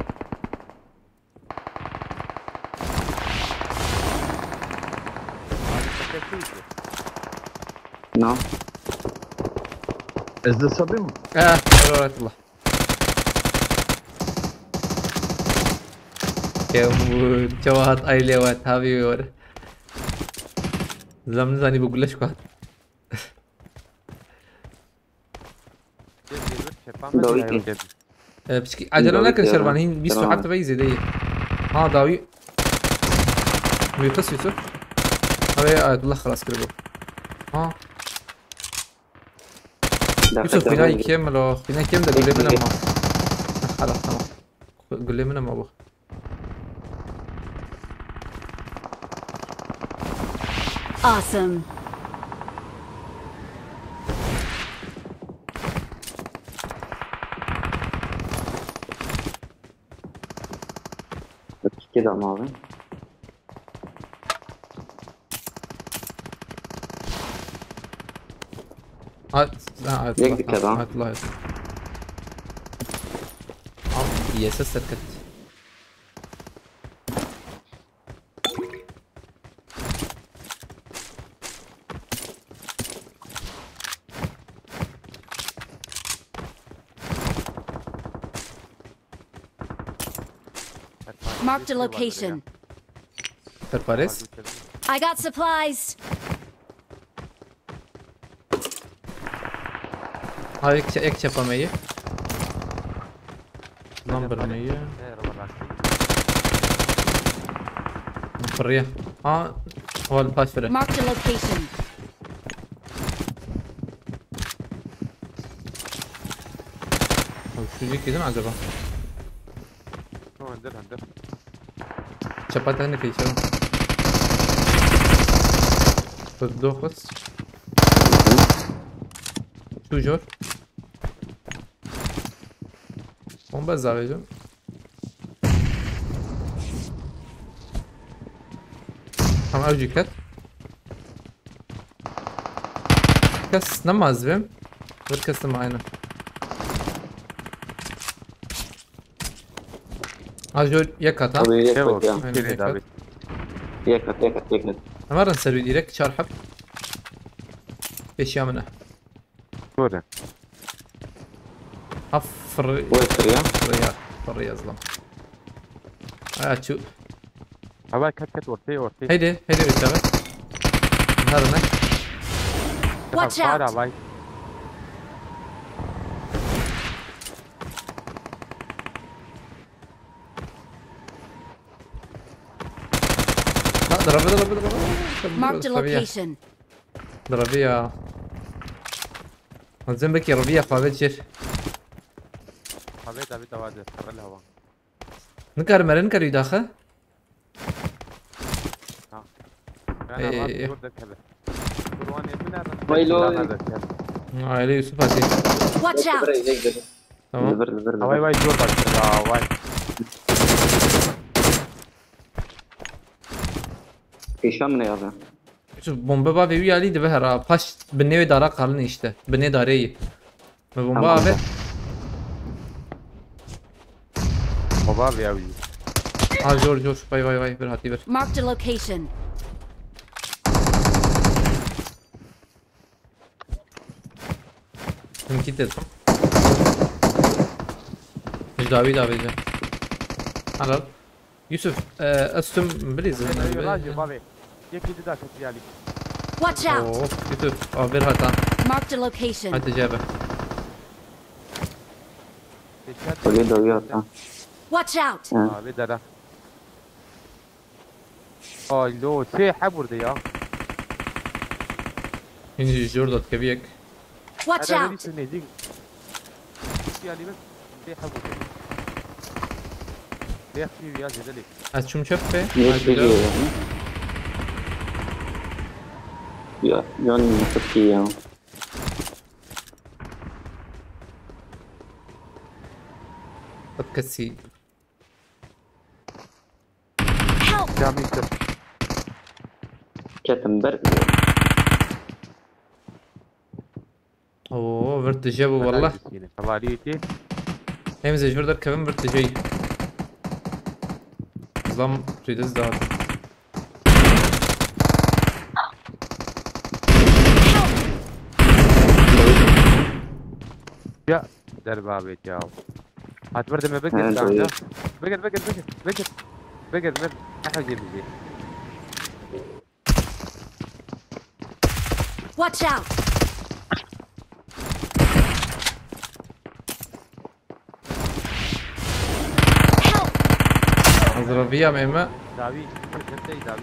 No. Ez de sabim. Eh, Rahmetullah. Kevûn, çawa hat aile we, tabi yor. Zam nizanî bu güleş kuhat. Dawî kî? E, piçkî, acele nekin Şervan, hîn bîst û heft vey zêde ye. Ha, dawî. Wî qis Yusuf. Ew ê Ayetullah xilas kiribû. Ha. Yusuf, xwîna kêm lo, xwîna kêm de gulê min e ma. Xelas, tamam. Gulê min e ma bu. Awesome. Kê da mavê? Ay, ha, ay, Yek Allah, dikkat ha. Ay, Allah, ay. Abi, Y S S serket. Marked a location. Serpares. I got supplies. Ha, ek, ek çapa me ye. Number me ye. Fırıya. Ha, hol paş fırı. Marked a location. Abi, şu zikredin acaba? Tamam, dur, dur. Çapa tane pêşe. Dokuz. Şu jor. Bomba zavêjim. Tamam, ev jî ket. Kes nema ez bêm. Bir kes nema aynen. Ha, jor yek kat ha. Abi, yek kat ya. Aynen, yek kat. Yek kat, yek kat, yek kat. Em herin ser wî direkt çar heb. Pêşiya min e. Doğru. Ha, fırı-, Wê fırıya. Fırıya, fırıya zlam. Aya çu. Hava ket ket ortaya, ortaya. Heydi, heydi bir çağı. Nerede? Watch out! Vay. La, Dirabe, dirabe, dirabe. Marked a location. Dirabe ya. Azim belkî rabiya xwe ve çêr. Xwe ve David awa de, rel hava. Nikare mere, nikare wî daxe. Ha. Ee. Dur derkeve. Kurwanê min e. Vay lo. Aile Yusuf hadi. Watch out! Tamam. Li vir, li vir, li vir. Vay, vay, zor başladı ha, vay. Pêşa min e ya be. Yusuf, bombe bavê wî alî dibe hera. Paş binê wê dara qalin işte. Binê darê yî. Me bomba avêt. Bomba avê wî. Ha, jor, jor. Vay, vay, vay. Bir hatî bir. Marked a location. Him kit ettim. Ji dawî davêje. Helal. Yusuf, e, ez tim bilîzim. Rajê bavê. Yekî dida kesî alî. Watch out! Oh, Yusuf, a bir hata. Marked a location. Hadi cebe. Kulê dawî hata. Watch out! Ha. Avê dere. Ay lo, sê heb burada ya. Hîn jî jor da dikevî yek. Watch out! Nêzîk. Sê heb burada. Lê xî ya zêde lê. Ez çûm çep pê. Niye Ha, çekiyor güzel. Yani? Ya, yani nasıl ki ya? Bak kesî. Help! Camî kir. Ketim ber. Oo, vir tije bû wallah. Hevaliyetî. Hem zê ji vir derkevin vir tije yî. Zam rîdiz dihat. Ya, derba bêt ya. Hat bir de me bigir. Evet, kanka. Bigir, bigir, bigir, bigir. Bigir, bigir. Ne hewce bizi. Watch out! Help! Ez reviyam ême. Dawî, tepey dawî.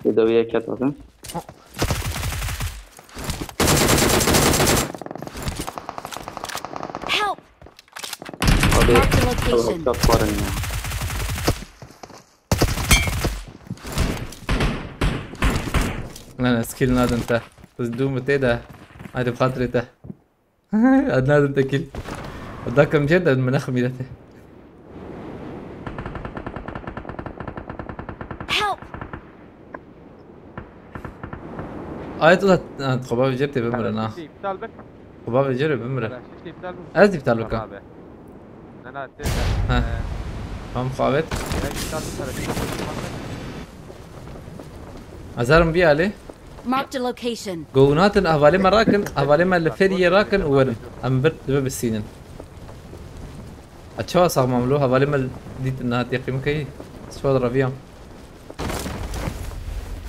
Bir de bir ket bakın. Help! Abi, Marked a location. Çok varın ya. Lan ez kill nadin te. Tu dû min tê de. Haydi bi xatirê te. Ez nadin te kill. Dakim jê de min neximîne te. Help! Ay tu da, ha, xwe bavêjê tê bimire na. Şişte iptal bik. Xwe bavêjê bimire. Şişte iptal bik. Ez iptal bikim. Tamam abi. Ne, ne, tê de. Ha. Ee, Tamam, xavet. Gerek iptal bik, gerek iptal bik. Azarim bir ali. Marked a location. Go natin, hevalê me rakin, hevalê me li feriyê rakin û werin. Em bir dibe bisînin. A çawa sax mam lo, hevalê me dît niha teqîm keyî. Çawa reviyam.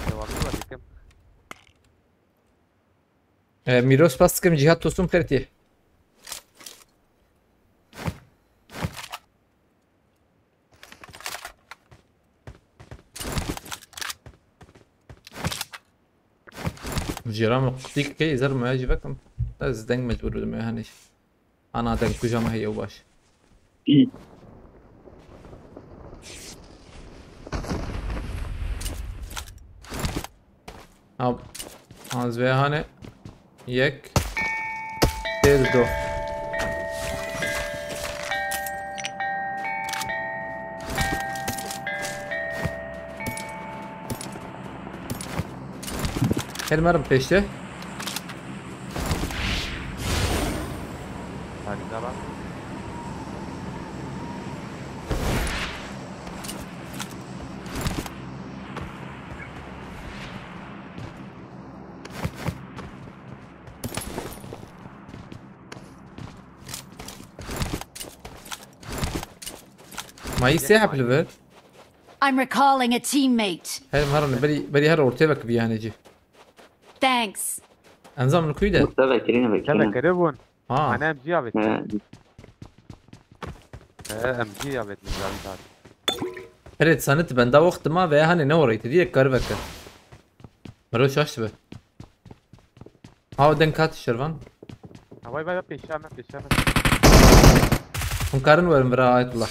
Devamlı var, dikim. E, Mîro, spas dikim, Cîhad Tosun xêr tê. Jêra min qutîk key, zer me jî vekim. Ez deng mecbûr bidim, yani. Ana deng kuja me heye û baş. Ab, az ve hane yek, têr do. Her merim peşte. Hadi devam. Ma yî sê heb li vir. I'm recalling a teammate. Her merin berî, berî her ortaya bak bir yanıcı. Thanks. Enzam li kuy de. Mustafa kirine bak. Sen de kirine. Kere bun. Ha. Ana M G avêt. He. He, M G avêt min zaten. Herê sanit benda wext ma veya hanê ne orayı te diye kar veke. Mero şaş be. Ha, o denk hat Şervan. Ha, vay vay vay, pêşiya me, pêşiya me. Hûn karin werin vira Ayetullah.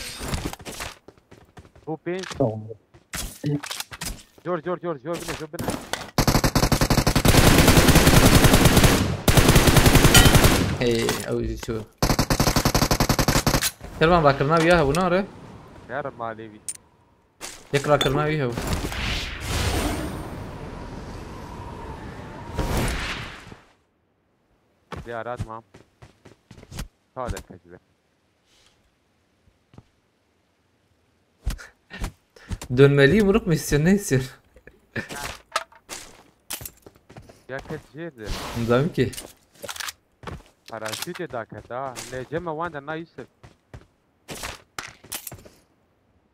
Bu pênc. Tamam. Jor, jor, jor, jor bine, jor bine. Hey, ew jî çû. Şervan rakirina wî ya hebûna re. Her malê wî. Yek rakirina wî hebû. Ziyaret mam. Sade tecrübe. Dönmeli yumruk mu istiyorsun, ne istiyorsun? Ya ket jêrdi. Nizam ki. Paraşüt da ket ha. Lê cem wan de na Yusuf.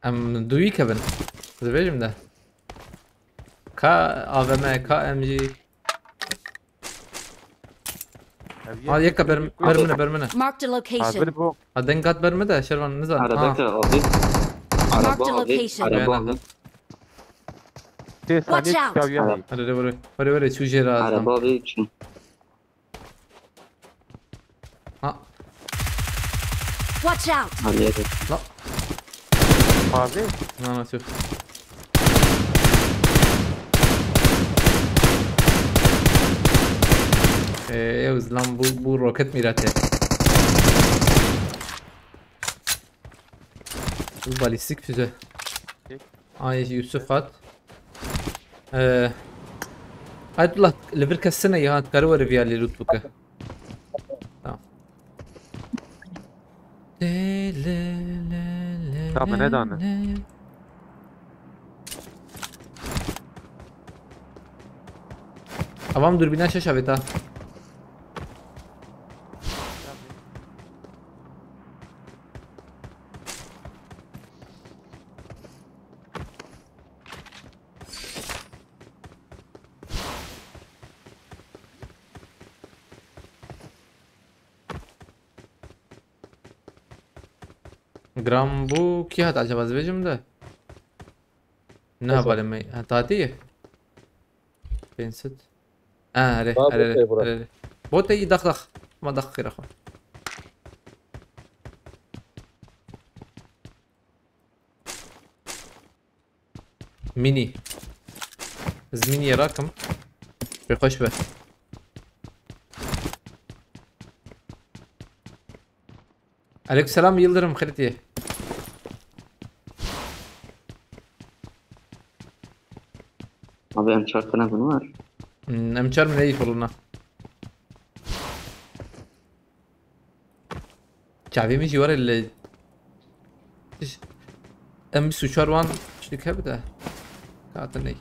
Em duyî kevin. Dibêjim de. Ka A V M, ka M G. Ha, yeka ber-, bermine, bermine. Marked a location. Hazır bu. Ha, dengat bermine de, Şervan, nizam. Araba Ha. ka abi. Araba Marked a abi. location. Araba Aynen. abi. Tê Watch saniye out. çaviya. Araba. Hadi de vere. Vere vere, çû jê re azam. Araba abi için. Ha. Watch out. Hadi yürü. La. Abi. Na na, çû. Ee, ew zilam bu, bu roket mirate. Bu balistik füze. Ay Yusuf hat. Ee, Ayetullah, li vir kesine ya, kare were viya lê loot bike. Tamam. Le, le, le, le, Tamam, le, ne dane? le. Avam dürbüne şaş avêt ha. Gram bu kî hat acaba, ez vêjim de? Ne Nasıl? Haberê me? Ha, tatî ye? Pênc sed. Ha, here, Ha, here, botê bura. Here. Botê yî dax dax. Ma dax xêra xwe. Mini. Ez mini rakim. Pê xweş be. Aleykümselam Yıldırım, xêrê te ye. Abi em çar tane bunu var. Hmm, em çar min ey koluna. Çavê min jî were li. Em bîst û çar wan tiştek hebe de. Kate ney.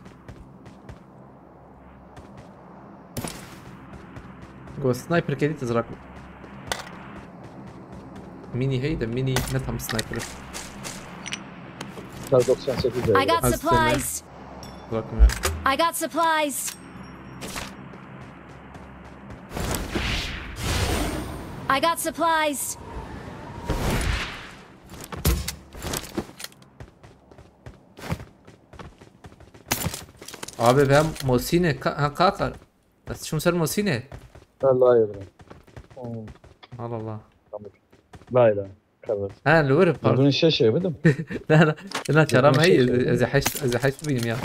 Go sniper kedî tizrak. Mini hey de mini ne tam sniper. Kar doksan sekiz I de. got Hastane. Supplies. Bırakın ya. I got supplies. I got supplies. Abi ben Mosine ka ha kaka. Bas şun ser Mosine. Vallahi evren. Hmm, Allah Allah. tamam. Lay lay. Kardeş. Ha, lüvür pardon. Bunun şey şey bildim. La la. La çaram Bunun hey şey şey. Ez heşt, ez heşt binim ya.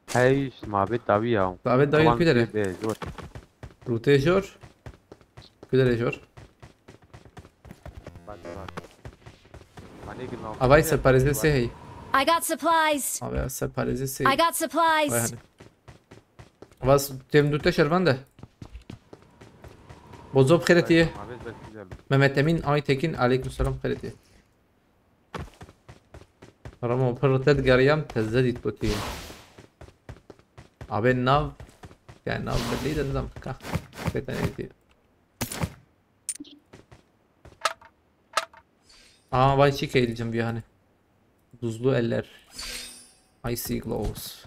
Hey, işte muhabbet davi ya. Davet davet Tamam, kudere. be, zor. Rute jor. Kudere jor. Bak, bak. Hani gün Avay separeze se hey. I got supplies. Abi separeze se. I got supplies. Vay hani. Vas tem dute şervan de. Bozob xêretiye. Muhabbet bes güzel. Mehmet Emin Aytekin aleykümselam xêretiye. Ramo pir te digeriyam te zedît gotiye. Abi nav. Yani nav belli de nizam ka. Beten edi. Aa vay çi keyilcim bir hani. Buzlu eller. Icy gloves.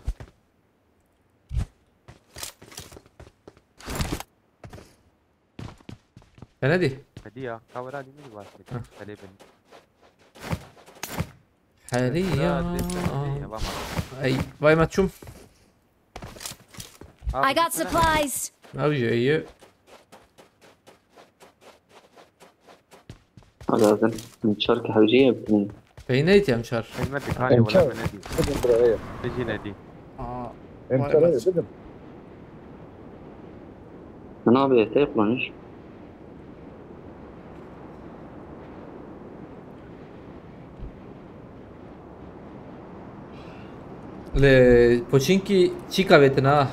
Fena değil. Hadi ya, kamera değil mi var? Hı. Hadi ben. Herî ya. Ey, vay me çûm. I got supplies. Ew jî heye. Hadi lazim. Çar ki hewcî ye. Peyneyt em çar. Elime dikkat et, Emçer, wala beni değil. Bidin buraya. Beni değil. Aa, Emçer, vay be. Bidin. Ne yapıyor? Yapmamış. Li Poçinkî çîka vêtina.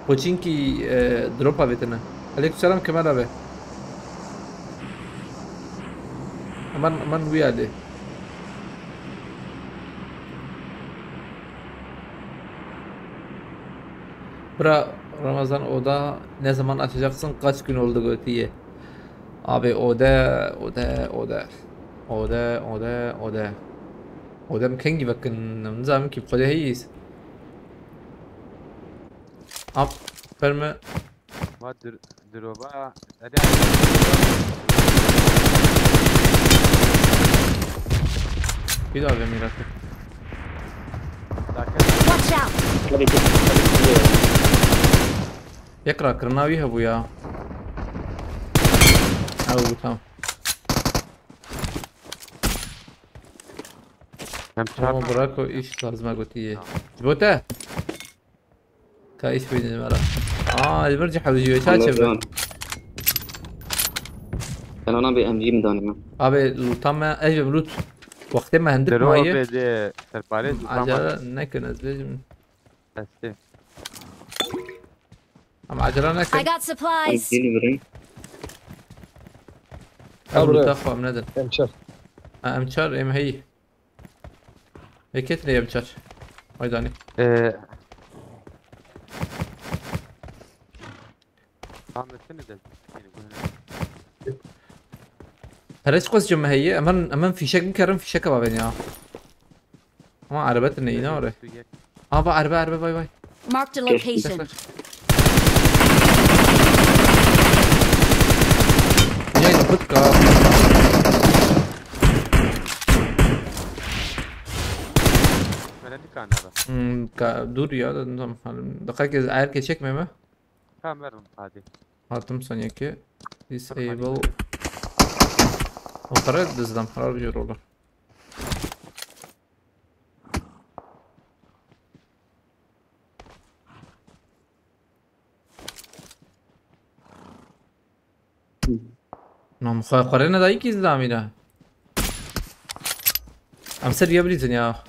Poçinkî, e, dropa vêtina. Aleykum selam Kemal abi. Aman, aman wî alê. Bira Ramazan oda ne zaman açacaksın? Kaç gün oldu götüye? Abi ode, ode, ode. Ode, ode, ode. Ode min kengî vekin, nizanim kî xwedê heyîs. Ap, ferme. Va dur, durova. Hadi. Bir daha bir miratı. Watch out! Tabii ki, tabii ki. Yek rakirina wî hebû ya. Ew bû, tamam. Hem çarpma. Ama bırak o iş lazım ha, gotiye. Tamam. Ji bo te. Ka iş bidin bera. Aa, li vir cihazı çaçe be. Tamam. Ben ona bir M G mi danayım? Abi, lootam me, ez jim loot. Wextê me hindik maye. Dero be de serparê lootam. Acele nekin, ez bêjim. Destê. Ama acele nekin. I got supplies. Yeni bir renk. Ew loota xwe em nedin. Em çar. Ha, em çar, em heyî. Ê, ketinê em çar. Haydanî. Ee. Tam da seni de. Perez xwest ji me heye. Em, em fîşek bikerin, fîşeke bavên ya. Ama araba tine yine oraya. Aa, va araba, araba, vay, vay. Marked a location. Yayla bıtka. Böyle bir kanada. Hmm, ka, dur ya, da, tamam. Dakika, herkes çekme mi? Tamam, ver onu, hadi. Attım son iki. Disable. O kadar düzdüm, karar bir olur. Nam xwe xwe rê nedayî kî zilamî de. Em ser ya bilîzin ya.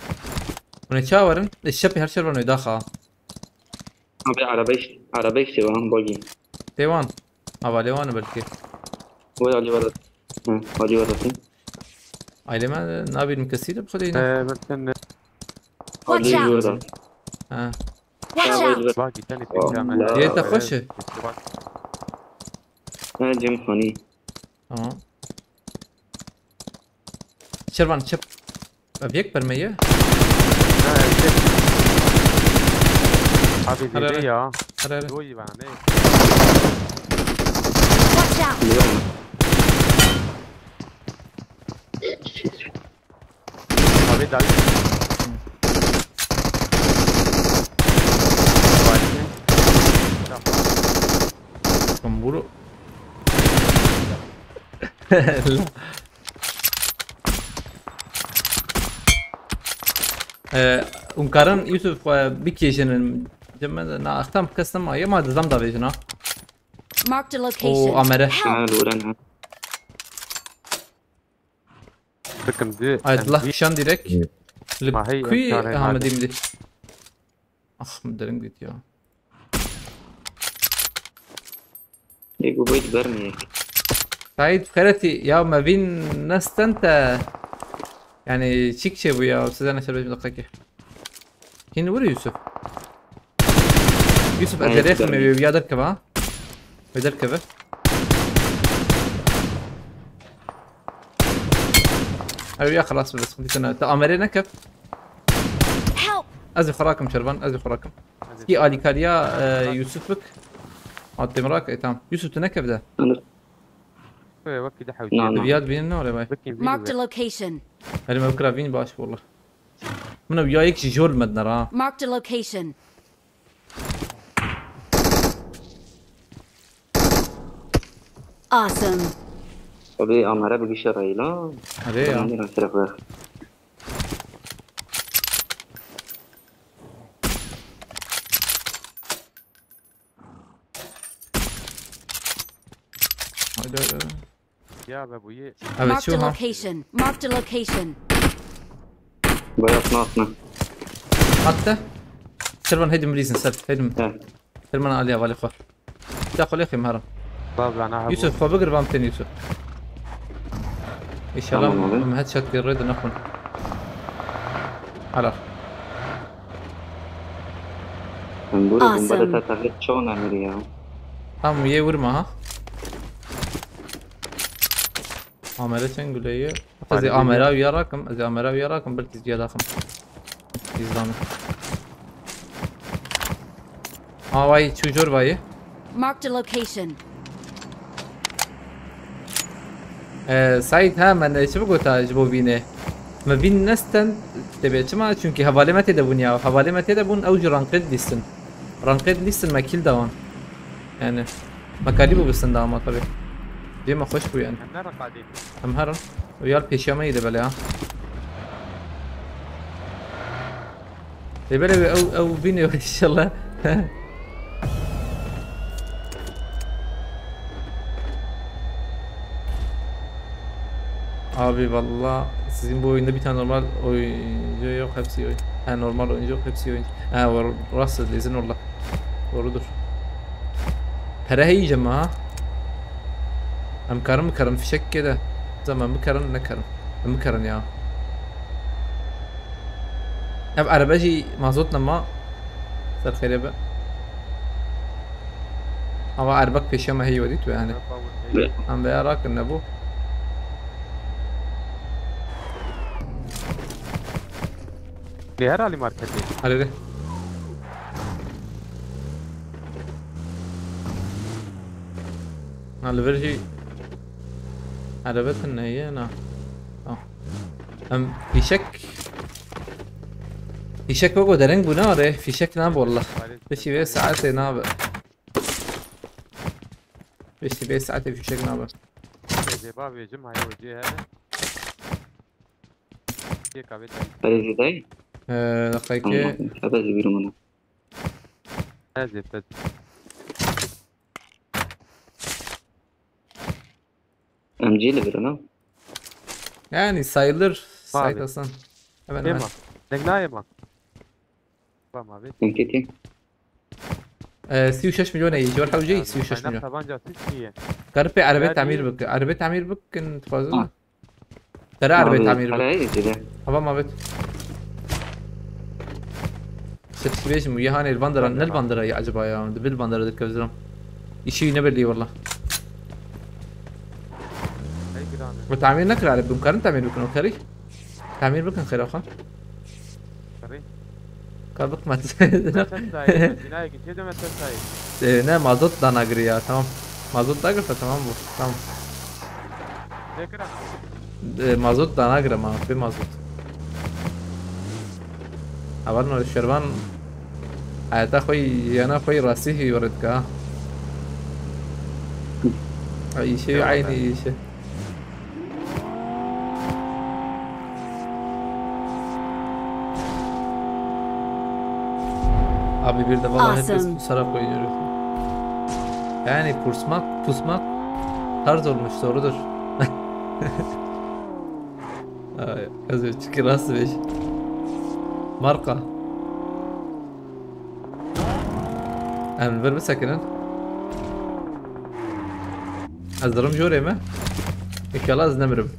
Hûn ê çawa werin? Ê şepê her şer werin wê daxa. Abi araba iş, araba işi var, buggy. Tê wan. Ava lê wan e belkî. Wê alî vedat. Hı, alî vedat. Aileme nabînim kesî de bi xwedê yine. Ee, ben sen ne? Alî vedat. Ha. Watch out! Bak, bir tane pizza. Yê te xweş e. Bak. Ha, Cem Xanî. Tamam. Şervan çep. Ev yek berme ye. Ha, evet. Abi, Hadi, dedi hadi. Ya. Hadi, hadi. Doydu bana, ne? Watch out! Abi, daha. Tamam, bunu. Ee, hûn karin Yusuf xwe bikêşin. Cem, na, extam kes nema, yema dizam da vêjin, ha. Marked a location. O amere. Help! Ha, lûren ha. Bikim di. Ay, Allah kişan direkt. Li ma hey kuy em çare Ahmet nade. Imdi. Ah, min derin gitti ya. Ê, ku boyt bermeyek. Saîd Xeretî, ya me vîn nestin te. Yani çik şey bu ya, size ne şerbet bir dakika ki. Hin vur Yusuf. Yusuf, hayır, ez derêxim wê ya derkeve ha. Wê derkeve. Ew ya xelas be, sıkıntı tane. Te amerê nekev. Help! Ez ê xwe rakim Şervan, ez ê xwe rakim. Kî alîkariya, e, Yusuf bik. Hat tê min rake, tamam. Yusuf, tu nekev de. Wê wekî de hewce. Na, na. Viyad bînin ne oraya bay. Marked a location. Herî me bikira vîn baş wala. Min ew ya yek jî jor li me dinera. Marked a location. Awesome. Abi amere bi gişe rayla. Erê ya. Nîra seref ver. Haydi, haydi. Ya be bu ye. Evet, Marked şu a ha. Location. Marked a location. Bayat nasıl? Hatta. Servan, heydim bilizin, ser, heydim. He. Servan Ali havale xo. Ya xo lê xim haram. Bab lan ha. Yusuf, xo bigir, vam ten Yusuf. İnşallah. Tamam oğlum. Em headshot girre de nakun. Hala. Em buru bomba da Awesome. Tata hiç çoğun emir ya. Tamam, ye vurma ha. Amere çend gule ye? Ez Hadi amera geliyor. Uyarakim, ez amera uyarakim, belki ziya daxim. İzlami. Aa, vay, çû jor vayî. Marked a location. Ee, Saîd, ha, me ne çi bigota ji bo vînê? Me vîn nesten, dibê çima? Çünkü hevalê me tê de bûn ya. Hevalê me tê de bûn, ew ji Ranked lîstin. Ranked lîstin me kîl dawan. Yani, me kalî bû bistin da ama tabii. Cê me xweş bû yani. Em ne raqadî? Em herin. Û yar pêşiya me yê de bele ya. Ê belê wê ew, ew bînê wê inşallah. Abi valla sizin bu oyunda bir tane normal oyuncu yok, hepsi oyun. Ha, normal oyuncu yok, hepsi oyuncu. Ha, var, rast lezin orada. Doğrudur. Pere heyî cema ha. Em karin bikarin fişek kê de. Zaman bikarin nekarin. Em bikarin ya. Ev erebe jî mazot nema. Ser xêrê be. Ama erbek pêşiya me heyî wedî tu yani. Em veya rakin nebû. Lê her alî marketê. Erê. Na li vir jî erebe tune ye na. Tamam. Em fîşek. Fîşek wek dereng bûne are. Fîşek nabe wallah. Piştî vê saetê nabe. Piştî vê saetê fîşek nabe. Zêba vêcim haya wecê hene. Yê kavê te. Erê zêdayî? Ee, qeyke. Tamam, hebe zî bîrû min. Ez ê pet. Em cî li vir in, ha? Yani sayılır. Abi. Saygı Hasan. Hemen hemen. Ema. Tek ne ema? Tamam abi. Senketi. Ee, sî û şeş milyon eyi. Civar hewce sî û şeş milyon. Kaynak tabanca siz niye? Karı pe araba tamir bıkkın. Araba tamir bıkkın fazla. Ha. Tera arabê tamîr bik. Hava mabet. Şeş bêjim û yehanê li van dera, ne li van dera ye acaba ya? Di bil van dera dikevziram. Îşî ne belli wala. Hey, giran e. Ve tamîr nekir arabê, bim karin tamîr bikin o kerî. Tamîr bikin xêra xwe. Karî. Ka bikmat. Metes dayê, benzinayê gittiye de metes dayê. Ee, ne, mazot da nagiri ya, tamam. Mazot da girse tamam bu, tamam. Ne kira? Ee, mazot da nagire ma, bir mazot. Haber no şervan. Hayata koy, yana koy, rasi yoretka. Ay, işe, aynı işe. Abi bir de vallahi hep biz pusarak oynuyoruz. Yani pusmak, pusmak tarz olmuş, doğrudur. Ay, ez ê çikî rast bêj. Marka. Em li vir bisekinin. Ez dirim jorê me. Înşallah ez nemirim.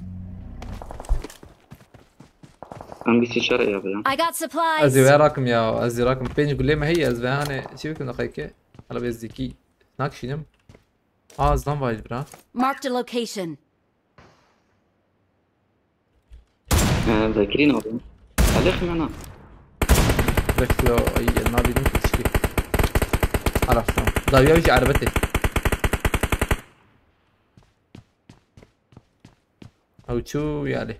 Em bîst û çar ya bira. I got supplies. Ez ê vê rakim ya, ez ê rakim. Pênc gulê me heye, ez vê hanê çi bikim daxayke. Hala bê zikî nakişînim. Aa, zan vay bira. Marked a location. Ee, Zekirîn abi. Alix me na. Bekliyor, ay, nabînim ki tişkî. Araf, tamam. Dawiya wî jî erbetê. Ew çû yani.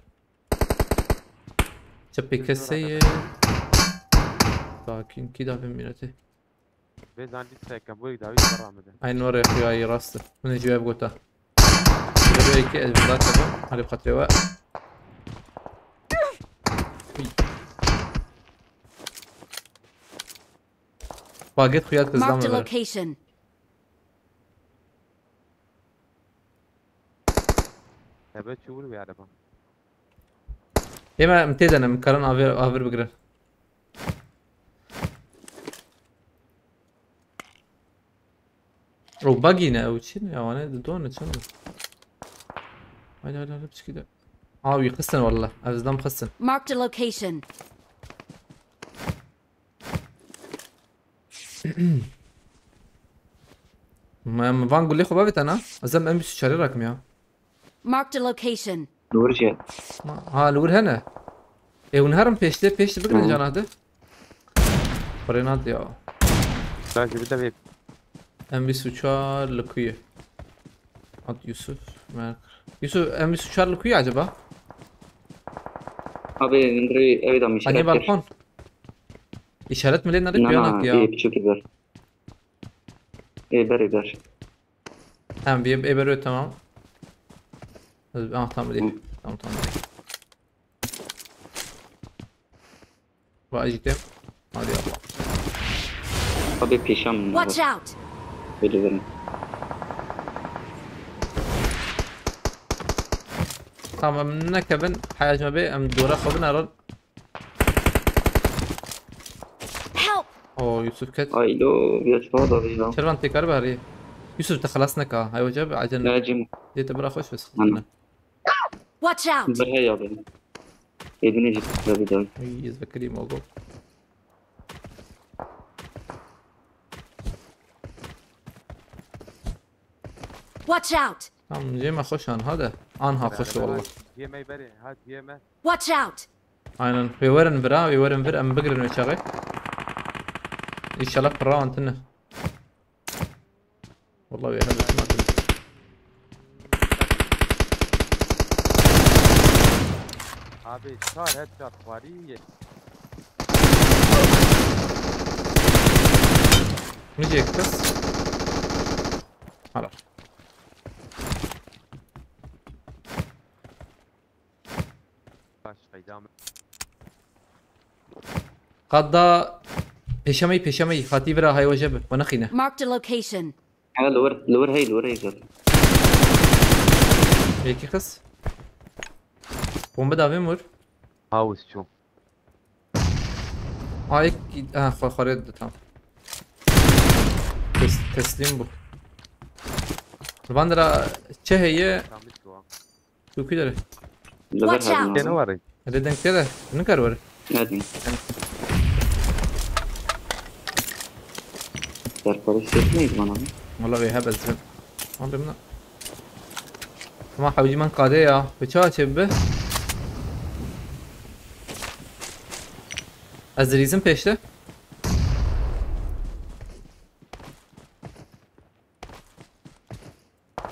Çepê kesê ye. Sakin, kî da bin mîretê. Bê zan lîstek em, bu dawî berra min de. Ay, norê xuyayî rast e. Min jî ev gota. Lêbeyekî ez vila kevim. Hadi xatirê we. Uy. Paget xuya dike zan Marked a vere. Location. Ebe çû wî araba. Ê me, em tê de ne, em karin avir, avir bigirin. O buggy ne, ew çi ne? Ya, wane di don ne, çend? Haydi, haydi, haydi, piçkî de. Aa, wî xistin wallah. Ez dam xistin. Marked a location. Me, me van gulê xwe bavêta na? Ez em M vîst û çarê rakim ya. Marked a location. Li wir jî. Ha, li wir hene. Ê, hûn herin pêştê, pêştê bigirin. Hı. Cana de. Xurê nat ya. Sen jî bir de bir M vîst û çar li ku ye? At Yusuf. Mer-, Yusuf, M vîst û çar li ku ye acaba? Abi, Andrew, ev de mi Hani işaret kir? Balkon. İşaret mi lê nerede? Na, piyano na, ya. Ê, piçûkî ber. Ê, berê ber. Tamam, bir ê berê, tamam. Ah, tamam, değil. Hı. Tamam, tamam, değil. Vay, cidden. Hadi Allah. Abi, pêşan min. Watch out! Böyle verin. Tamam, nekevin. Heyacma bê, em dora xwe binerin. Help! O, Yusuf ket. Ay lo, ya çuvala da ya. Kervan tekrar bari. Yusuf, te xelas neka. Hay hoca, acele. Ne acele. Yete bira xweş bes. Tamam. Watch out! Bir hey abi. Edine ciddi bir daha. Ay, ez vekirî mogo. Watch out! Tamam, cême xweş an, hadi. Anha xweş, wallah. Cême berê, ha, cême. Watch out! Aynen. Wê werin vira, wê werin vir, em bigirin wê çaxê. İnşallah pira antine. Wallah wê hebe çima tune. Abi, çar headshot xwarî ye. Nice kız. Hala. Baş, qeyda min. Qada pêşemey, pêşemey, hatî vira haywaje bi. Xwe nexîne. Marked a location. Ha, li wir, li wir hey, li wir hey zaten. Yekî xis. Bombe davê mor. House çû. Ay, ha, xwe, xwe rê dide, tamam. Tes-, teslîm bû. Li van dira çi heye? Tamam, çû. Tu kî derê? Li vir Watch herin out! Têne abi. Warê. Lê deng tê de. Nikar were. Ne deng? Serparê sêt neydi bana mı? Wala wê hebe zim. Wala min. Ama hewcî min qadê ya. Bi çawa çê bibe? Ez dirîzim pêşte.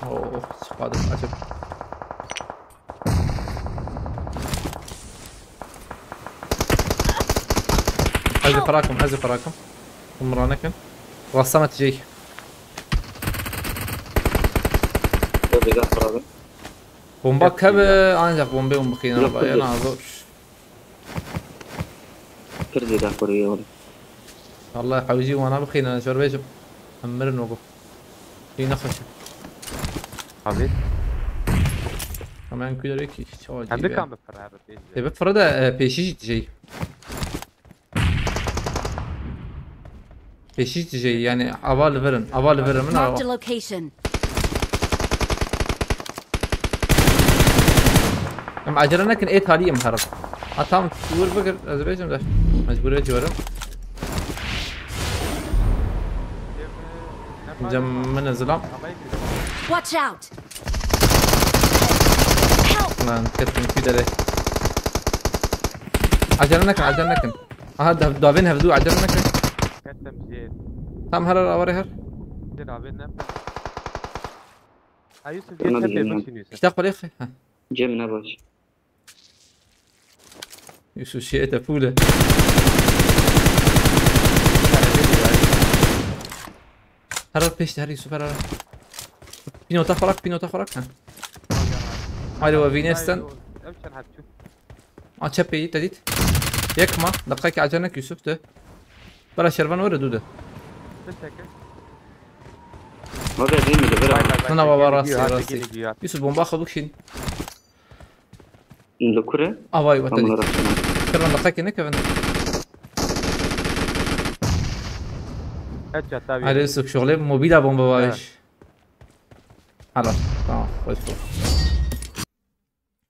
Oh, çıkardım. Acı bırakın, acı bırakın. Umra nekin. Rastan atacak. Bomba kebe, ancak bombayı umbuqina. Yok, ba, yok. Yana zor. Pir zêde xwe rê were. Vallahi hewcî wana bixîne, ez jor bêjim. Em mirin wego. Hî nexweş e. Abi. Hemen gülerek çawa. Hem de cîbe. Kan bi pir her pêş. E, bi pir de, e, pêşî jî tijey. Pêşî tijey, yani ava li vir in. Ava li vir in, min ava. Marked a location. Em acele nekin, ê talî em herin. Ha, tam wir bigir, ez bêjim de. Mecbûr ê ciwerim. Cem min zilam. Watch out! Help! Lan, ketin kî derê. Acele nekin, acele nekin. Aha, da-, davên hevdû acele nekin. Ketim jê. Tam her, her, her. Jê davên ne. Ha, Yusuf, Buna jê tepê diyeceğim. Bişin Yusuf. Kitap parayı xi-, ha. Cem ne baş. Yusuf şeye tepûle. Herar pêş de, her Yusuf, herar. Pînota xwe rak, pînota xwe rak. Ha. Haydi we vînesten. Ev çend heb çû? A çepê yî te dît. Yek ma, deqekî acele nek Yusuf de. Bera şervan were dû de. Biçeke. Ma be değil mi de bera? Vay, vay, vay, Nana baba, çekildi rastî, güya, rastî. Çekildi güya. Yusuf, bomba xwe bikişîn. Li kure? Avay wete dît. Şervan deqekî nekevin. Headshot abi. Hadi Yusuf, şoxlê mobîla bomba var. Evet. Helal. Tamam, hoş bulduk.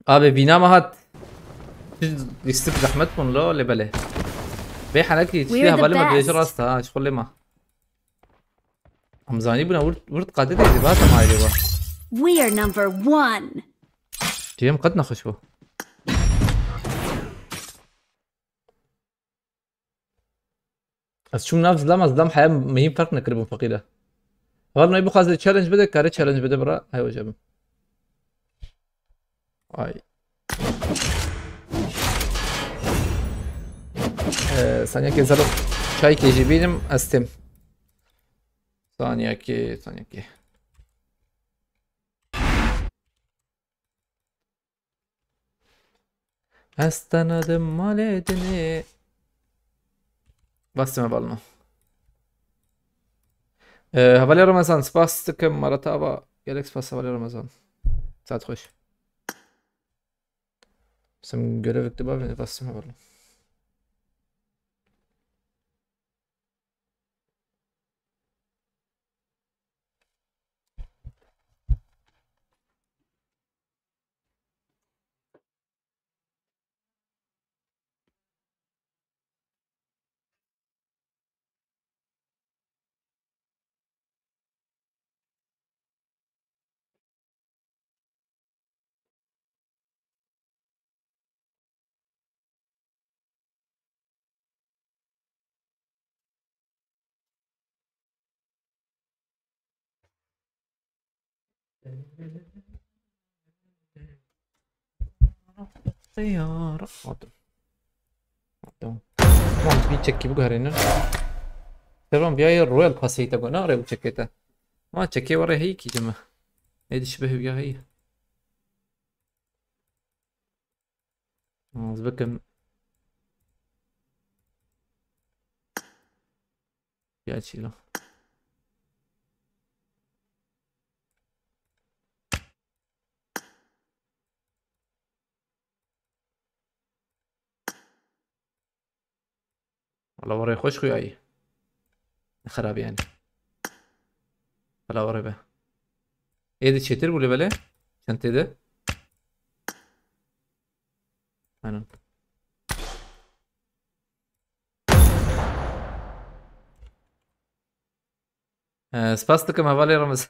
Abi, vîna me hat. Lîstik zehmet bûn lo, lê belê. Bê henekî, çi hevalê me dirêj rast ha, ji xwe lê ma. Em zanî bûne, wir, wir qadê de, bata mayê wa. We are number one. Cem qet nexweş bû. Ez çûm nav zilama, zilam heya meyîn ferq nekiribû feqîre. Heval nayê bixwaze challenge bide, kare challenge bide bira, hey hoca bim. Ay. Ee, saniyekê zero çaykê jî bînim, ez têm. Saniyekê, saniyekê. Ez tena dim malê dinê. Bastime balno. Ee, hevalê Ramazan, spas dikim, Maratava. Gelek spas hevalê Ramazan. Saet xweş. Sem görevik de bavê, bastime balno. Teyara. Atam. Atam. Tamam, bir çekî biguherînin. Sevan viya Royal Pass'ê te gona re bu çekete. Ma çekê were heyî kî dime. Ne dişi be hevya heyî. Ez bikim. Ya çîla. Wala warê xweş xuyayî. Ne xerabî yani. Wala warê be. Ê di çêtir bû lê belê. Çend tê de? Aynen. Ee, spas dikim hevalê Ramiz.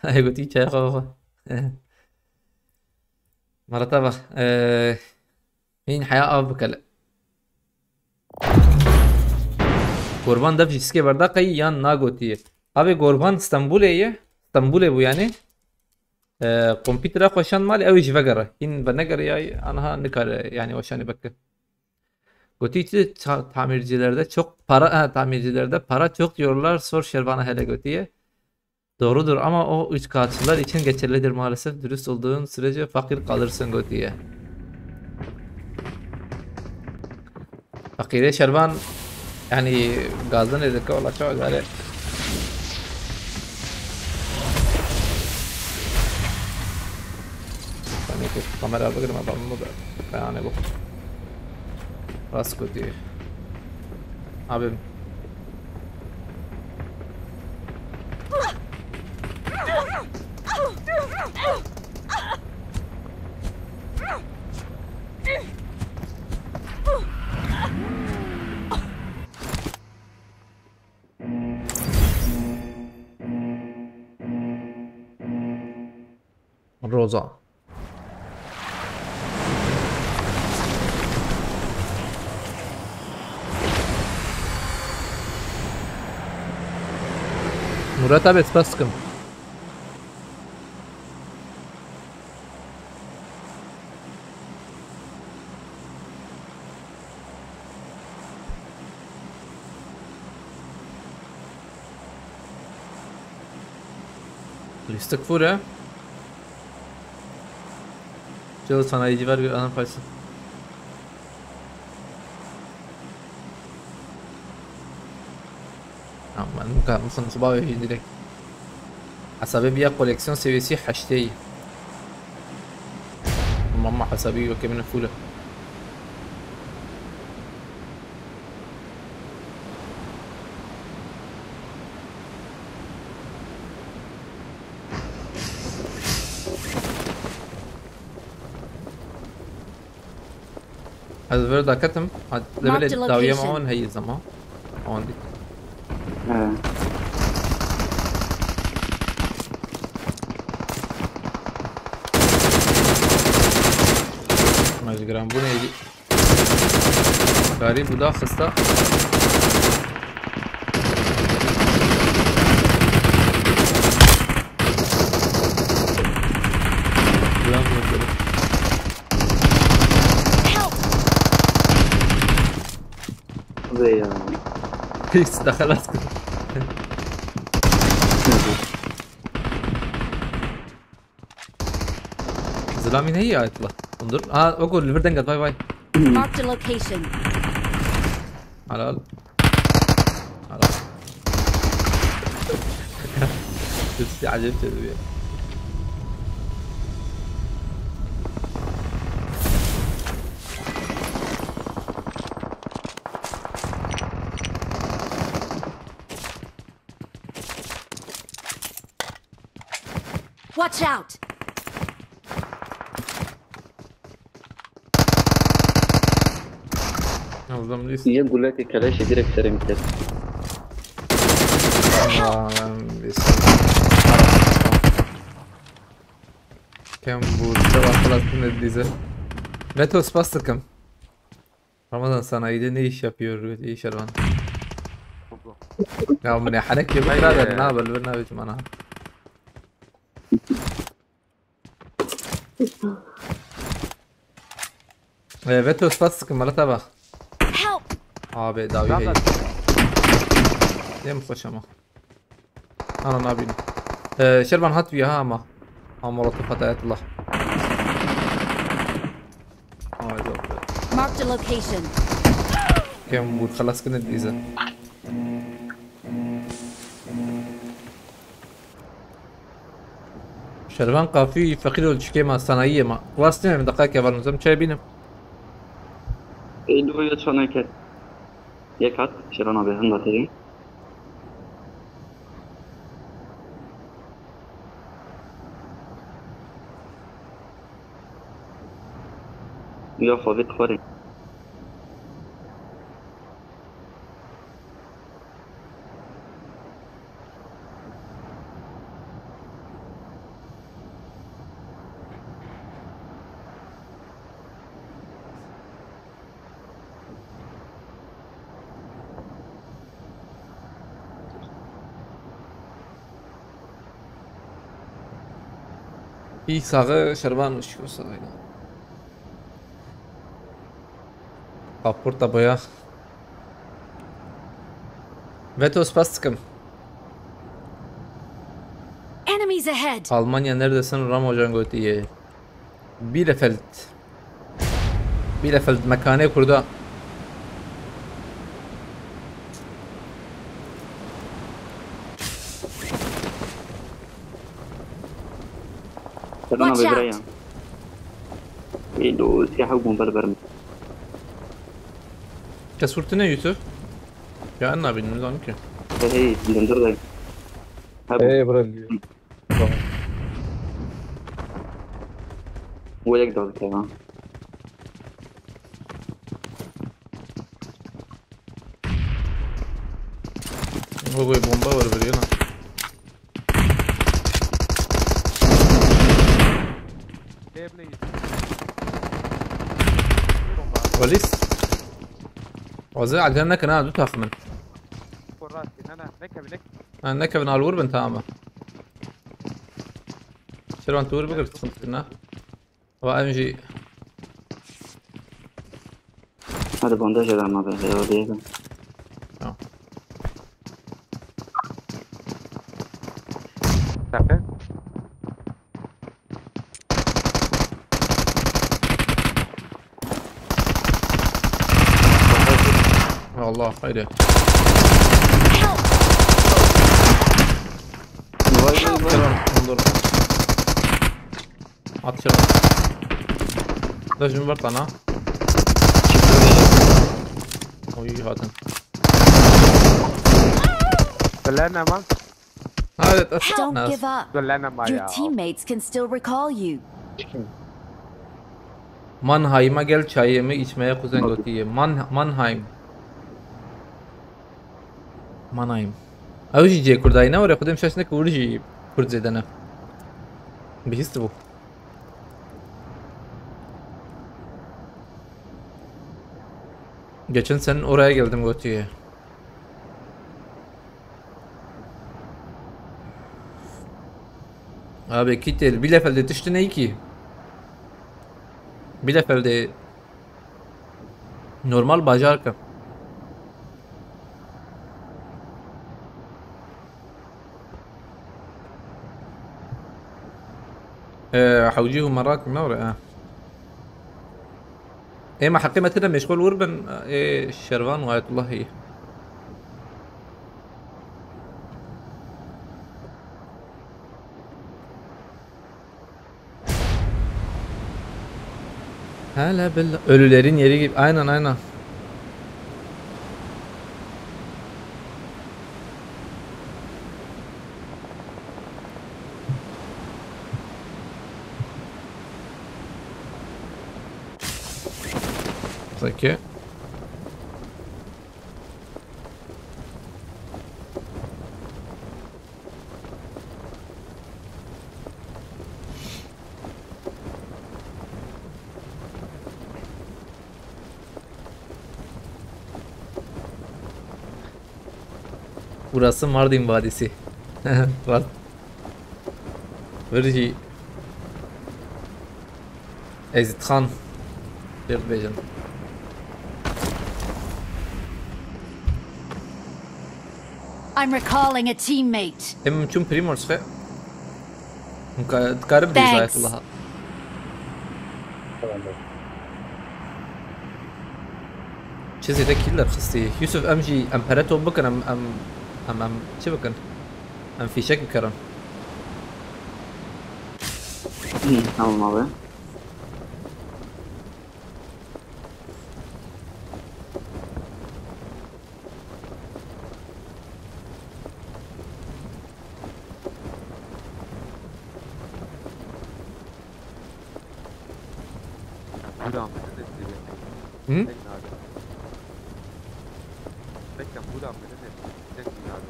Ay gotî çaya xwe xwe. Merata bak. Ee, hîn heya av bikele. Gorban dev jî sikê berda qey yan nagotiye. Abi Gorban Stenbolê ye. Stenbolê bû yani. Ee, kompîtera xwe şand malê ew ê jî vegere. Hîn venegeriyaye, aniha nikare yani weşanê bike. Gotî ki ta-, tamircilerde çok para, ha, tamircilerde para çok diyorlar, sor Şervan'a hele gotiye. Doğrudur ama o üç kağıtçılar için geçerlidir maalesef. Dürüst olduğun sürece fakir kalırsın gotiye. Fakire Şervan yani gazdan edildi, ola çok gare. Sanki kamera bakırım, adamım bu da. Yani bu. Rast kötü. Abim. Roza. Murat abi, spas dikim. Lîstik fûr e. Çilo sanayî cî ver bir anam paysa. Tamam, ben bu kadar mısın? Sıbav evin direkt. Hesabê biya koleksiyon seviyesi heştê. Mama hesabî weke min fûr e. Ez vir daketim. Ha, levelê dawiye ma wan heye zema. Awan dît. He. Ma ji giranbûnê êdî. Garî bû daxista. Giran bû. Help! Vê ya. Pis, da xelas kir. Zilamî neyî ayetla. Hundur. Aa, o gol, li vir dengat, vay vay. Marked a location. Helal. Helal. Hepsi acayip çeviriyor. Watch out! Yazdım list. Yê gulekê keleşê direkt serê min ket. Aa, ben bir Kem bu, sabah klasını dize. Veto, spas takım. Ramazan sanayide ne iş yapıyor? İyi Şervan. Ya bu ne hanek ya, birader, ne haber, ne biçim ana? Ee, Veto, spas sıkın, bana bak. Help! Abi, davi hey. Değil mi koşama? Ana, nabînim. Ee, Şervan hat viya ha ama. Ama Molotof hat ayetullah. Ay, yok be. Marked a location. Kem vur, xelas kine dîze. Şervan kafî feqîr ol çikê ma sanayiyê ma. Wastine min deqayeke heval nizam çay bînim. Ê, du ya çaneke. Yek hat, Şervan abi, henda têrî. Ya xwe vê xwarê. Î saxe Şervan û şiko saxayla. Kaporta boya. Veto, spas dikim. Enemies ahead! Almanya neredesin? Ram hocan gotiye. Bielefeld. Bielefeld, mekanê Kurda. Serana Watch out! Bebiraya. Ê, do siyah bûn ber ber min. Kes hurtine Yusuf. Ya en nabînim, nizanim ki. Hey, hey, lindir de. Hey, bro. Wê yek dal dike ha. Wê bomba wer birîna. Polis. Wazê acele nekin ha, du tax min. Rastî, ne, ne, nekevin, nekevin. Ha, nekevin, al wir bin, tamam. Şervan, tu wir bigir, sıkıntı ne? Ama M G. Hadi bandaj ver ama be, ya diyelim. Tamam. Tepe. Allah hayır. Vay vay vay. Kırın. Dur. At kırın. Da şimdi var sana. Oy hatın. Bilene man. Evet, at. Don't Nasıl? Give up. Bilene man Your ya. Teammates can still recall you. Mannheim'a gel, çayımı içmeye kuzen götüye. Man Mannheim. Mannheim. Ew jî cihê Kurdayî ne were, xwedê min şaş neke wir jî Kurd zêde ne. Bihîst bû. Geçen sene oraya geldim gotiye. Abi Kitel, Bielefeldê tiştî neyî kî. Bielefeldê normal bajarka. Ee, hewcî û merak ne were, ha. Ê me heqê me tine meşxul wir bin, ê Şervan û Ayetullah heye. Hele bil ölülerin yeri gibi. Aynen, aynen. Peki. Burası Mardin Vadisi. Rast. Vir jî Ezîdxan. Pêr dibêjin. I'm recalling a teammate. Em çûn Primorsk e. Hûn ka-, dikarin bêjin Thanks. Ayetullah. Çi zêde kill derxistî. Yusuf, em jî em pere top bikin, em, em, em, em çi bikin? Em fîşek bikerin. Hı, tamam abi. Buradan mı dedi? Hı? Tek nade. Tek buradan mı dedi? Tek nade.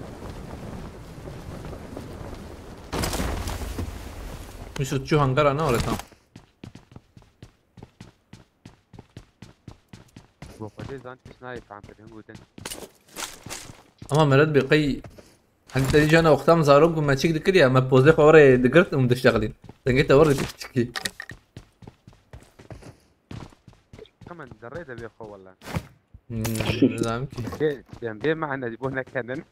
Yusuf, çû hangara ne orada? Bu kadar zan tişnayı kanka, ben guten. Ama Meret Bey, qey, hani te dî carna wexta min zarok bû, me çîk dikiriya, me pozê xwe werê digirt û min diştexilîn. Dengê te werê diçikî. Hemen derê de bê xwe walla. Hmm, nizanim ki. Bê, yani bê mane bu ne kendin.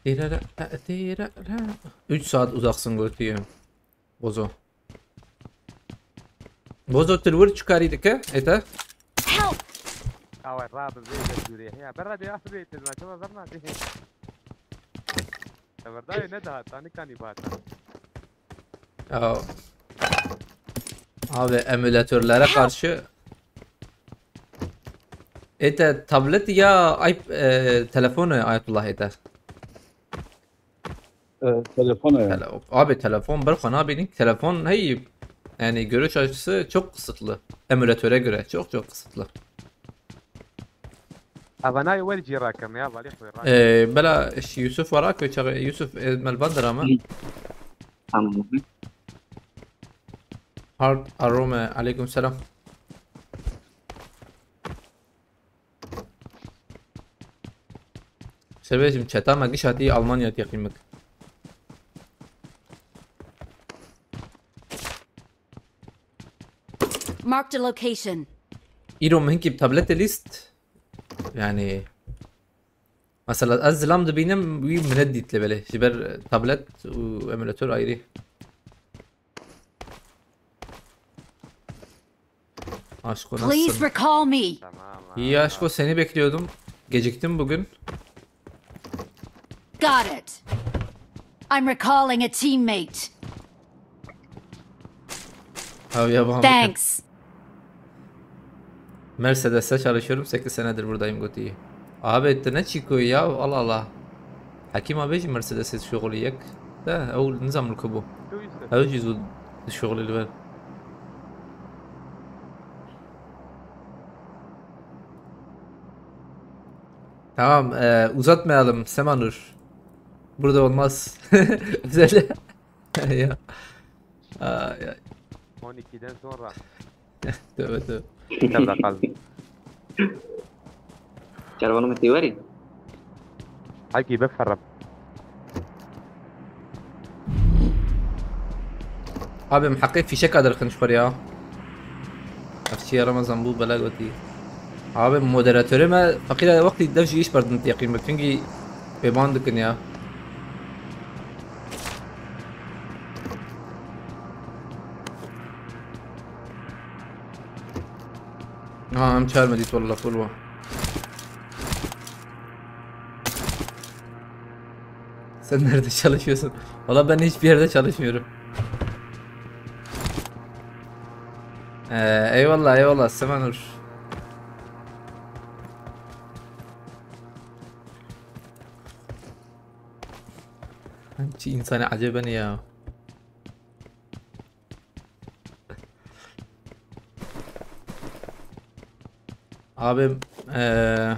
Têrere, têrere. Üç saat uzaksın götüyüm. Bozo. Bozo, tu li wir çi karî dike? Ete? Help! Awe, rabi vê de dûrê. Ya, berra de ya vê de, ma çava zerna de. Everdayê ne daha, tani kani bata. Ya. Abi, emülatörlere karşı. Ete tablet ya iP-, e, telefonu Ayetullah ete. E, telefon e. Tele-, abi telefon bir fena benim. Telefon hey, yani görüş açısı çok kısıtlı. Emülatöre göre çok çok kısıtlı. Avanayê wer cî rakim ya, valî xwe rak. Ee, bela ş-, Yusuf var ak ve çağı Yusuf, e, melban ama. Tamam. Hard Arome, aleyküm selam. Sebejim çeta me giş hatî Almanya teqîmik. Marked a location. Îro min hinkî bi tabletê lîst. Yani mesela ez zilam dibînim, wî min nedît lê belê. Ji ber tablet û emulator ayrî. Aşko, nasılsın? Please recall me. Tamam. İyi aşko, seni bekliyordum. Geciktim bugün. Got it. I'm recalling a teammate. Abi ya, bana bakın. Thanks. Mercedes'te çalışıyorum, sekiz senedir buradayım gotiye. Abi etti ne çiko ya, Allah Allah. Hakim abi jî Mercedes şuxulî yek. De ew nizam li ku bû. Ew jî zû dişuxulî li ber. Tamam, e, uzatmayalım Semanur. Burada olmaz. Özel. Ya. Ay, ay. On ikiden sonra. Tövbe, tövbe. Nerede kaldı? Kervanım eti var ya. Haki bek harap. Abi, em heqê fîşeka derxin ji xwe ya. Ev çiye Ramazan bû, bela gotî. Abi, moderatörê me feqîra wextî dev ji îş berdin teqîn bik. Çünkü bêban dikin ya. Ha, em çar me dît, wallah, full wa. Sen nerede çalışıyorsun? Valla ben hiçbir yerde çalışmıyorum. Ee, eyvallah, eyvallah Semanur. Çi insanı acaba ne ya? Abi, eee,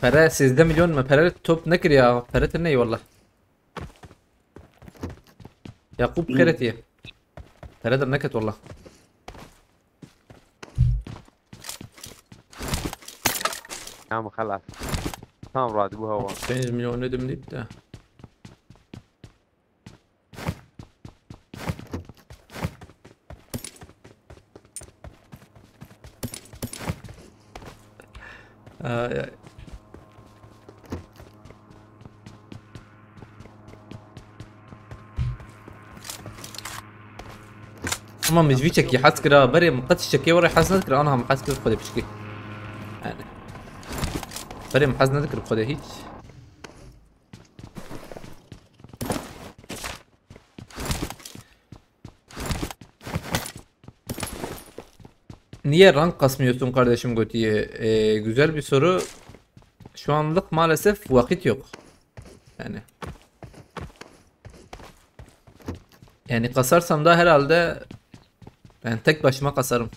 pere sêzdeh milyon mu? Pere top nekir ya. Pere tine eyvallah. Yakup, hmm, xêret ye. Pere de neket wallah. Tamam, xelas. Tam radî bu hava. Pênc milyon ödüm deyip de. Ay, ay. Ama min ji vî çekî hez kira, berê min qet ji çekê were hez nedikir, aniha min hez kir xwedê piçkî. Yani. Berê min hez nedikir xwedê hiç. Niye rank kasmıyorsun kardeşim, gotiye? Ee, güzel bir soru. Şu anlık maalesef vakit yok. Yani. Yani kasarsam da herhalde ben tek başıma kasarım.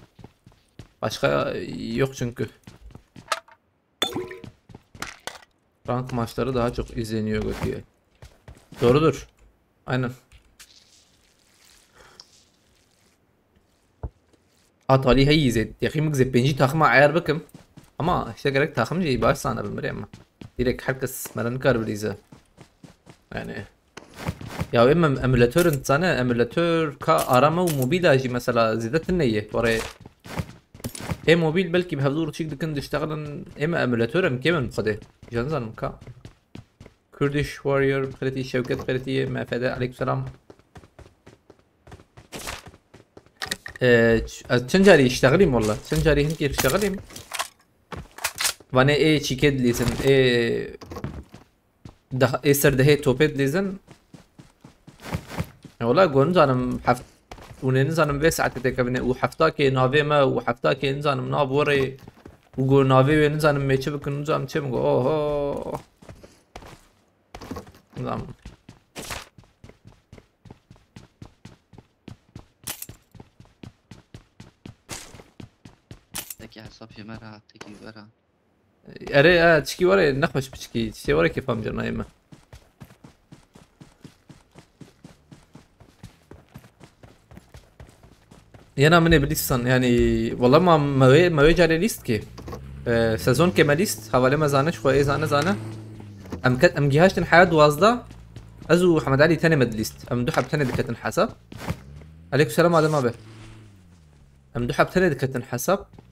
Başka yok çünkü. Rank maçları daha çok izleniyor, götüyor. Doğrudur. Aynen. A talî heyî zê, yexî min zê pêncî taxima eyar bikim. Ama işte gerek taxim jî baş zane bi mirê me. Direkt herkes me re nikar bilîze. Yani. Ya em em-, emulator in zane, emulator ka arame û mobîla jî mesela zêde tune ye. Were ê mobîl belkî bi hevdû çîk dikin diştexilin, ê me emulator em kêm in xwedê. Jan zanim ka. Kurdish Warrior, Xirêtî Şewket, Xirêtî M F D, aleyküm selam. Ee, ç-, ez çend carî iştexilîm walla. Çend carî hinkê iştexilîm. Vanê ê çîkê dilîzin, ê daha, ê ser dehê topê dilîzin. E, wala go nizanim heft-, hûn ê nizanim vê saetê têkevine û hefta kê navê me û hefta kê nizanim nav werê û go navê wê nizanim mêçe bikin, nizanim çê min go, oho. Nizanim. Tekî hesap yê me re hat, tekî were. Erê, e, çikî were nexweş piçkî. Çiçê were kêfam cir nayê me. Yena min ê bi lîstan, yani, wala ma me wê, me wê carê lîst kê. E, sezon kê me lîst, hevalê me zane, ji xwe ê zane, zane. Em ket, em gihaştin heya duwazdeh, ez û Hemed Elî tenê me dilîst. Em du heb tenê diketin hesab. Aleykum selam Adem abi. Em du heb tenê diketin hesab.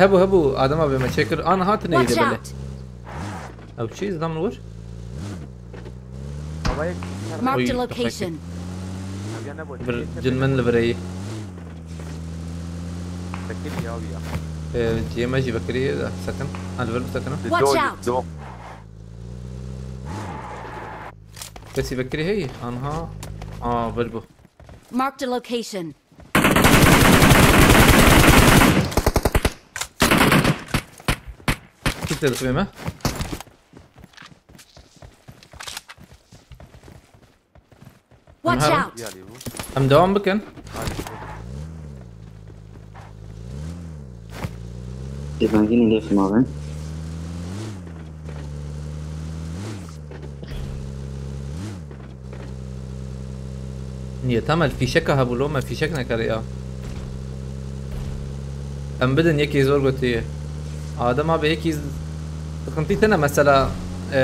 Hebû, hebû, Adem abi me çêkir. An hatine yê Watch de belê. Out! Ew çi, zidam li wir? Havayê Marked a Oy, location. Havya ne bol. Bir cin min li vir e. Sekir ya ya. Ee, ciyê me jî vekirî ye de sekin. Ha, li vir bisekin. Watch out! Do. Kesî vekirî heyî? Anha. Aa, vir bû. Marked a location. Kit de dixwê me. Watch Aha. Out! Diyalî bû. Em devam bikin. Hadi. Dibengîn lêf navin. Niye, tamam, fîşeka hebû lo, me fîşek nekare ya. Em bidin yekî zor gotiye. Adem abi yekî z- sıkıntı tene mesela, e,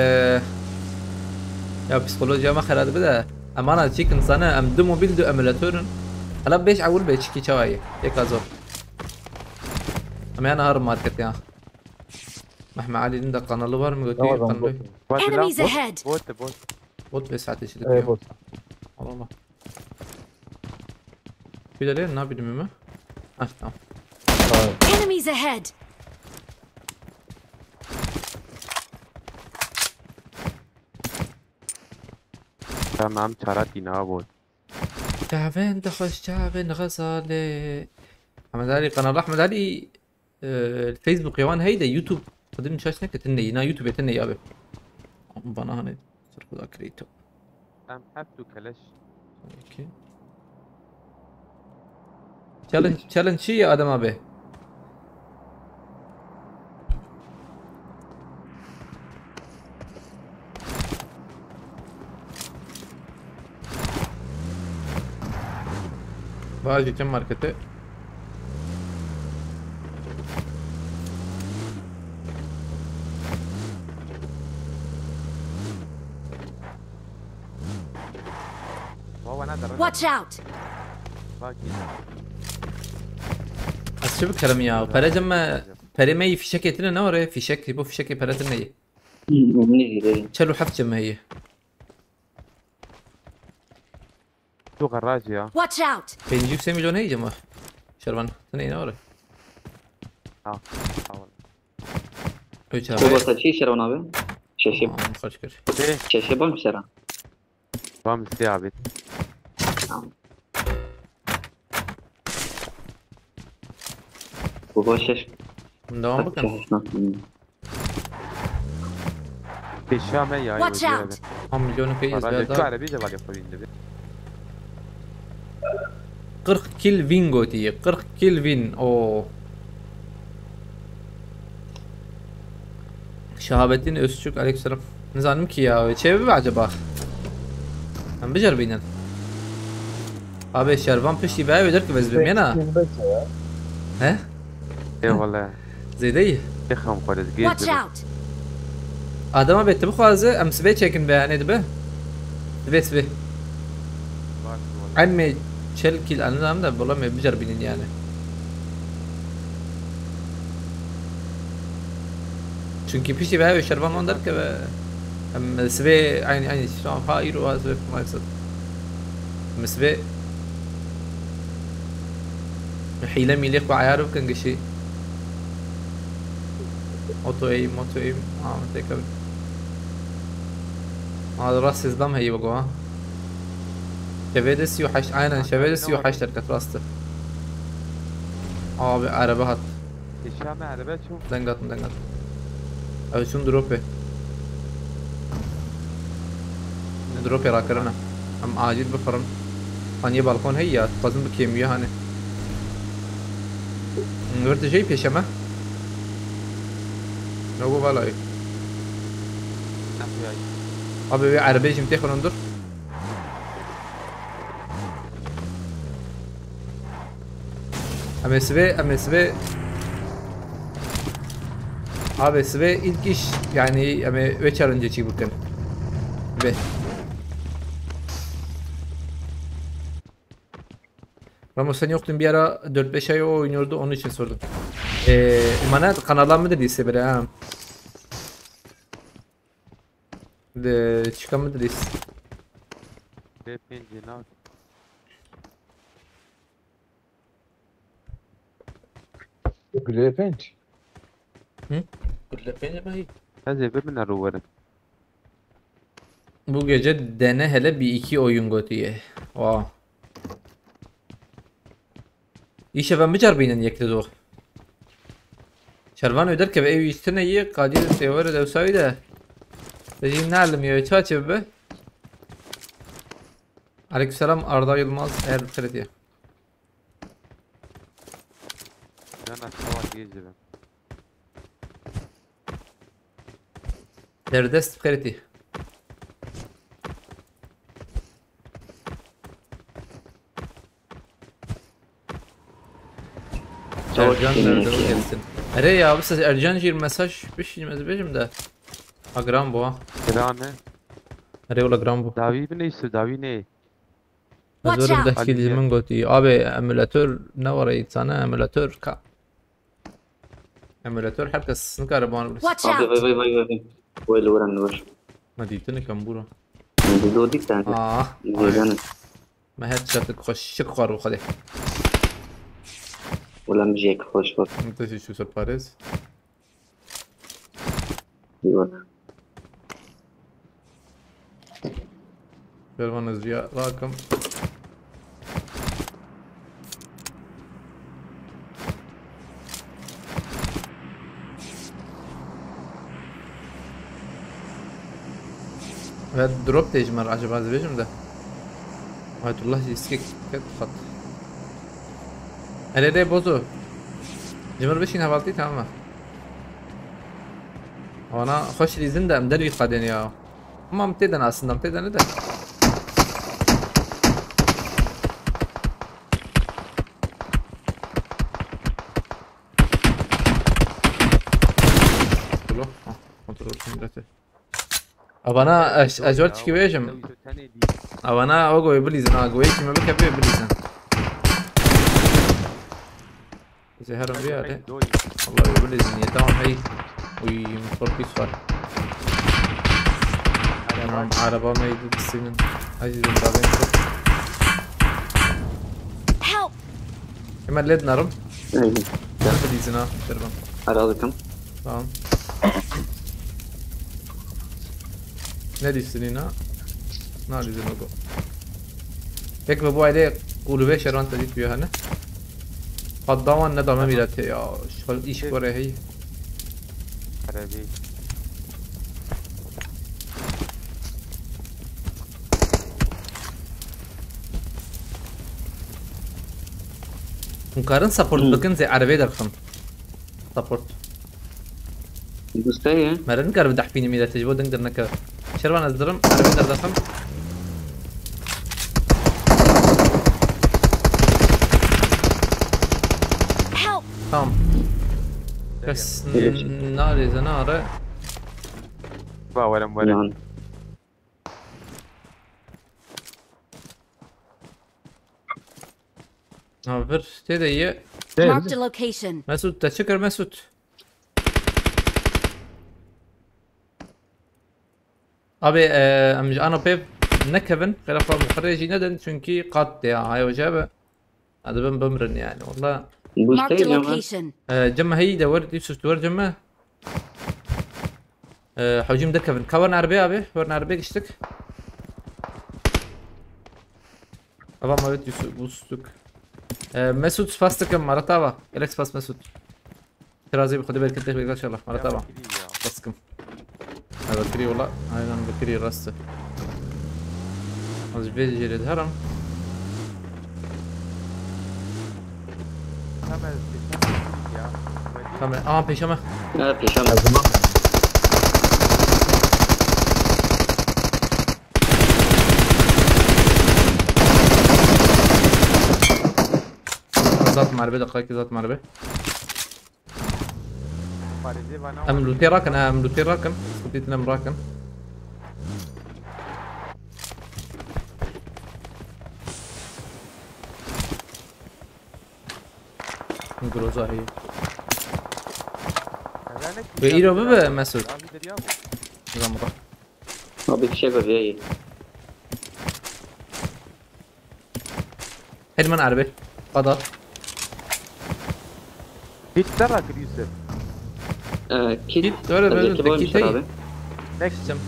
ya psikolojiya me xera dibe de. Em ana çîkin zane, em du mobil, du emülatörün. Hala beş awul be çiki çawayı. Yeka zor. Em yana har market ya. Mehmet Ali'nin de kanalı var mı? Götü Tamam, kanalı. bot. Bot Enemies lan. ahead! Bot, bot, bot. Bot ve saate çilik Evet, ya. bot. Allah Allah. Bir de ne bileyim mi? Ah, tamam. Tamam. Enemies ahead! Tamam, çara dîna bot. Çavên dixweş, çavên Xezalê. Ahmed Ali, kanal Ahmed Ali, e, Facebook yawan heyde YouTube. Xwedî min şaş neke, tinne yî, na YouTube tinne yî abi. Bana hani sırf da creator. Em hep tu keleş. Peki. Challenge, challenge çi ya Adem abi? Vajî çem markete. Baba ne dara. Watch out! Bak. Ez çi bikerim ya? Pere cem me, pere me yî fişekê tine ne ore? Fişek, bu fişekê pere tine yî. Ne gireyim? Çel û heft cem me yî. Tu garaj ya. Watch out! Pêncî û sê milyon heyî cem me. Şervan, tine yî ne ore? Ha. Tamam. Üç Bu abi. basa çi Şervan abi? Şaşım. Tamam, kaç kere. Te. Şaşı bam Şervan. Bam siya abi. Bu boş şaş. Devam bakın. Şaş nasıl? Peşa me ya. Watch out! Tam milyonu pey Para de izlerde. çare bir de var yapayım dedi. Qirq kill win gotî. Qirq kill win. Oo. Şehabettin Özçük, aleykümselam. Nizanim ki ya, çê bibe acaba? Em biceribînin. Abi Şervan piştî be, ew der ki ez bimêna. Beş ya. He? Eyvallah. Zêdeyî. Yexam xwariz gel. Watch out! Adem abi, tu bixwaze, em sibê çekin be, yanê dibe. Sibê, sibê. Emmê çel kîl anidam da, bula me biceribînin yani. Çünkü piştî be ev Şervan wan derkeve. Em sibê eynî, eynî şam ha îro ha sibê maalesef. Em sibê hîle mîlê xwe eyar bikin gişî. Oto eğim, moto eğim. Ha, tekrar. Ha, rast sizdam heyî bego ha. Şevê de sî û heşt, aynen, şevê de sî û heşt derket, rast e. Abi, araba hat. Eşya me araba çû. Deng hatin, deng hatin. Ew çûn dropê. Dropê rakirine. Em acil bifirin. Haniyê balkon heye ya, dixwazin bikêm wî hanê. Vir dijey pêşe me. Ne bu valayê. Abi, wê erebê jî têxin hundir. Em ê sibê, em ê sibê. Abi, sibê ilk iş, yani, em ê wê challenge çî bikin. Ve. Ramo, sen yoktun bir ara, dört beş ay o oynuyordu, onun için sordum. Ee, emanet kanala mı dediyse bile ha. De, çıkan mı dediyse. Hepinci ne? Gulê pênc. Hı? Gulê pênc mi? Ez ê bibine rû werin. Bu gece dene hele bir iki oyun gotiye. Oha. Îşev em biceribînin yek li dor. Şervan wê derkeve, ew îştine yê, qadî de sêwere dewsa wî de. Te jî neelimiye, wê çaçê bibe? Aleykümselam Arda Yılmaz, eğer dikkat ediyor. Cana xewa gêj dibim. Derdest xeretî. Ercan nerede bu gelsin. Erê ya, bu ses Ercan jî mesaj bişînim ez bêjim de. Ha, giran bu ha. Giran e. Erê, wala giran bu. Dawî bineysu, dawî nê. Ez werim deh kîl ji min gotî. Abi, emulator ne were însana, emulator ka. Emulator herkes nikare bana bilsin. Watch out! Vay, vay, vay, vay, vay. Vay, li werin, li wir. Me dîtini kembûra. Min dî do dît yani. Ah, zêde ne. Me headshot xweşik xwar bi Xwedê. Wala min jî yek xweş xwar. Min te jî çû ser parêz. Eyvallah. Şervan ez riya rakim. Ve drop tê ji me re acaba ez bêjim de. Ayetullah jî îskek ket xat. Hele de bozo. Ji min re bişîn hevaltî tamam e. Wana xweş lîzin de em dervî qadên ya. Ama em tê de ne aslında, em tê de ne de. Dilo. Ha, kontrol şimdi de. Avana ez, ez wer çikî bêjim. Avana o goyê bilîzin, ha, goyê kî me bike bê bilîzin. Zehra bir yerde. Allah öyle izin ya. Tamam, hey. Uy, motor pis var. Tamam, araba meydi disiplin. Azizim, daha ben çok. Help! Hemen led narım. Neydi? Gel bir izin ha, Şervan. Aralıkım. Tamam. Ne diyorsun yine? Ne diyorsun o? Peki bu aile kulübe Şervan dedik bir hani. Qadawan nedame mîretê ya. Şol îş were hey. Erebî. Hûn karin support bikin, zê erebê derxin. Support. Dusteye. Meren kar bi dehpînî mîretê ji bo deng dernekeve. Şervan ez dirim, erebê derdexim. Help! Tamam. Kes n-, nalêze nare. Ba, werem, werem. Yan. Ha, vir tê de ye. Marked a location. Mesut, te çi kir Mesut? Abi, e, em ji ana pêv nekevin, xêra xwe bi xwe rê jî nedin, çünkü qat tê ya, hay hoca be. Hadi bin bimrin yani, valla. Marked a Boost değil ama. Location. E, cem heyî de wer, Yusuf, wer cem. E, hocam dekevin. Ka werin erbê abi, werin erbê giştik. Ava ma vet Yusuf, Yusuf. E, Mesut, spas dikim, Marat ava. Gelek spas Mesut. Tirazî bi Xwedê berketê xwe inşallah. Mara, ya tamam. Bekirî ya. Baskim. Ha, Bekirî wala. Aynen Bekirî, rast e. Az vê jêrê diherim. Tamam, ya. Tamam. Aa, pêşe me. Evet, pêşe me. Zat merbe, dakika ki zat merbe. Parêzê vana. Em lûtê rakin, ha, em lûtê rakin. Sıkıntı em rakin. Groza heye. Ve îro bibe, Mesut. Abi derya bu. Buradan buradan. Abi bir şey var ya. Hadi man arabe. Fadal. Kit te rakir Yusuf. Ee, kit. Kit, öyle, öyle, öyle, kit, kit, abi. Next. Sistem.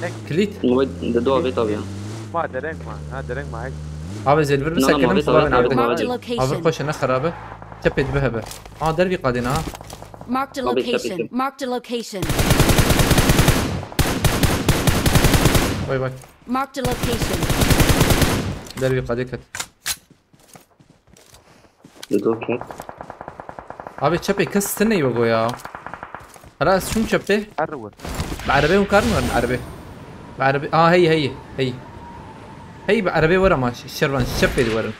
Next. Kilit. Mu de dua vet abi ya. Ma dereng ma. Ha, dereng ma. Abi zelvir bir sakinim abi. Marked a location. Abi koşa ne xerabe. Çepet be hebe. Aa, dervi kadın ha. Marked a location. Marked a location. Vay vay. Marked a location. Dervî qadê ket. Li do ket. Abi çepê kes tine yogo ya. Hala ez çûm çepê. Her wer. Bi erebê hûn karin werin erebê. Bi erebê. Aa hey hey hey. Hey bi erebê wer ama ş-, şervan çepê de werin.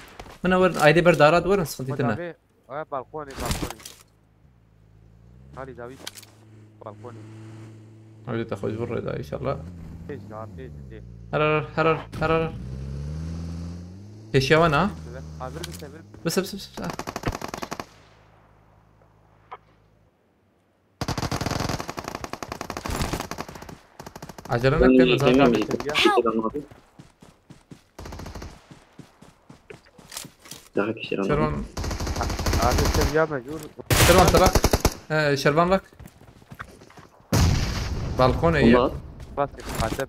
Mina werin aydê ber dara de werin sıkıntı tine. Abi, aya balkonê, balkonê. Halî dawî balkonê. Öyle de xwe ji vir rêda inşallah. Pêş de, pêş de. Herar, herar, herar. Pêşiya wan ha? Hazır mısın? Bise, bise, bise, bise. Acele ne yapayım zaten? Help! Daha kişi Şervan. Abi seviye mecbur. Şervan tabak. Ee, Şervan bak. Balkon iyi. Bak, Adem.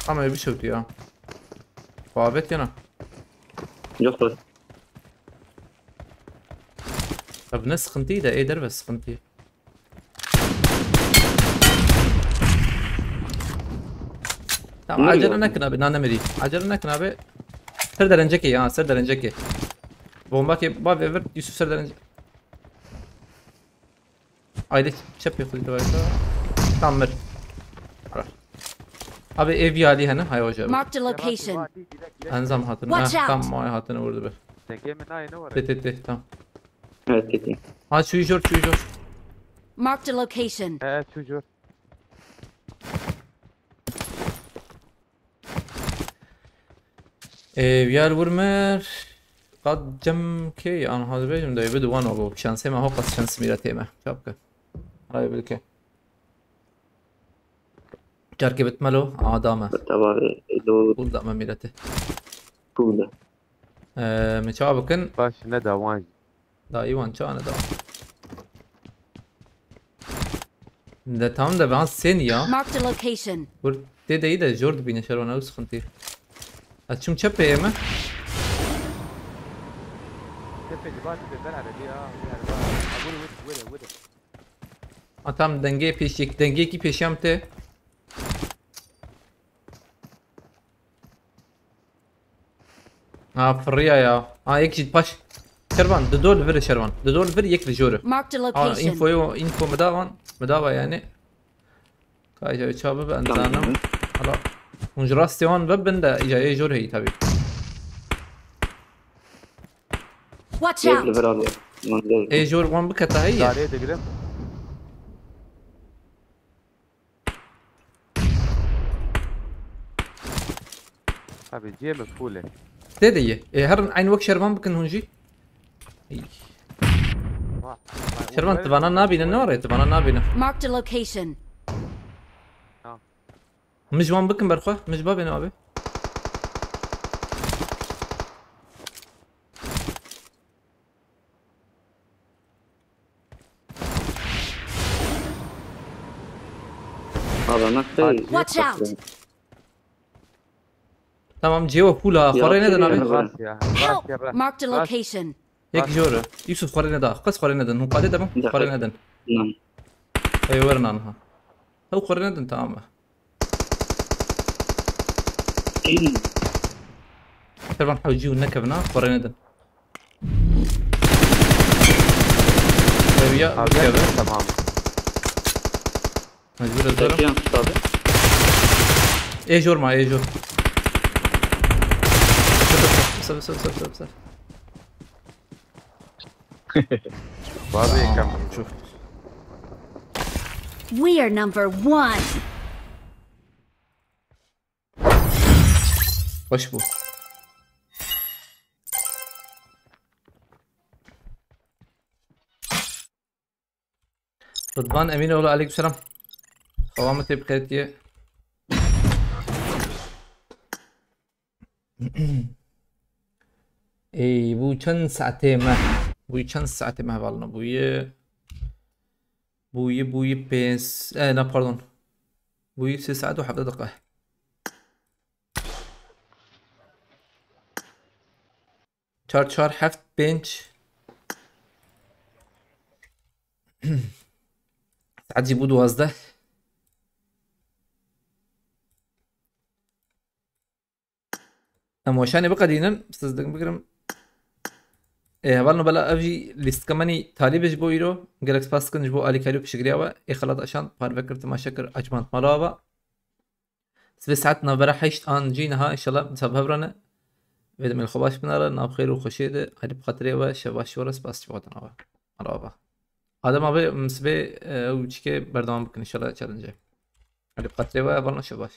Ama bir şey ya. Babet yana. Yok, yok. Tabi ne sıkıntıydı, eder ve sıkıntı. Tamam, acele nekin abi, nane meri. Acele nekin abi. Ser derenceki ya, ser derenceki. Bomba ki, bak, evet, Yusuf ser derence. Aile çep yapıldı varsa. Tamam, ver. Ara. Abi ev yali hani, hay hoca. Marked a location. Enzam hatını. Watch out. Tamam, ay hatını vurdu be. Teke mi, ne, ne var? Te, te, te, tamam. Evet, te, te. Ha, çuyucor, çuyucor. Marked a location. He, çuyucor. Ee, Viyar Vurmer. Qad cem kê an hazir bêjim de bi duwan abo. Şansê me ho qas şans mîretê me. Çap ke. Ray bilke. Carkê bitmelo adame. Tamam, elo. Bul da me mîrete. Bul da. Ee, me çawa bikin? Baş ne dawan. Da îwan çawa ne dawan. De tam de ben sen ya. Marked a location. Bur tê de iyi de jor dibîne şerwana ew sıkıntı. Ez çim çepê yê me. Çepê diba dibe ber erebi ya. Ber erebi. Wire, wire, wire. A tam dengê pêşiyek, dengê ki pêşiyam te. Ha, firriya ya. Ha, yek jî paş. Şervan, di dor li vir Şervan. Di dor li vir yek li jor. Marked a location. Ha, infoyu, info mi da wan, mi da va yani. Ka îca çabi ben zanim. Hala. Hûn ji rastê wan ve bin de îca ê jor heyî tabi. Watch out. Yek li vir abi. Ê jor wan bikete heyî. Darê digirim. Abi cihê me full e. Tê de ye. E, herin aynı wek şervan bikin hûn jî. Ey. Şervan, tu vana nabîne, ne ware, tu vana nabîne. Marked a location. Min ji wan bikin berxwe. Min ji ba bêne abi. Abi, ne Watch out! Tamam, cêwe full ha. Xwarê nedin abi. Help! Marked a location. Yek jor. Yusuf xwarê neda. Qas xwarê nedin. Hûn qadê debin. Xwarê nedin. Ey werin anha. Ew xwarê nedin, tamam e. Servan hewcî û nekevin ha, xwarê nedin. Eviya bikeve. Tamam. Mecbur ez werim. Ê jor ma, ê jor. Sar, sar, sar, sar, sar. Var bir ekran. Çok. We are number one. Baş bu. Rıdvan Eminoğlu, aleykümselam. Xewa me tê bi xêr tiyê. Ey, bû çend saetê me? Bû çend saetê me hevalno? Bûye, bûye, bûye pênc, e, na, pardon. Bûye sê saet û hevdeh deqe. Çar, çar, heft, pênc. Saet jî bû duwazdeh. Em weşanê biqedînin, sizdin bigirim. Ê, hevalno bela ev jî lîstika me nî talîb e ji bo îro. Gelek spas dikin ji bo alîkarî û piştgiriya we. Ê xelat eşan, parve kir, temaşe kir, ecmand mala we. Sibê saet navbera heşt an cî niha, înşallah, bi hev re ne. Vê demê li xwe baş binare, nav xêr û xweşiyê de, Elî bi xatirê we, şev baş ji we re, spas ji we re. Merhaba. Adem abi, em sibê, e, ew çikê berdewam bikin, înşallah, challenge. Elî bi xatirê we, hevalno, şev baş.